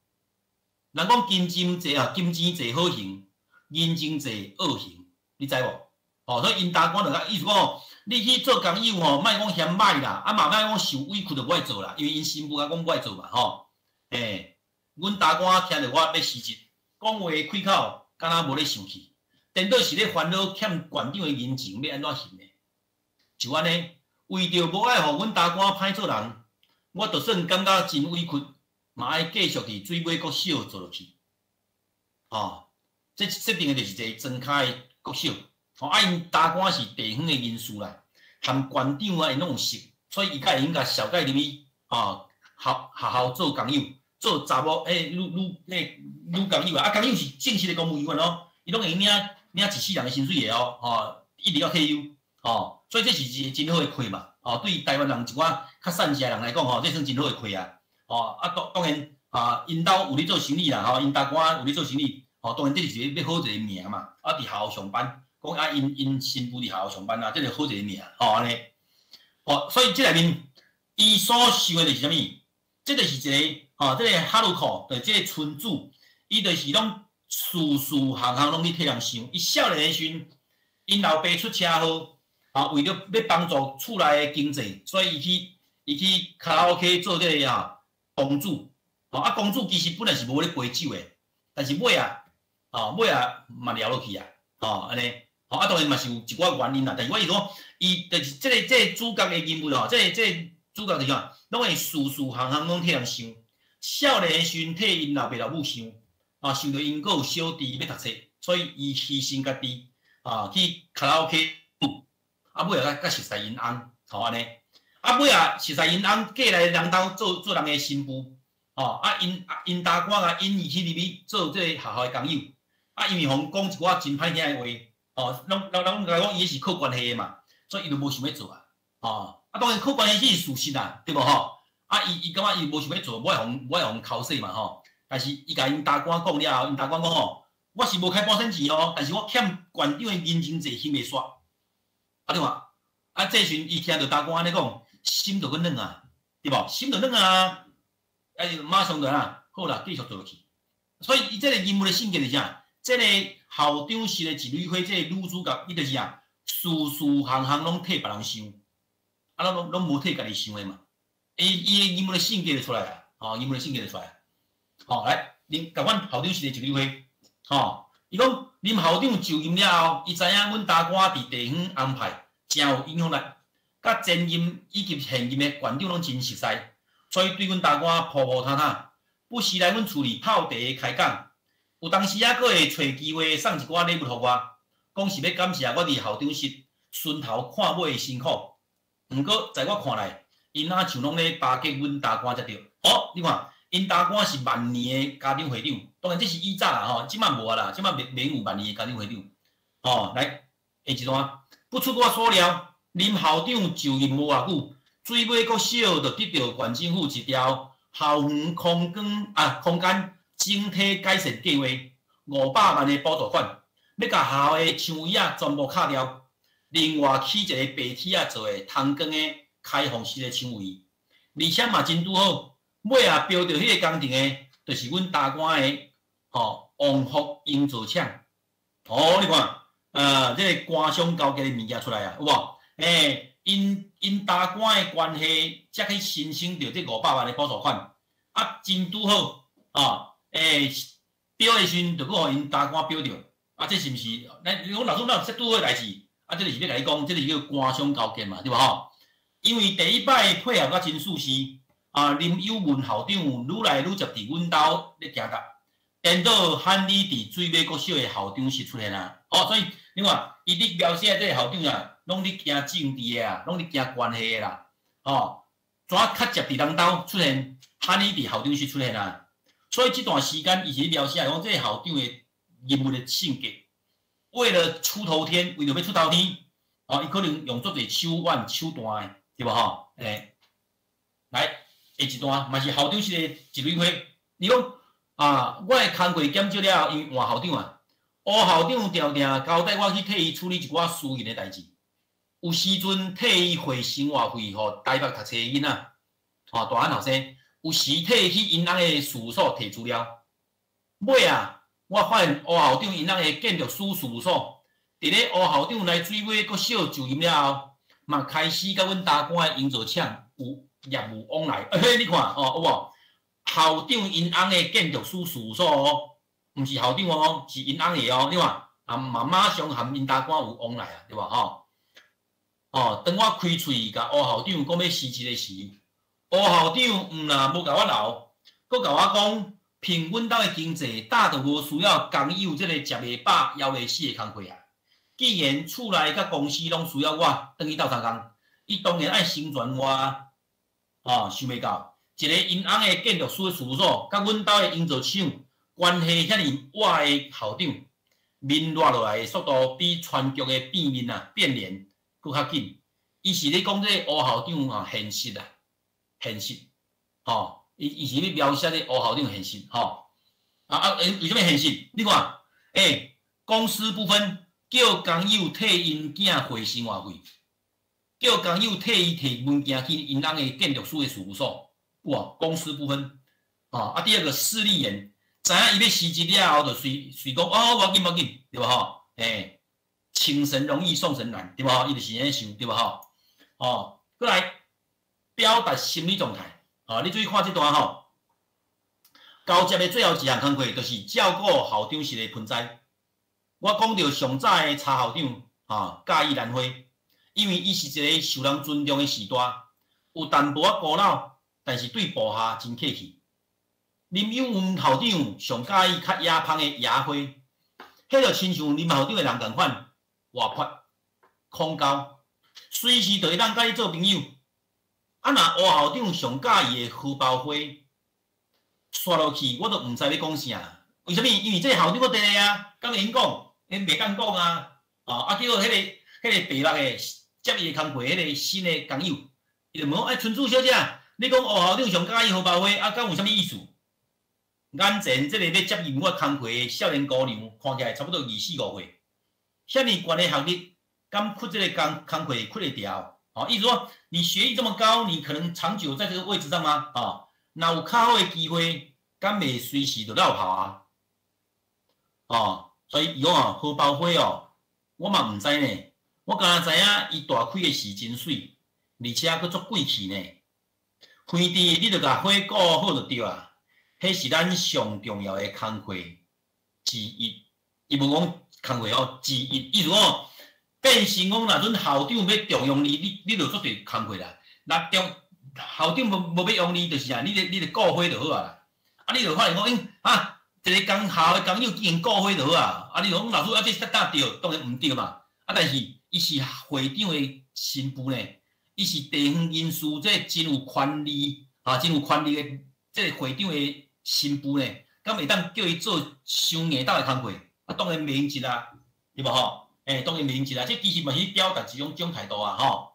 人講金錢濟啊，金錢濟好還，人情濟惡還，你知無？吼，所以𪜶大官就共意思講，你去做工友吼，莫講嫌歹啦，啊嘛莫講受委屈就無愛做啦，因為𪜶新婦共講無愛做嘛，吼。欸，阮大官聽著我欲辭職，講話開口，敢若無咧生氣，顛倒是咧煩惱欠縣長的人情欲按怎還的。就按呢，為著無愛予阮大官歹做人，我就算感覺真委屈，嘛愛繼續佇水尾國小做落去。吼，這設定的就是一個莊跤的國小。吼，啊，𪜶大官是地方的人士啦，含縣長啊，𪜶攏有識，所以伊才會用共紹介入去，吼，學學校做工友，做查某，欸，女女，欸，女工友啊，啊，工友是正式的公務員哦，伊攏會用領領一世人的薪水的哦，吼，一直到退休，吼，所以這是一個真好的契嘛，吼，對台灣人一寡較散食的人來講，吼，這算真好的契啊，吼，啊，當當然啊，𪜶兜有咧做生意啦，吼，𪜶大官有咧做生意，吼，當然這是一個欲好一個名嘛，啊，佇學校上班。講啊，𪜶𪜶新婦佇學校上班啊，這個好一個名，吼按呢，吼，所以這內面伊所想的就是啥物？這就是一個吼，這個哈魯克，就是這個村主，伊就是攏事事項項攏去替人想。伊少年的時陣，𪜶老爸出車禍，啊，為著欲幫助厝內的經濟，所以伊去伊去卡拉 OK 做這個啊公主，吼啊公主其實本來是無咧陪酒的，但是尾仔，吼尾仔嘛聊落去啊，吼按呢。吼啊，當然嘛是有一寡原因啦，但是我意思講，伊就是這個這個主角的人物吼，這個這個主角就是啥，攏會事事項項攏替人想。少年的時陣替𪜶老爸老母想，啊，想著𪜶閣有小弟欲讀冊，所以伊犧牲家己啊去卡拉 OK，啊尾仔才才熟似𪜶翁，吼按呢。啊尾仔熟似𪜶翁過來人兜做做人的新婦，吼啊𪜶𪜶大官共引伊去入去做這個學校的工友，啊因為予人講一寡真歹聽的話。哦，攏攏攏共講伊是靠關係的嘛，所以伊就無想欲做啊。哦，啊當然靠關係是事實啦，對無吼？啊，伊伊感覺伊無想欲做，無愛予無愛予人剾洗嘛吼。但是伊共𪜶大官講了後，𪜶大官講吼，我是無開半仙錢哦，但是我欠縣長的人情債還袂煞。啊，你看，啊這時陣伊聽著大官按呢講，心就閣軟啊，對無？心就軟啊，啊伊馬上就啊，好啦，繼續做落去。所以伊這個人物的性格是啥？這個校長室的一蕊花，這個女主角，伊就是啊，事事項項攏替別人想，啊，攏攏攏無替家己想的嘛。伊伊的人物的性格就出來啊，吼，人物的性格就出來。吼，來，恁共阮校長室的一蕊花，吼，伊講林校長就任了後，伊知影阮大官佇地方安排誠有影響力，佮前任以及現任的縣長攏真熟似，所以對阮大官鋪鋪沓沓，不時來阮厝裡泡茶開講。有當時猶閣會揣機會送一寡禮物予我，講是欲感謝我佇校長室巡頭看尾的辛苦。毋過在我看來，𪜶若像攏咧巴結阮大官才對。哦，你看，𪜶大官是萬年的家長會長，當然這是以早啦吼，這馬無啊啦，這馬袂免有萬年的家長會長。哦，來下一段，不出我所料，林校長就任無偌久，水尾國小就得著縣政府一條校園空間啊空間。整體改善計劃500萬的補助款，欲共學校的牆椅仔全部敲掉，另外起一個白鐵仔做的通光的開放式的牆圍，而且嘛真拄好，尾仔標著彼個工程的，就是阮大官的吼旺福營造廠。哦，你看，這個官商勾結的物件出來啊，有無？欸，𪜶𪜶大官的關係，才去申請著這五百萬的補助款，啊，真拄好，啊。欸，標的時陣就閣予𪜶大官標著，啊，這是毋是？咱你講老師哪有這拄好的代誌？啊，這就是欲共你講，這個是叫官商勾結嘛，對無吼？因為第一擺配合甲真順勢，啊，林有文校長愈來愈捷佇阮兜咧行搭，顛倒罕你佇水尾國小的校長室出現啊！哦，所以你看，伊咧描寫這个校長啊，攏咧驚政治的啊，攏咧驚關係的啦，哦，怎較捷佇人兜出現，罕你佇校長室出現啊？所以這段時間，伊是咧描寫講這个校長的人物的性格，為了出頭天，為著欲出頭天，哦，伊可能用足濟手腕手段的，對無吼？欸，來。下一段嘛是校長室的一蕊花，伊講啊，我的工課減少了後，因為換校長啊，吳校長定定交代我去替伊處理一寡私人的代誌，有時陣替伊匯生活費予台北讀冊的囡仔，吼大漢後生，有時替伊去𪜶翁的事務所提資料。尾啊，我發現吳校長𪜶翁的建築師事務所，佇咧吳校長來水尾國小就任了後，嘛開始佮阮大官的營造廠有業務往來。欸，你看哦，有無？校長𪜶翁的建築師事務所哦，毋是校長哦，是𪜶翁的哦。你看，啊，嘛馬上和𪜶大官有往來啊，對無吼？哦，當我開喙共吳校長講欲辭職的時，吳校長毋但無共我留，閣共我講，憑阮兜的經濟，早就無需要工友這個食袂飽、枵袂死的工課啊。既然厝內佮公司攏需要我轉去鬥相共，伊當然愛成全我啊。哦，想袂到，一个𪜶翁的建築師事務所，佮阮兜的營造廠關係遐爾倚的校長，面熱落來的速度比川劇的變面啊變臉閣較緊。伊是咧講這个吳校長啊現實啊，現實，吼，伊是咧描寫這吳校長現實，吼。啊啊，為啥物現實？你看，欸，公私不分，叫工友替𪜶囝匯生活費。叫工友替伊提文件去𪜶翁的建築師的事務所，有無？公私不分，哦，啊，第二個勢利眼，知影伊欲辭職了後，就隨隨講哦，無要緊無要緊，對無吼？欸，請神容易送神難，對無吼？伊就是按呢想，對無吼？哦，閣來表達心理狀態，哦，你注意看這段吼，交接的最後一項工課，就是照顧校長室的盆栽。我講著上早的查校長，吼，佮意蘭花。因為伊是一個受人尊重的序大，有淡薄仔孤老，但是對部下真客氣。林有文校長上佮意較野芳的野花，彼就親像林校長的人仝款，活潑、孔厚，隨時就會當佮你做朋友。啊，若吳校長上佮意的荷包花，煞落去我都毋知欲講啥。為啥物？因為這个校長閣佇咧啊，敢會用講？𪜶袂當講啊！哦，啊，結果彼個白目的接伊的工課，彼个新的工友，伊就問講：欸，春珠小姐，你講吳校長上佮意荷包花，啊，敢有啥物意思？眼前這个欲接任我工課的少年姑娘，看起來差不多二四五歲，遐爾懸的學歷，敢屈這个工課屈會牢？哦，意思說你學歷這麼高，你可能長久在這個位置上嗎？哦，若有較好的機會，敢袂隨時就落跑啊？哦，所以伊講哦，荷包花哦，我嘛毋知呢。我敢若知影伊大開的時真媠，而且閣足貴氣呢。園地你著共花顧好就對啊，彼是咱上重要的工課之一。伊無講工課哦，之一，意思講變成講，若陣校長欲重用你，你就做濟工課啦。若重校長無欲用你，就是啥，你著顧花就好啊啦。啊，你就發現講，欸，啊，一个工校的工友竟然顧花就好啊！啊，你就講老師啊，這哪對？當然毋對嘛。啊，但是伊是會長的新婦呢，伊是地方人士，這個真有權力啊，真有權力的這个會長的新婦呢，敢會當叫伊做傷硬鬥的工課？啊，當然袂用得啊，對無吼？欸，當然袂用得啊，這其實嘛是表達一種態度啊，吼。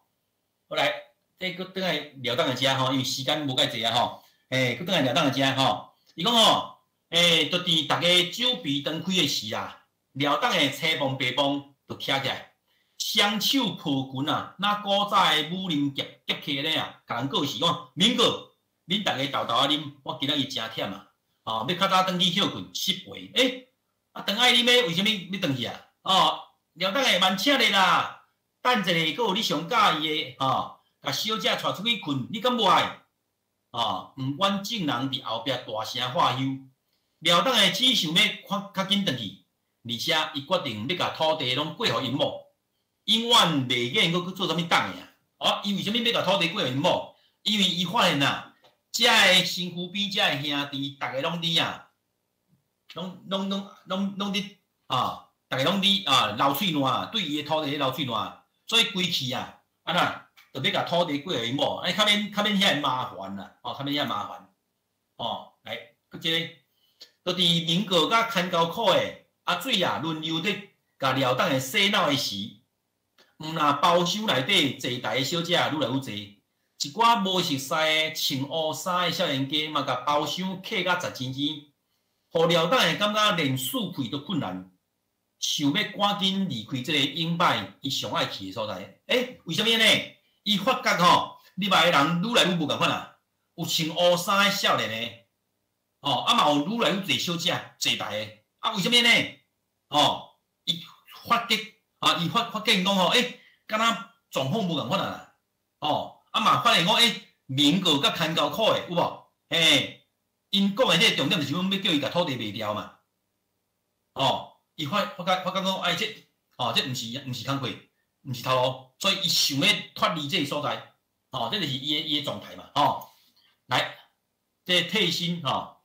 好來，這閣轉來廖董的遮吼，因為時間無介濟啊吼。欸，閣轉來廖董的遮吼，伊講吼，欸，就佇逐家酒毘斷開的時啊，廖董的青帽白帽就徛起來，雙手抱拳啊，若古早的武林俠客咧啊，共人告辭講，明哥，恁逐家沓沓仔啉，我今仔日誠忝啊，哦，欲較早轉去歇睏，失陪。欸，啊，轉愛啉的，為啥物欲轉去啊？哦，廖董的慢請咧啦，等一下，閣有你上佮意的，吼，共小姐帶出去睏，你敢無愛？哦，毋管眾人佇後壁大聲喝休，廖董的只想欲較緊轉去，而且伊決定欲共土地攏過予𪜶某，永遠袂免閣去做啥物董的啊！哦，伊為啥物欲共土地過予𪜶某？因為伊發現啊，遮的身軀邊遮的兄弟，逐个攏佇啊，攏佇啊，逐个攏佇啊流喙瀾，對伊的土地流喙瀾，所以規氣啊，按怎，就欲共土地過予𪜶某，按呢較免遐麻煩啦，哦，較免遐麻煩，哦，來，閣一个，就佇民國佮牽溝苦的阿水啊，輪流咧共廖董的洗腦的時，毋若包廂內底坐台的小姐愈來愈濟，一寡無熟似的穿烏衫的少年家嘛，共包廂客甲實錢錢，予廖董的感覺連舒氣都困難，想欲趕緊離開這个永擺伊上愛去的所在。欸，為啥物按呢？伊發覺吼，入來的人愈來愈無仝款啊，有穿烏衫的少年的，吼，啊嘛有愈來愈濟小姐坐台的，啊為啥物按呢？吼，伊發覺啊，伊發現講吼，欸，敢若狀況無仝款啊，吼，啊嘛發現講，欸，民國佮牽溝苦的有無？嘿，𪜶講的這个重點就是講欲叫伊共土地賣掉嘛，吼，伊發覺講，哎，這，吼，這毋是工課，毋是頭路，所以伊想欲脫離這个所在，吼，這就是伊的狀態嘛，吼。來，這個替身吼，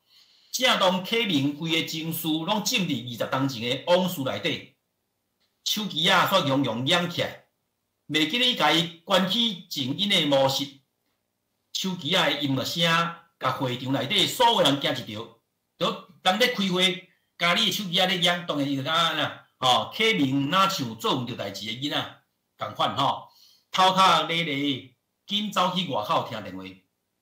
正當啟明規个情緒攏浸佇20冬前的往事內底，手機仔煞雄雄響起來，袂記得共伊關起靜音的模式，手機仔的音樂聲，共會場內底所有人驚一趒，就人咧開會，家裡的手機仔咧響，當然伊就感覺按怎，吼，啟明若像做毋著代誌的囡仔仝款吼，頭殼咧咧，緊走去外口聽電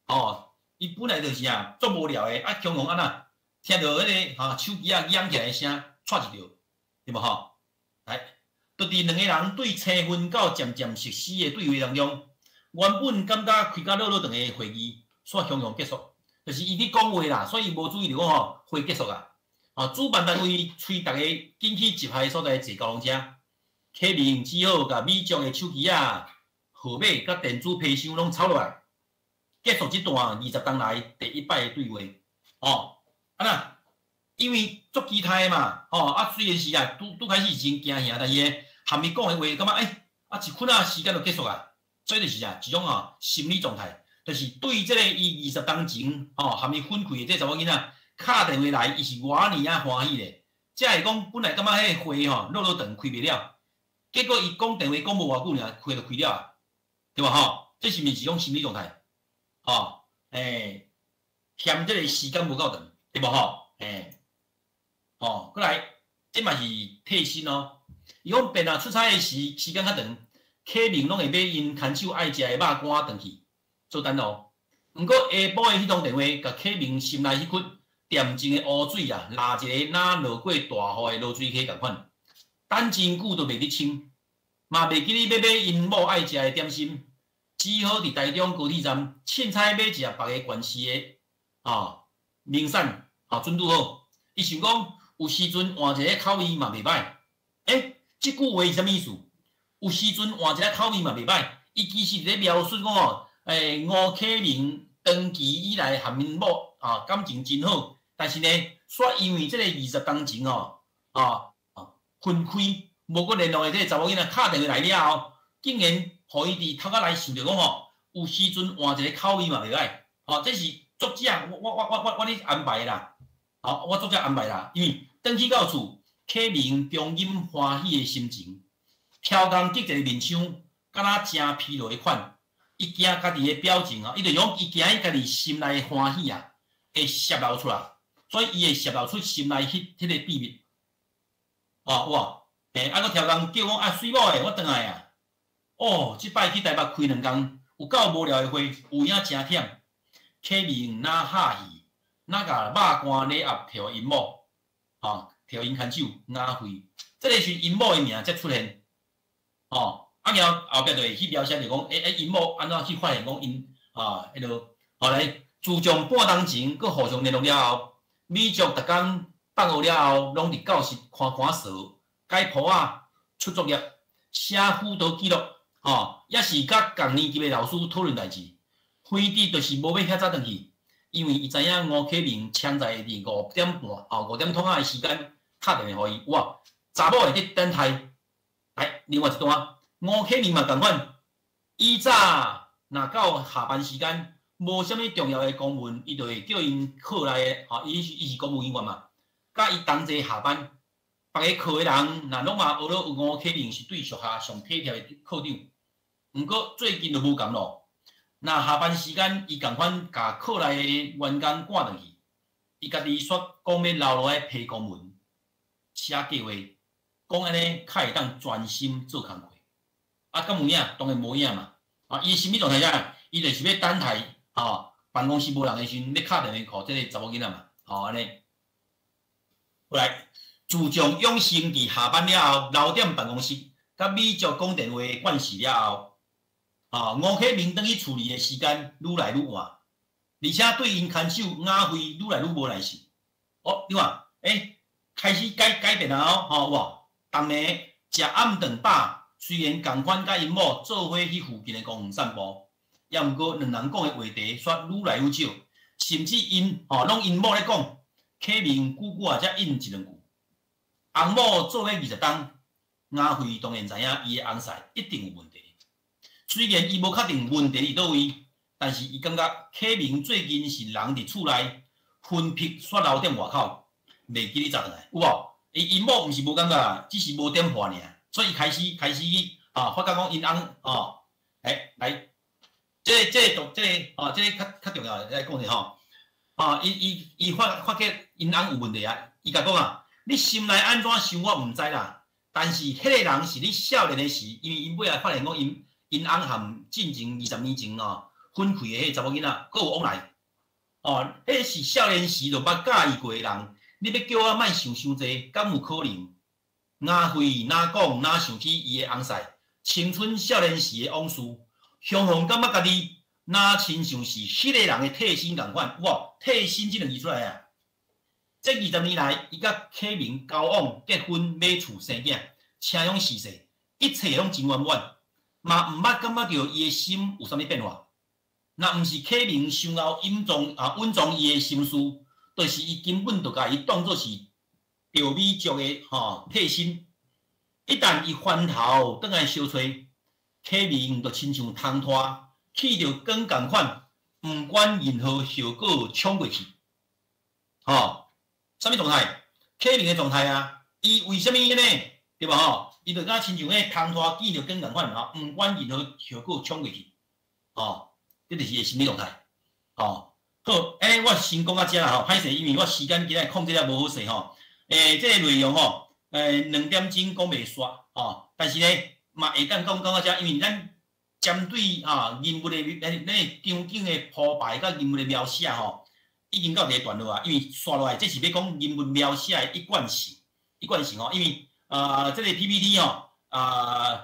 話，吼，伊本來就是啊，足無聊的，啊，雄雄按怎，聽著彼个吼手機仔響起來的聲，掣一趒，對無吼？來，就佇兩个人對青昏到漸漸熟悉的對話當中，原本感覺開甲落落長的會議，煞雄雄結束，就是伊佇講話啦，所以無注意著講吼會結束啊。吼，主辦單位催逐家緊去集合的所在坐交通車，啟明只好共美國的手機仔號碼佮電子皮箱攏抄落來，結束這段20冬來第一擺的對話。吼，啊那，因為足期待的嘛，吼，啊雖然是啊，拄拄開始真驚嚇，但是呢，含伊講的話，感覺欸，啊一分仔時間就結束啊，所以就是啥，一種吼心理狀態，就是對這个伊20冬前吼含伊分開的這查某囡仔敲電話來，伊是偌爾仔歡喜咧，才會講本來感覺彼个會吼落落長開袂了，結果伊講電話講無偌久爾，會就開了啊，對無吼？這是毋是一種心理狀態？吼，欸，嫌這个時間無夠長，對無吼？欸，吼，閣來，這嘛是替身哦。伊講便若出差的時時間較長，啟明攏會買𪜶牽手愛食的肉乾轉去做等候。毋過下晡的彼通電話，共啟明心內彼窟恬靜的污水啊，抐一个若落過大雨的濁水溪仝款，等真久都袂得清，嘛袂記得欲買𪜶某愛食的點心，只好佇台中高鐵站凊彩買一盒別个縣市的吼名產吼準拄好。伊想講有時陣換一个口味嘛袂䆀。欸，這句話是啥物意思？有時陣換一个口味嘛袂䆀。伊其實佇咧描述講吼，欸，吳啟明長期以來含𪜶某啊感情真好，但是呢，煞因為這个20冬前吼啊分開無閣聯絡的這个查某囡仔敲電話來了後，竟然予伊佇頭殼內想著講吼，有時陣換一个口味嘛袂䆀。吼，這是作者我咧安排的啦。吼，我作者安排啦，因為轉去到厝，啟明強忍歡喜的心情，超工激一個面相，敢若誠疲勞的款。伊驚家己的表情啊，伊就講伊驚伊家己心內的歡喜啊，會泄露出來，所以伊會泄露出心內彼個秘密。哦，有無？欸，啊，閣超工叫講啊，媠某的，我轉來啊。哦，這擺去台北開2工，有夠無聊的會，有影誠忝。啟明若哈氣，若共肉乾禮盒提予𪜶某，吼，提予𪜶牽手雅慧。這个時𪜶某的名才出現，吼，啊，然後後壁就會去描寫就講，欸欸，𪜶某按怎去發現講𪜶啊，彼落，後來自從半冬前閣互相聯絡了後，美竹逐工放學了後，攏佇教室看看書、改簿仔、出作業、寫輔導記錄，吼，抑是佮仝年級的老師討論代誌。非得就是無欲遐早轉去，因為伊知影吳啟明潛在會佇5點半，吼，5點通仔的時間敲電話予伊，哇，查某會佇等待。來，另外一段，吳啟明嘛仝款，以早若到下班時間，無啥物重要的公文，伊就會叫𪜶課內的，吼，伊是公務人員嘛，佮伊同齊下班。別个課的人，若攏嘛學了吳啟明是對屬下上體貼的課長，毋過最近就無仝咯。若下班時間，伊仝款共課內的員工趕轉去，伊家己煞講欲留落來批公文、寫計劃，講按呢較會當專心做工課。啊，敢有影？當然無影嘛。啊，伊心理狀態啥？伊就是欲等待，吼，辦公室無人的時陣，欲敲電話予這個查某囡仔嘛，吼，按呢。後來，自從養成佇下班了後留踮辦公室，佮美竹講電話的慣勢了後，吼，吳啟明轉去厝裡的時間愈來愈晚，而且對𪜶牽手雅惠愈來愈無耐性。哦，你看，欸，開始改變啊，吼，有無？逐暝食暗頓飽，雖然仝款佮𪜶某做伙去附近的公園散步，抑毋過兩人講的話題煞愈來愈少，甚至𪜶吼攏𪜶某咧講，啟明久久仔才應一兩句。翁某做伙20冬，雅惠當然知影伊的翁婿一定有問題。雖然伊無確定問題佇佗位，但是伊感覺啟明最近是人佇厝內，魂魄煞留踮外口，袂記得早轉來，有無？伊𪜶某毋是無感覺，只是無點破爾，所以伊開始啊發覺講𪜶翁哦，欸來，這個哦，這個較較重要的來講者吼，啊，伊發覺𪜶翁有問題啊，伊共講啊，你心內按怎想我毋知啦，但是彼個人是你少年的時，因為𪜶尾仔發現講𪜶𪜶翁含進前20年前哦分開的彼個查某囡仔，閣有往來，哦，彼是少年時就捌佮意過的人，你欲叫我莫想傷濟，敢有可能？雅惠若講若想起伊的翁婿，青春少年時的往事，雄雄感覺家己若親像是彼個人的替身仝款，有無？替身這兩字出來啊！這20年來，伊佮啟明交往、結婚、買厝、生囝，車養四世，一切攏真圓滿，嘛毋捌感覺著伊的心有啥物變化。若毋是啟明傷𠢕隱藏伊的心事，就是伊根本就共伊當做是趙美竹的吼替身。一旦伊翻頭轉來相揣，啟明就親像通拖去著管仝款，毋管任何後果衝過去，吼，啥物狀態？啟明的狀態啊，伊為啥物按呢？對無吼？伊就敢親像彼通拖見著管仝款吼，毋管任何後果衝過去，吼，這就是伊的心理狀態，吼。好，欸，我先講到遮啦吼，歹勢，因為我時間今仔控制了無好勢吼。欸，這個內容吼，欸，2點鐘講袂煞吼，但是呢，嘛會當講講到遮，因為咱針對啊人物的咱咱的場景的鋪排佮人物的描寫吼，已經到這個段落啊。因為紲落來，這是欲講人物描寫的一貫性，一貫性吼。因為啊，這個 PPT 吼，啊，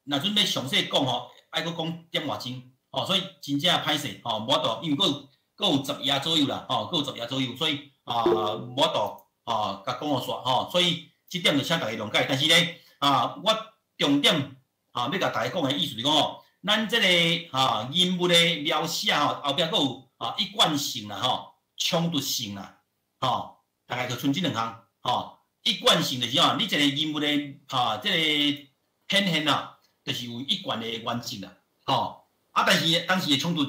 若準欲詳細講吼，愛閣講點外鐘，吼，所以真正歹勢吼，無法度，因為閣有10頁左右啦，吼，閣有十頁左右，所以啊，無法度啊，共講予煞吼，所以這點就請大家諒解。但是呢，啊，我重點啊，欲共大家講的意思是講吼，咱這個啊人物的描寫吼，後壁閣有啊一貫性啦，吼，衝突性啦，吼，大概就賰這兩項，吼，一貫性就是吼，你一個人物的啊，這個顯現啊，就是有一貫的原則啦，吼，啊，但是當時的衝突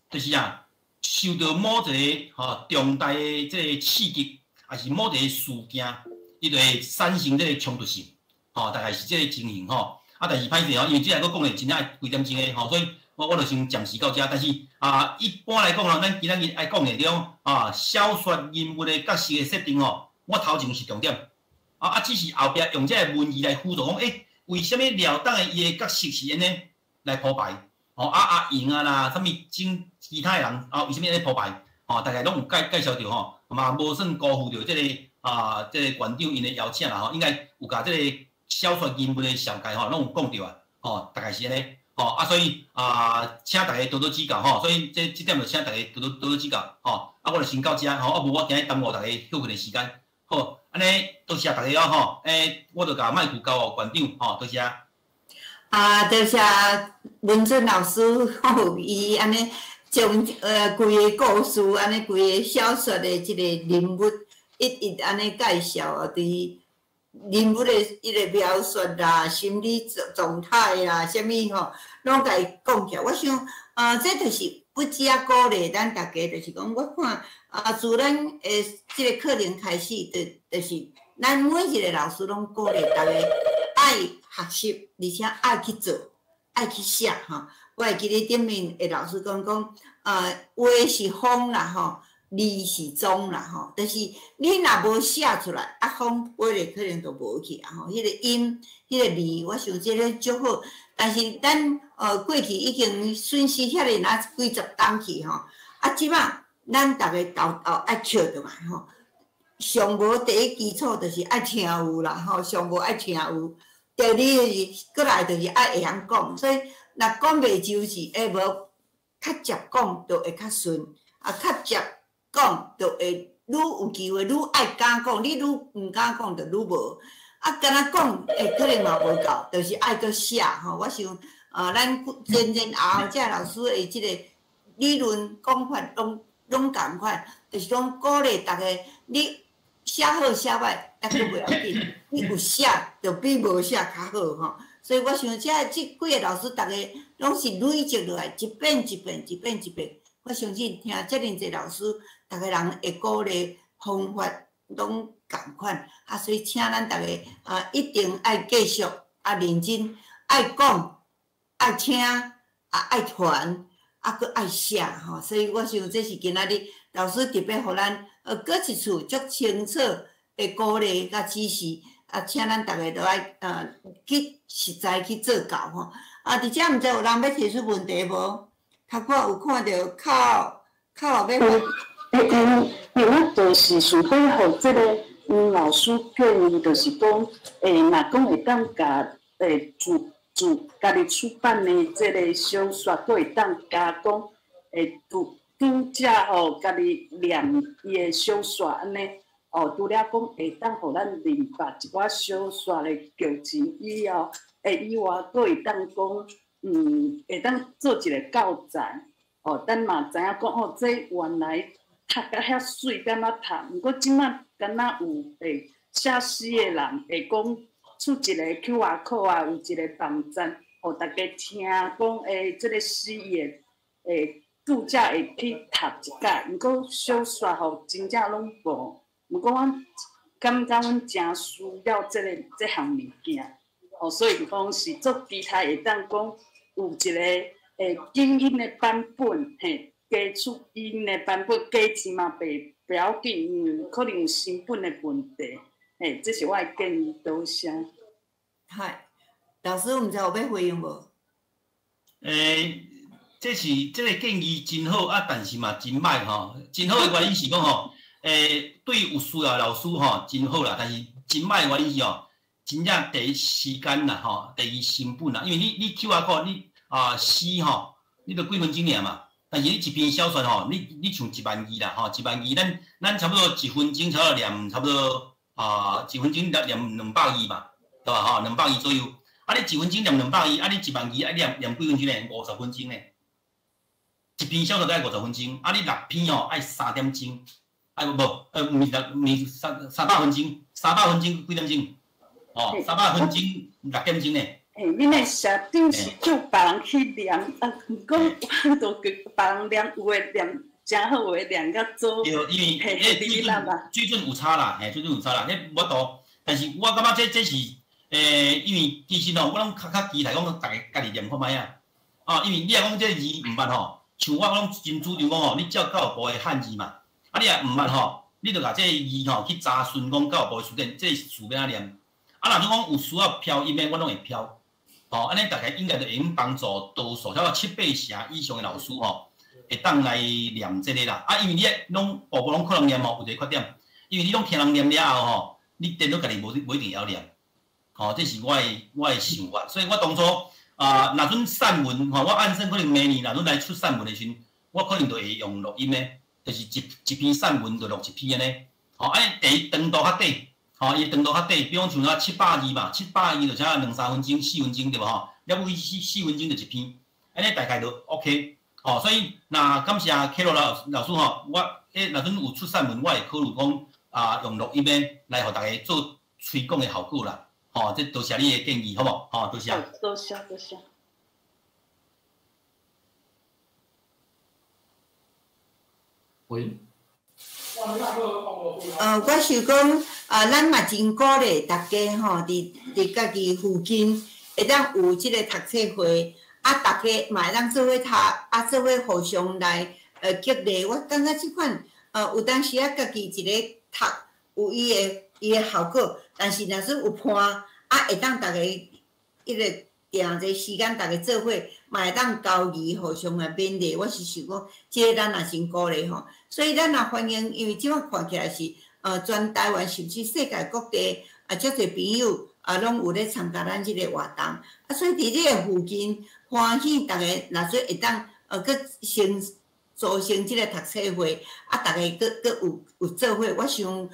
就是啊，受著某一個吼重大的這個刺激，抑是某一個事件，伊就會產生這個衝突性，吼，大概是這個情形吼。啊，但是歹勢吼，因為這個閣講的真正幾點鐘的吼，所以我就先暫時到遮。但是啊，一般來講吼，咱今仔日愛講的這種啊，小說人物的角色的設定吼，我頭前是重點，啊，只是後壁用這個文字來輔助講，欸，為啥物廖董的伊的角色是按呢來鋪排？吼，啊阿榮啊啦，啥物種其他的人啊，為啥物按呢鋪排？吼，大概攏有介紹著吼，嘛無算辜負著這個啊，這個館長𪜶的邀請啦吼，應該有共這個小說人物的紹介吼，攏有講著啊，吼，大概是按呢，吼，啊，所以啊，請大家多多指教吼，所以這點就請大家多多多多指教吼，啊，我就先到遮吼，啊無我今日耽誤大家休睏的時間，好，按呢多謝大家哦吼，欸，我就共麥克交予館長吼，多謝。啊，多謝文俊老師吼，伊按呢將規个故事，按呢規个小說的這個人物一一按呢介紹啊，對人物的彼个描述啦、心理狀態啦，啥物吼，攏共伊講起來。我想，這就是不只啊鼓勵咱大家，就是講我看啊，自咱的這个課程開始，就是咱每一个老師攏鼓勵大家愛學習，而且愛去做，愛去寫吼。我會記得頂面的老師講講，話是風啦吼，字是蹤啦吼，就是你若無寫出來，啊風飛咧可能就無去啊吼。彼个音，彼个字，我想這个足好。但是咱過去已經損失遐爾若幾十冬去吼，啊這擺咱逐个沓沓愛拾轉來吼。上無第一基礎就是愛聽有啦吼，上無愛聽有。第二是閣來就是愛會曉講，所以若講袂就是會無較捷講就會較順，啊較捷講就會愈有機會，愈愛敢講，你愈毋敢講就愈無。啊，敢若講會可能嘛無夠，就是愛閣寫吼。我想啊，咱前前後後這老師的這个理論講法攏攏仝款，就是講鼓勵逐家，你寫好寫歹，抑閣袂要緊，你有寫就比無寫較好吼。所以我想這這幾个老師，逐家攏是累積落來，一遍一遍，一遍一遍。我相信聽遮爾濟老師，逐个人的鼓勵方法攏仝款，啊，所以請咱逐家啊，一定愛繼續啊，認真愛講、愛聽、啊愛傳、啊閣愛寫吼。所以我想這是今仔日老師特別予咱閣一次足清楚的鼓勵佮指示，啊，請咱逐家都愛去實在去做到吼。啊，佇遮毋知有人欲提出問題無？頭拄有看著靠靠後欲。欸，我就是想欲予這个黃老師建議，就是講，若講會當共自自家己出版的這个小說，閣會當加講，讀讀者吼，家己念伊的小說按呢，哦，除了講會當予咱明白一寡小說的劇情以後，以外，閣會當講，會當做一个教材，哦，咱嘛知影講，哦，這原來讀甲遐媠，敢若讀？毋過這擺敢若有寫詩的人會講出一个 QR code 啊，有一个網站，予大家聽講，這个詩伊會讀者會去讀一擺。毋過小說吼，真正攏無。毋過阮感覺阮誠需要這个這項物件，哦，所以講是足期待會當講有一个語音的版本，嘿。加出音的版本，加錢嘛袂袂要緊，因為可能有成本的問題，嘿，這是我的建議，多謝。係，老師，毋知有欲回應無？這是這个建議真好啊，但是嘛真歹吼。真好的原因是講吼，對有需要的老師吼真好啦，但是真歹的原因是吼，真正第一時間啦吼，第二成本啦，因為你 QR code 你啊詩吼，你著幾分鐘爾嘛。但是你一篇小說吼，你像1萬字啦吼，一萬字，咱差不多一分鐘差不多念差不多啊，一分鐘念200字嘛，對吧吼？200字左右。啊，你一分鐘念兩百字，啊，你一萬字愛念念幾分鐘呢？50分鐘呢？一篇小說愛五十分鐘，啊，你六篇吼愛3點鐘，啊無，毋是六，毋是300分鐘，三百分鐘幾點鐘？哦，三百分鐘6點鐘呢？欸，恁的社長是叫別人去念，啊，毋過我都叫別人念，有的念誠好，有的念較做。對，因為彼水準有差啦，嘿，水準有差啦，彼無法度。但是我感覺這是，因為其實吼，我攏較期待講逐家家己念看覓啊。啊，因為你若講這字毋捌吼，像我攏真主張講吼，你照教育部的漢字嘛，啊，你若毋捌吼，你就共這字吼去查詢講教育部的詞典，這詞欲按怎念。啊，若講有需要標音的，我攏會標。吼，按呢大概應該就會用幫助多數差不多七八成以上的老師吼，會當來念這个啦。啊，因為你攏步步攏靠人念吼，有一個缺點，因為你攏聽人念了後吼，你電腦家己無無一定會曉念。吼，這是我的想法。所以我當初啊，若陣散文吼，我按算可能明年若陣來出散文的時陣，我可能就會用錄音的，就是一篇散文就錄一篇按呢。吼，按呢第一長度較短。吼，伊長度較短，比如講像啊七百字嘛，七百字就啥兩三分鐘、四分鐘對無吼？了不起四分鐘就一篇，按呢大概就 OK。吼，所以若感謝啟樂老師吼，我若陣有出散文，我會考慮講啊，用錄音的來予逐家做推廣的效果啦。吼，這多謝你的建議，好無？吼，多謝。多謝多謝。喂。我想講，啊，咱嘛真鼓勵大家吼，佇家己附近會當有這个讀冊會，啊，大家嘛會當做伙讀，啊，做伙互相來激勵。我感覺這款，有當時啊，家己一个讀有伊的效果，但是若是有伴，啊，會當逐个彼个定一个時間，逐家做伙嘛會當交誼，互相來勉勵。我是想講，這个咱也真鼓勵吼。所以咱也歡迎，因為這擺看起來是，全台灣甚至世界各地啊，足濟朋友啊，攏有咧參加咱這个活動。啊，所以佇你的附近，歡喜逐家若說會當，閣先組成這个讀冊會，啊，逐家閣有做伙，我想，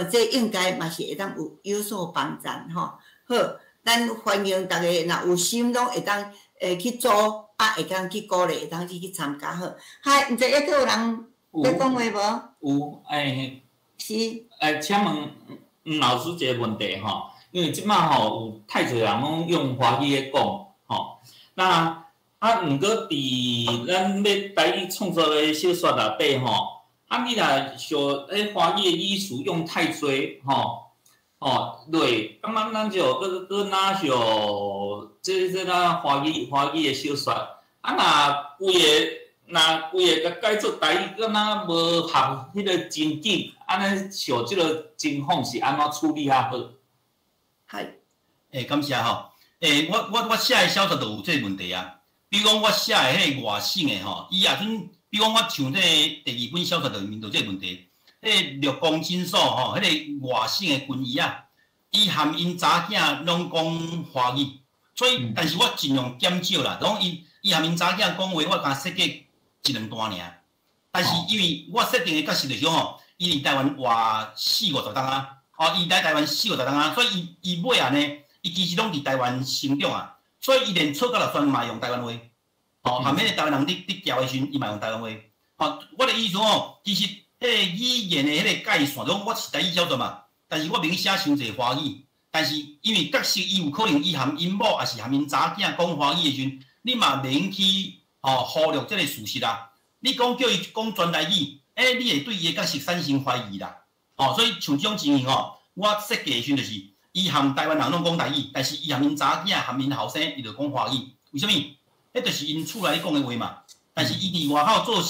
這應該嘛是會當有所幫助吼。好，咱歡迎逐家若有心，攏會當去組，啊，會當去鼓勵，會當去參加好。嗨，毋知猶閣有人欲講話無？有，欸，是。欸，請問黃老師一个問題吼，因為這擺吼有太濟人攏用華語咧講吼，那啊，毋過佇咱欲台語創作的小說內底吼，啊，你若像彼華語的語詞用太濟吼，吼落，感覺咱就閣閣若像這咱華語的小說，啊，若規个若規个共改做台語，敢若無合彼个情景，按呢像這个情況是按怎處理較好？係。欸，感謝吼。欸，我寫的小說就有這个問題啊。比如講，我寫的彼個外省的吼，伊也陣，比如講我像這個第二本小說就面對這個問題，彼個陸公診所吼，彼個外省的軍醫啊，伊含𪜶查囝攏講華語，所以，但是我盡量減少啦，講伊含𪜶查囝講話，我敢設計一兩段爾。但是因為我設定的角色就是講吼，伊佇台灣活四五十冬啊，哦，伊來台灣四五十冬啊，所以伊尾仔呢，伊其實攏佇台灣成長啊，所以伊連出甲落全嘛用台灣話，吼，含彼個台灣人佇交的時陣，伊嘛用台灣話。吼，我的意思吼，其實彼个語言的彼个界線，講我是台語小說嘛，但是我袂寫傷濟華語，但是因為角色伊有可能伊含𪜶某，抑是含𪜶查囝講華語的時陣，你嘛袂用去吼忽略這个事實啦。你講叫伊講全台語，欸，你會對伊的角色產生懷疑啦。吼，所以像這種情形吼，我設計的時陣就是，伊含台灣人攏講台語，但是伊含𪜶查囝、含𪜶後生，伊就講華語。為啥物？彼就是𪜶厝內講的話嘛。但是伊佇外口做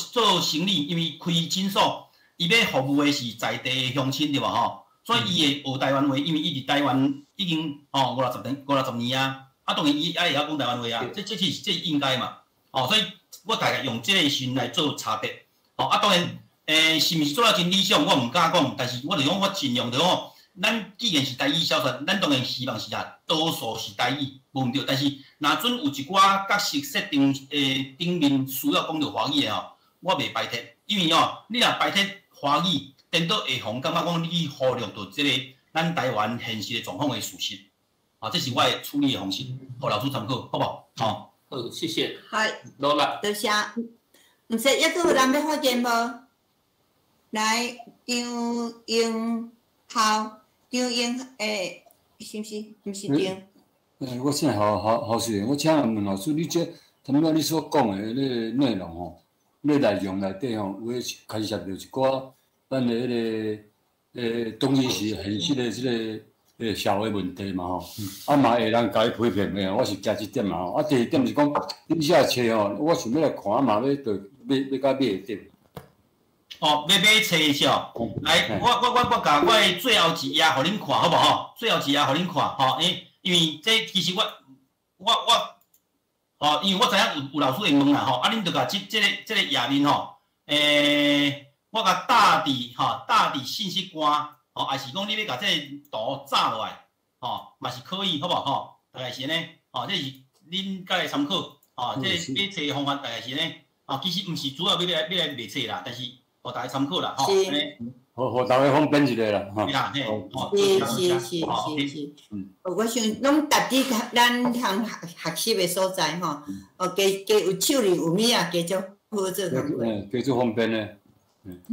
生意，因為開診所，伊欲服務的是在地的鄉親對無吼？所以伊會學台灣話，因為伊佇台灣已經吼五六十年、五六十年啊，啊當然伊愛會曉講台灣話啊，這是應該嘛。哦，所以我大概用這个時陣來做差別。哦，啊當然，是毋是做了真理想，我毋敢講，但是我就講我盡量就講，咱既然是台語小說，咱當然希望是啊，多數是台語，無毋對。但是若準有一寡角色設定頂面需要講著華語的吼，我袂排斥，因為吼，你若排斥華語，顛倒會予人感覺講你忽略著這個咱台灣現實的狀況的事實。啊，這是我的處理的方式，予老師參考，好無？吼。好，謝謝。好，努力。多謝。毋知猶閣有人欲發言無？來，張英豪，張英，欸，是毋是？毋是張。欸，我姓侯，侯侯世元，我請問老師，你這頭拄仔你所講的彼个內容吼，那內容內底吼，有的牽涉著一寡咱的彼个當時是現實的這个社會問題嘛吼，啊嘛會人共伊批評的，我是驚這點嘛吼。啊，第二點是講，你寫冊吼，我想欲來看嘛，欲著欲欲共買會著。哦，欲買冊是哦。來，我共我的最後一頁予恁看，好無吼？最後一頁予恁看，吼，因為這其實我，吼，因為我知影有老師會問啦，吼，啊，恁就共這個頁面吼，我共貼佇吼，貼佇信息官，吼，抑是講你欲共這个圖炸落來，吼，嘛是可以，好無吼？大概是按呢，吼，這是恁家來參考，吼，這個買冊方法大概是按呢，吼，其實毋是主要欲來賣冊啦，但是予大家參考啦，吼，按呢。予大家方便一下啦，吼。是是是是是，我想攏值佇咱通學習的所在吼，哦，加加有手裡有物啊，加足好做工課。加足方便的。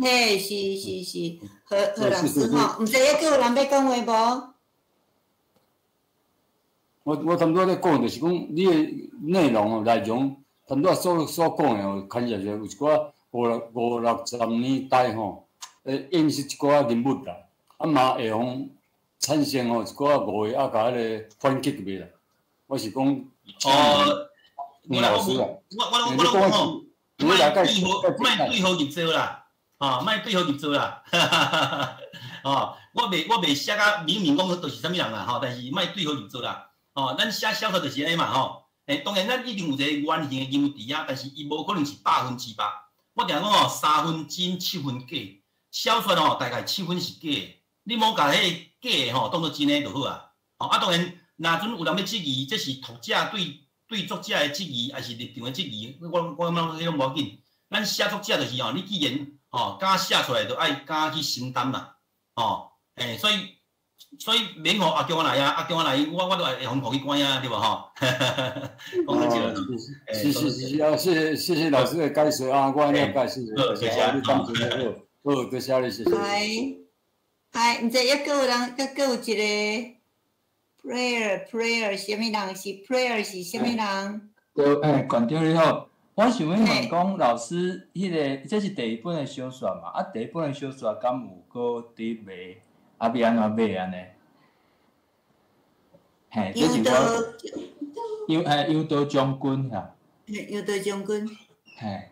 嘿，是是是，何老師吼，毋知猶閣有人欲講話無？我頭拄仔咧講，就是講你的內容哦，內容頭拄仔所講的哦，牽涉著有一寡五六五六十年代吼，映射一寡人物啦，啊嘛會予產生吼一寡誤會，啊共彼个反擊袂啦。我是講，哦，黃老師啊，我講吼，莫對號莫對號入座啦，吼，莫對號入座啦，哦，我袂寫甲明明講就是啥物人啦，吼，但是莫對號入座啦，哦，咱寫小說就是按呢嘛，吼，當然咱一定有一個原型的人物佇遐，但是伊無可能是100%。我定講吼，3分真七分假，小說吼大概七分是假的，你莫共彼个假的吼當做真的就好啊。哦，啊當然，若陣有人欲質疑，這是讀者對作者的質疑，抑是立場的質疑，我感覺彼攏無要緊。咱寫作者就是吼，你既然吼敢寫出來，就愛敢去承擔嘛，吼，所以免予阿強來啊，阿強來，我都會予予伊關啊，對無吼？講得這。是是是啊，謝謝謝謝老師的解說啊，我了解，謝謝，謝謝，你講真好，好，多謝你，謝謝。係係，毋知抑閣有人，抑閣有一个 prayer 啥物人是 prayer 是啥物人？對，館長你好，我想欲問講老師，彼个這是第一本的小說嘛？啊，第一本的小說敢有閣佇賣？啊，欲按怎買按呢？嘿，這是我楊刀將軍哈。嘿，楊刀將軍。嘿。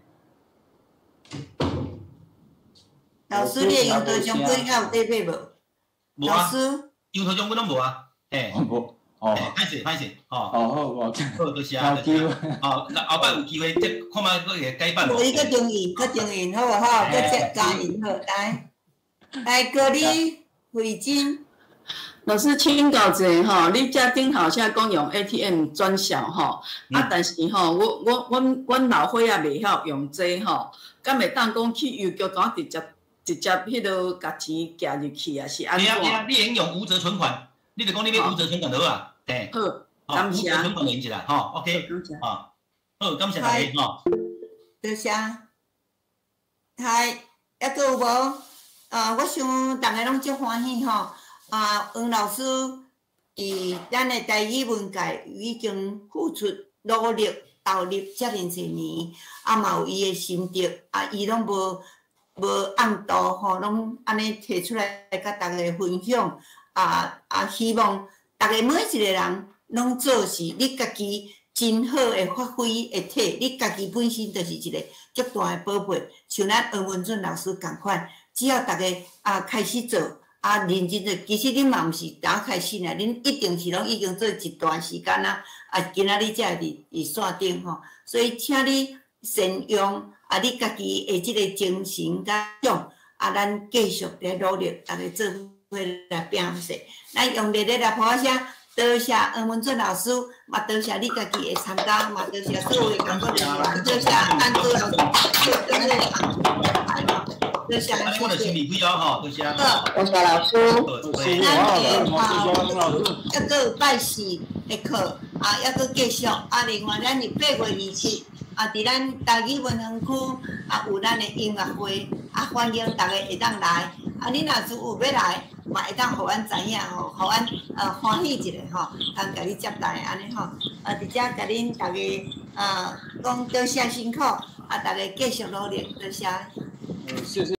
老師，你的楊刀將軍還有佇賣無？無啊。楊刀將軍攏無啊。嘿。無。哦。歹勢歹勢，吼。哦好，無。好，多謝。哦，那後擺有機會再看覓閣會改版。無，伊閣重印，閣重印好無好？閣再加印好，來，來，高你慧珍。老師請教一下吼，你遮頂頭先講用 ATM 轉數吼，啊，但是吼，阮老歲仔袂曉用這吼，敢會當講去郵局敢直接直接彼落共錢寄入去啊？是按怎？對啊對啊，你會用無折存款，你就講你欲無折存款就好啊，嘿。好，感謝。無折存款用一下，吼，OK，好，感謝大家吼。多謝。係，猶閣有無？啊，我想逐个攏足歡喜吼。啊，黃老師佇咱的台語文界已經付出努力投入遮爾濟年，啊嘛有伊的心得，啊伊攏無暗度吼，攏按呢提出來共大家分享。啊啊，希望逐家每一个人攏做是你家己真好的發揮的體，你家己本身就是一個足大的寶貝，像咱黃文俊老師仝款，只要逐家啊開始做。啊，認真做，其實恁嘛毋是打開始爾，恁一定是攏已經做一段時間啊。啊，今仔日才會佇線頂吼，所以請你善用啊，你家己的這个精神佮勇，啊，咱繼續咧努力，逐家做伙來拼勢。咱用熱烈來拍聲，多謝黃文俊老師，嘛多謝你家己的參加，嘛多謝所有的工作人員，多謝安哥老師，多謝。多謝，我就先離開了吼，多謝。好，多謝老師。咱的啊，猶閣有拜四的課，啊，猶閣繼續。啊，另外咱佇8月27，啊，佇咱台語文園區啊，有咱的音樂會，啊，歡迎逐家會當來。啊，你若是有欲來，嘛會當予阮知影吼，予阮歡喜一下吼，通共你接待按呢吼。啊，佇遮共恁逐家講多謝辛苦，啊，逐家繼續努力，多謝。謝謝。